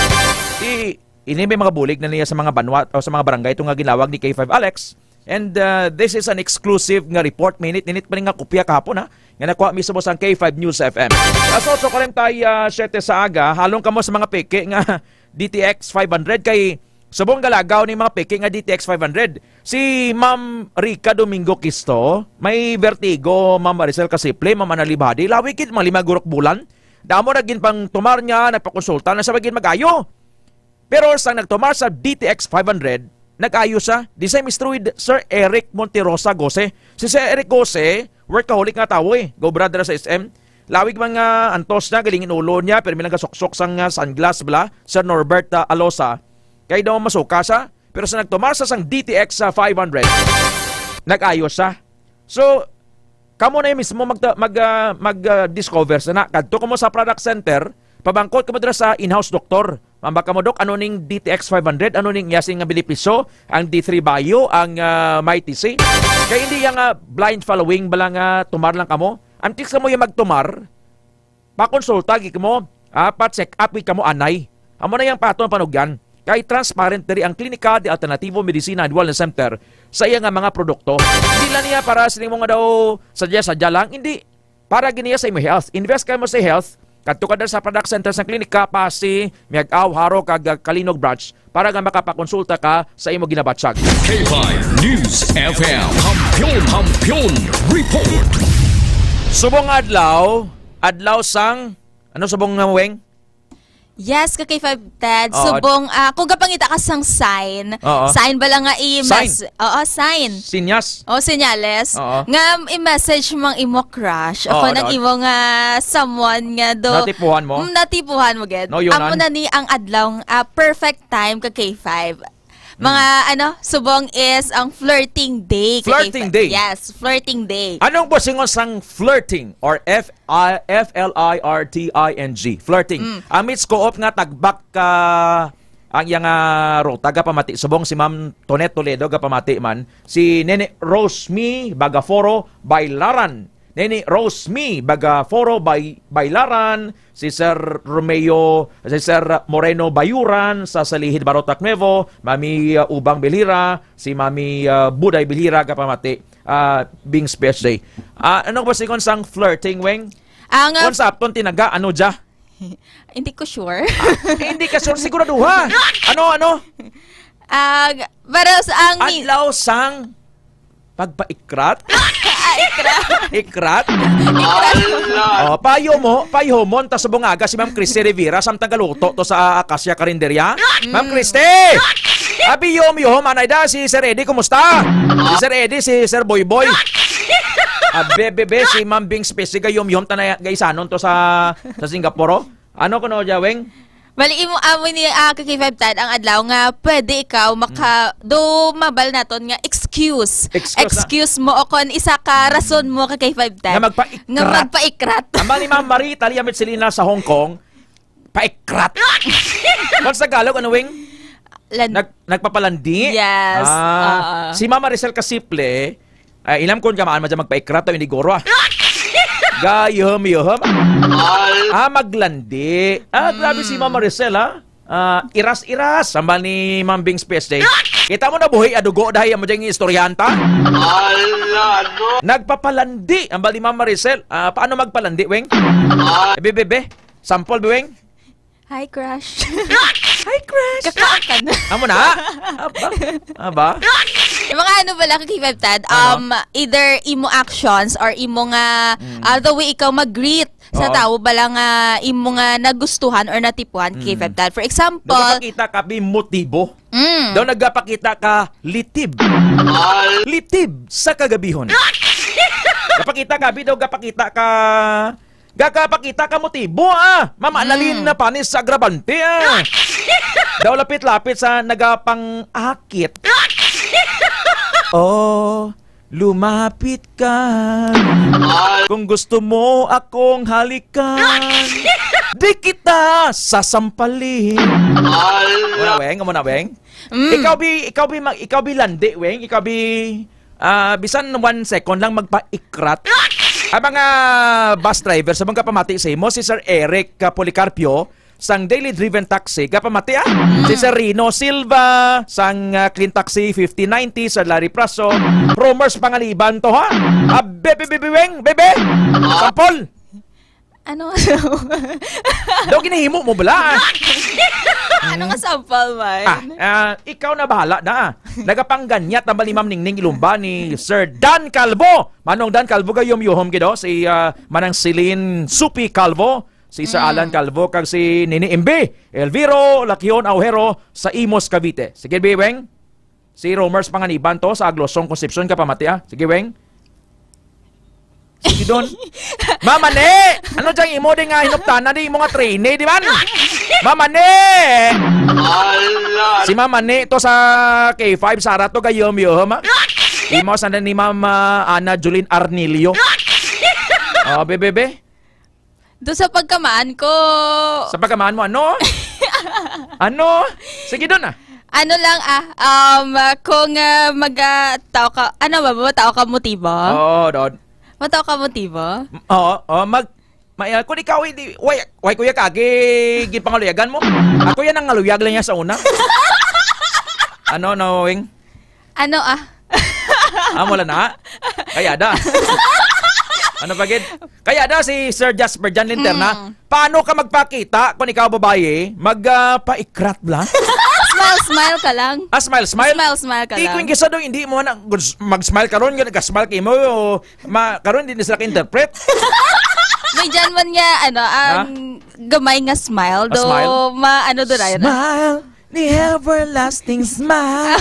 I-, Ini may mga bulig na niya sa mga banwa o sa mga barangay, ito nga ginawag ni K five Alex. And, uh, this is an exclusive nga report. Minit-minit pa rin nga kopya kahapon, ha, nga nakuha mismo sa K five News F M. Alas otso kuwarenta y siete sa aga, halong kamo sa mga peke nga D T X five hundred kay subong galagaw ni mga peke nga D T X five hundred. Si Ma'am Rica Domingo Quisto, may vertigo, Ma'am Maricel Casiple, Ma'am Annalie Badi, lawig gid, mga lima gurok bulan. Damo na gin pang tumar niya, nagpakonsulta na sa magin mag-ayo. Pero sang nagtumar sa D T X five hundred, nag-ayo siya. Di siya mister with Sir Eric Monterosa Gose. Si Sir Eric Gose, workaholic nga tawo eh. Gobra dira sa S M. Lawig man nga antos niya, galing in ulo niya, pero may nagasuksok sang, ah, sunglass bala, Sir Norbert, ah, Alosa. Kay daw masuka siya, pero sa nagtumar sa sang D T X sa five hundred, nag-ayo siya. So, kamo na mismo mag, mag, ah, mag, ah, discover sa na. Kadto kamo sa product center, pabangkot kamo dira sa in-house doktor. Mamba kamo, "Dok, ano ning D T X five hundred? Ano ning iya sini nga benepisyo? Ang D three Bio, ang, ah, Mighty C?" Kay hindi yang, ah, blind following bala nga tumar lang kamo. Antes kamo yung magtumar, pakonsulta gid kamo, ah, pa-check up gid kamo anay. Amo na yang paton panugyan. Kay transparent diri ang Klinika de Alternativo Medicina and Wellness Center sa iya nga mga produkto. Hindi lang niya para sa imo nga daw sadya-sadya lang, hindi. Para gid niya sa imo health. Invest kamo sa health. Kadto ka dira sa product center sa klinika, Pasi, Miag-aw, Jaro, kag, ah, Calinog branch para nga makapakonsulta ka sa imo ginabatyag. K five News F M. Kampiyon, Kampiyon Report. Subong adlaw, adlaw sang, ano subong nga, Weng? Yes, ka K five Ted. Oo. Subong, ah, kung gapangita ka sang sign, Oo. sign ba lang nga i-, Sign. mes-, oo, sign. Sinyas. O, senyales. Oo. Nga i-message mang imo crush. O Oo, kung nang no. imo nga someone nga do. Natipuhan mo? Mm, natipuhan mo, gid. No, yun Amo an- na ni ang adlaw, ah, perfect time ka K five. Mga, Mm. ano, subong is ang flirting day. Flirting Kakay-, day. Yes, flirting day. Anong busingon sang flirting or F I, F L I R T I N G? Flirting. Mm. Ang Mitsko op nga tagbak ka ang iya nga ruta gapamati. Subong si Ma'am Tonet Toledo gapamati man. Si Nene Rosmi Bagaforo Bailaran. Nene Rosmi Bagaforo Bay-, Bailaran, si Sir Romeo, si Sir Moreno Bayuran sa Salihid, Barotac Nuevo, Mami, uh, Ubang Bilhira, si Mami, uh, Buday Bilhira, kapamati, uh, Bing Space Day. Ah, ano ba sigon sang flirting, Weng? Ang, uh, Kung sa Apton tinaga, ano dya? Hindi ko sure. Ah, hindi ka sure, siguraduha. Ano, ano? Ah, pero sa ang mi- Adlaw sang pagpaikrat? Ah, ikrat. Ikrat? Ala! Oh, payo mo, payo mo, ta subong aga si Ma'am Christy Rivera, samtang galuto to sa Acacia Carinderia. Ma'am Mm. Christy! Abi, yom, yom, anay da, si Sir Eddie, kumusta? Si Sir Eddie, si Sir Boy Boy. Abi, bebe, si Ma'am Bing Spesig, gayom, yom, tanay, gaisanon to sa, sa Singapore, oh. Ano kuno, Jaweng? Bali, imo, amo ni, ah, ka K five Tad, ang adlaw nga pwede ikaw maka-, Mm. do mabal naton nga excuse. Excuse na. Excuse mo o kon isa ka rason mo ka K five Tad. Nga magpaikrat. Nga magpaikrat. Ang ni Ma'am Marie Talia Mitsilina sa Hong Kong, paikrat. Kung sa Tagalog, ano, Weng? Lan- Nag-, nagpapalandi? Yes. Ah, Oo. si Ma'am Maricel Casiple, ay, ilam kon kamaan man dyan magpaikrat o iniguro, ah. Gayuhum-yuhum. Ah, maglandi. Ah, grabe si Mm. Ma'am Maricel, ha? Ah, iras-iras, hambal ni Ma'am Bing Space Day. Kita mo na buhi, adugo, dahi, amo dyan yung istoryahan ta? Ala, no? Nagpapalandi, hambal ni Ma'am Maricel. Ah, paano magpalandi, Weng? Ah. Bebe, bebe. Sample, Weng. Hi, crush. Hi, crush. Kakaan ka na. Amo na? Aba? Aba? Yung mga ano pala, ka K five Tad, Ano? um, either imo actions or imo nga, Mm. ah, the way ikaw mag-greet sa Oo. tao pala nga imo nga nagustuhan or natipuhan, Mm. K five Tad. For example, Daw nagpakita ka bi motibo. Mm. Daw nagpakita ka litib. Litib sa kagabihon. Gapakita ka bi, daw gapakita ka Gakapakita ka motibo, ah. Mama, Mm. lalim na panis sa agravante, ah. Daw lapit-lapit sa nagapang-akit. Oh, lumapit ka. Kung gusto mo akong halikan, di kita sasampalin. Amo na, Weng? Amo na, Weng? Mm. Ikaw bi, ikaw bi, ma-, ikaw bi landi, Weng? Ikaw bi, ah, bisan one second lang magpaikrat? Ang mga bus driver, sa mga pamati sa imo, si Sir Eric, ah, Policarpio, sang Daily Driven Taxi, kapamati, ah? Mm. Si Sir Rino Silva, sang, ah, Clean Taxi fifteen ninety, Sir Larry Praso, Romers Panganiban to, ha? Ah, bebe, bebe, Weng, bebe! Sampol! Ano nga sa Daw ginahimo mo bala? Ano nga sample man? Ah, ah, ikaw na bahala na. Nagapangganyat ang bali Ma'am Ningning Ilumba ni Sir Dan Calvo. Manong Dan Calvo, gayom-yuhom gid, oh. Si, ah, Manang Celine Supi Calvo, si Sir Mm. Alan Calvo, kag si Nini Imbi, Elviro Lakion Aujero sa Imus, Cavite. Sige, Biweng. Si Romers Panganiban to sa Aglosong, Concepcion, kapamati, ah. Sige, Weng. Sige, Don. Mama, ne! Ano dyan imo di nga hinuptanan di imo nga trainee, di ba? Mama, ne! Ala! Si Mama, ne, to sa K five, Sara to, gayom, yom, ha? Imo sa ni Mama Ana Jolene Arnilio. Oh, be, be, be. Do sa pagkamaan ko. Sa pagkamaan mo, ano? Ano? Sige, Don, ah. Ano lang, ah, um, kung, ah, mag, ah, tao ka, ano ba, ba, tao ka motibo? Oo, Don. Matao ka motibo? M-, oo, oo, mag-, may, ah, kung ikaw, hindi, way, way, kuya, kagi, gipangaluyagan mo. Ako yan ang ngaluyag lang niya sa una. Ano, no, Wing? Ano, ah? Ah, wala na. Kaya da. Ano pa gid? Kaya da si Sir Jasper Jan Linterna. Hmm. Paano ka magpakita kung ikaw babayi? Mag, ah, paikrat lang? Smile, smile ka lang. Ah, smile, smile? Smile, smile ka Di lang. Ko yung gisa daw, hindi mo na, mag-smile ka ron, nag-smile ka mo, ma, karon hindi na sila ka-interpret. May dyan man nga, ano, ang gamay nga smile. A Do, smile? ma, ano do na yun? Smile, the everlasting smile.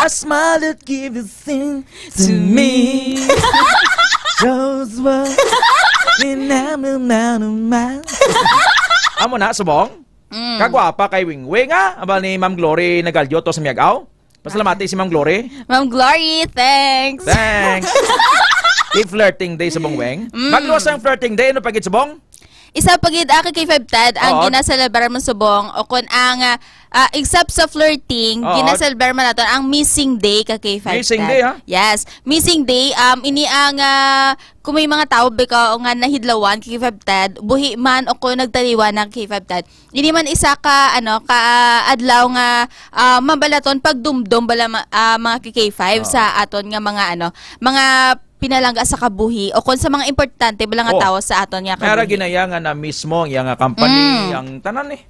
A smile that gives sing to To me. me. Those were the number, number, number. Amo na, subong? Mm. Kagwapa kay Wingwing, ah. Aba ni Ma'am Glory Nagalyo to sa Miag-aw. Pasalamati si Ma'am Glory. Ma'am Glory, thanks. Thanks. If flirting day sa Bongweng. Mm. Magluwas ang flirting day, ano pa gid subong? Isa pa gid, ah, ka K five Ted, ang Oo. ginaselebrar mo subong, o kun ang, ah, ah, except sa flirting, Oo. ginaselebrar man naton ang missing day ka K five Missing Ted. day, ha? Yes. Missing day, um, ini ang, ah, kung may mga tao bitaw nga nahidlawan ka K five Ted, buhi man o kung nagtaliwan na ka K five Ted, ini man isa ka, ano, ka, ah, adlaw nga, ah, mabalaton pagdumdom bala ma-, ah, mga ka K five Oo. sa aton nga mga, ano, mga pinalangga sa kabuhi o kung sa mga importante bala nga Oo. tao sa aton nga May ara kabuhi. ginaya nga na mismo ang iya nga company, Mm. ang tanan eh.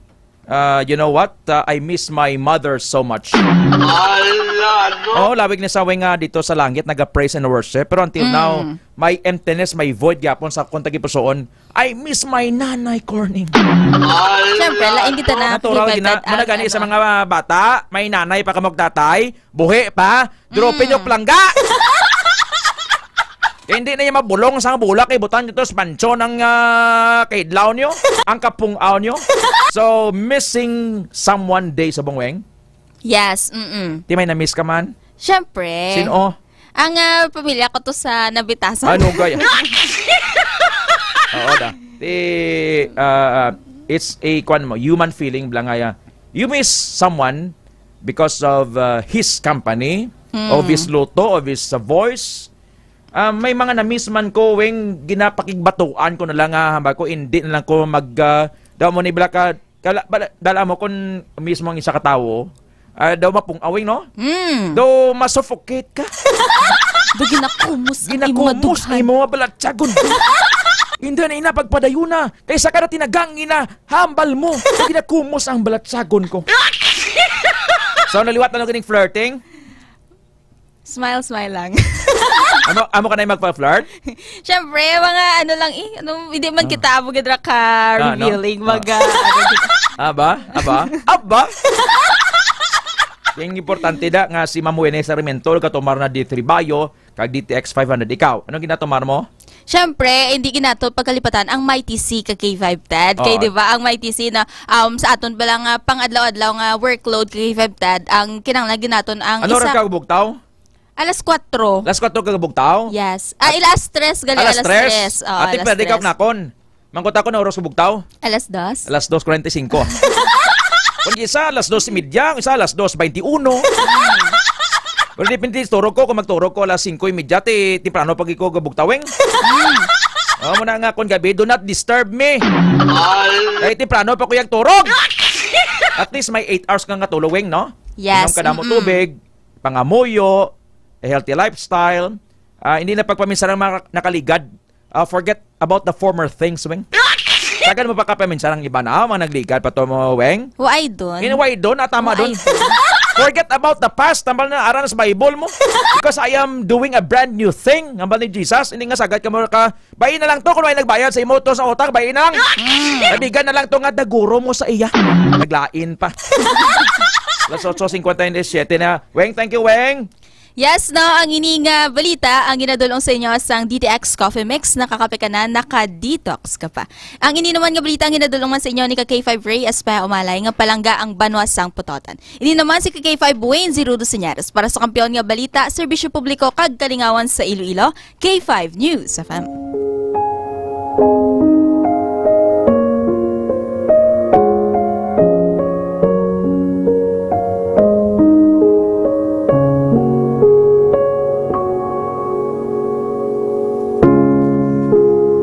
Ah, you know what? Ah, I miss my mother so much. Ala, no? Oh, labig na sa way nga dito sa langit, naga-praise and worship. Pero until Mm. now, may emptiness, may void gyapon sa akong tagipusoon. I miss my nanay, Corning. Ala, Siyempre, lain kita no? na Natural, K five gina-, Ted, muna ang gani sa ano. mga bata, may nanay pa kamo tatay, buhi pa, dropin Mm. yung palangga. Kaya hindi na niya mabulong sa bulak, ibutan niyo to sa mansion ang, ah, kaidlaw niyo, ang kapungaw niyo. So, missing someone day sa Bongweng? Yes, mm-mm. Ti may na-miss ka man? Siyempre. Sino? Ang, ah, pamilya ko to sa Nabitasan. Ano gaya? Oo da. Ti, ah, it's a, kwan mo, human feeling, bala nga, ah, you miss someone because of, ah, his company, Mm. of his luto, of his, ah, voice. Ah, may mga na-miss man ko, Weng, ginapakigbatuan ko na lang, ah, hambal ko, hindi na lang ko mag, ah, daw mo ni bala ka, kala, bala, dala mo kung mismo ang isa ka tawo, ah, daw mapung-awing, no? Mm. Daw masuffocate ka. Do ginakumos ang imo nga Ginakumos dughan. imo nga balatsagon. Hindi na ina pagpadayuna. Kaysa ka na tinagang ina, hambal mo. Daw ginakumos ang balatsagon ko. So, naliwat na lang ganing flirting? Smile, smile lang. Amo, amo ka na yung magpa-flirt? Siyempre, mga ano lang eh, ano, hindi man Ah. kita amo gid ra ka Ah, no? revealing, Ah. mag, ah, ano, Aba? Aba? Aba? Yung importante da nga si Ma'am Wene Sarmiento, katumar na D three Bio, kag D T X five hundred. Ikaw, anong ginatumar mo? Siyempre, hindi ginato pagkalipatan ang Mighty C ka K five Ted. Kay, Oo. di ba, ang Mighty C na, um, sa aton pala nga pang-adlaw-adlaw nga workload ka K five Ted, ang kinahanglan ginaton ang Ano oras isa ka bugtaw? Alas kwatro. Alas kwatro ka bugtaw? Yes. Ah, At- alas tres, gali, Alas alas tres? tres. Oh, Ate, alas pwede ka tres. nakon. Mangkot ako na oras ka bugtaw? Alas dos. Alas dos kwarenta y cinco. Kung isa, alas dos y media, kung isa, alas dos veintiuno. Pero depende, turog ko, kung magturog ko alas singko y media, ti, temprano pag ikaw gabugtawing. Oh, muna nga, kung gabi, do not disturb me. Kay temprano pa ko yung turog. At least may eight hours kang katulowing, no? Yes, Inom ka damo mm-mm. tubig, pangamuyo, a healthy lifestyle. Ah, hindi na pagpaminsan ang mga nakaligad. Ah, forget about the former things, Weng. Tagal mo pa kapaminsan ang iba na, ah, mga nagligad pa to mo, Weng. Wa ay dun. Ina, wa ay dun, ah, tama Wa dun. ay dun. Forget about the past, tambal na aran sa Bible mo. Because I am doing a brand new thing, hambal ni Jesus. Hindi nga sagad ka mo ka, "Bayi na lang to, kung may nagbayad sa imo to sa utang, bayi na lang." Mm. Nabigan na lang to nga daguro mo sa iya. Naglain pa. Alas otso cincuenta y siete na. Weng, thank you, Weng. Yes, no, ang ini nga balita ang ginadulong sa inyo sang D T X Coffee Mix. Nakakape ka na, naka-detox ka pa. Ang ini naman nga balita ang ginadulong man sa inyo ni ka K five Ray Espaya Umalay nga palangga ang banwa sang Pototan. Ini naman si ka K five Wayne Zirudo Señares para sa Kampiyon nga Balita, Serbisyo Publiko kag Kalingawan sa Iloilo, K five News F M.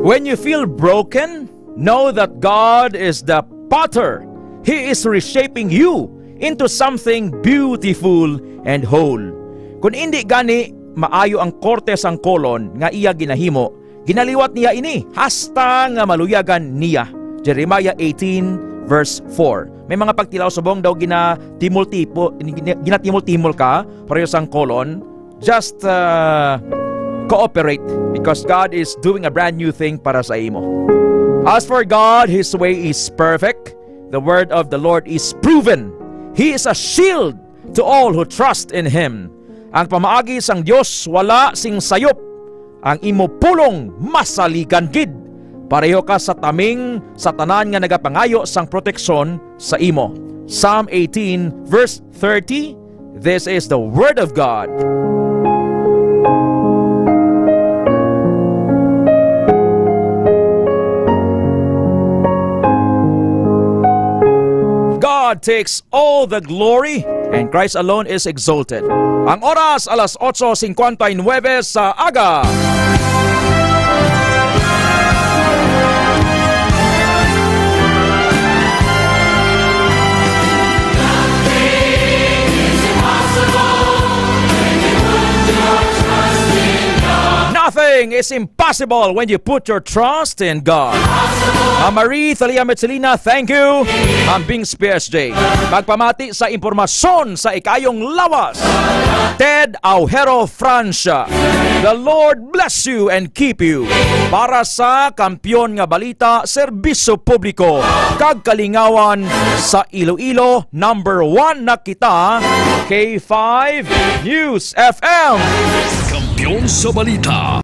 When you feel broken, know that God is the potter. He is reshaping you into something beautiful and whole. Kung indi gani, maayo ang korte sang kolon nga iya ginahimo, ginaliwat niya ini hasta nga maluyagan niya. Jeremiah eighteen verse four. May mga pagtilaw subong daw ginatimol-tipo-, gina-, ginatimol-timol ka, pareho sang kolon. Just, uh, cooperate because God is doing a brand new thing para sa imo. As for God, His way is perfect. The word of the Lord is proven. He is a shield to all who trust in Him. Ang pamaagi sang Dios wala sing sayop. Ang imo pulong masaligan gid. Pareho ka sa taming sa tanan nga nagapangayo sang proteksyon sa imo. Psalm eighteen, verse thirty. This is the word of God. God takes all the glory, and Christ alone is exalted. Ang oras, alas otso cincuenta y nueve sa aga. Nothing is impossible when you put your trust in God. Ma'am Marie Thalia Metzelina, thank you. Ma'am Bings P S J. Magpamati sa impormasyon sa ikayong lawas. Ted Aujero, Francia. The Lord bless you and keep you. Para sa Kampiyon nga Balita, Serbisyo Publiko, kag Kalingawan sa Iloilo, number one na kita, K five News F M. Kampiyon sa Balita.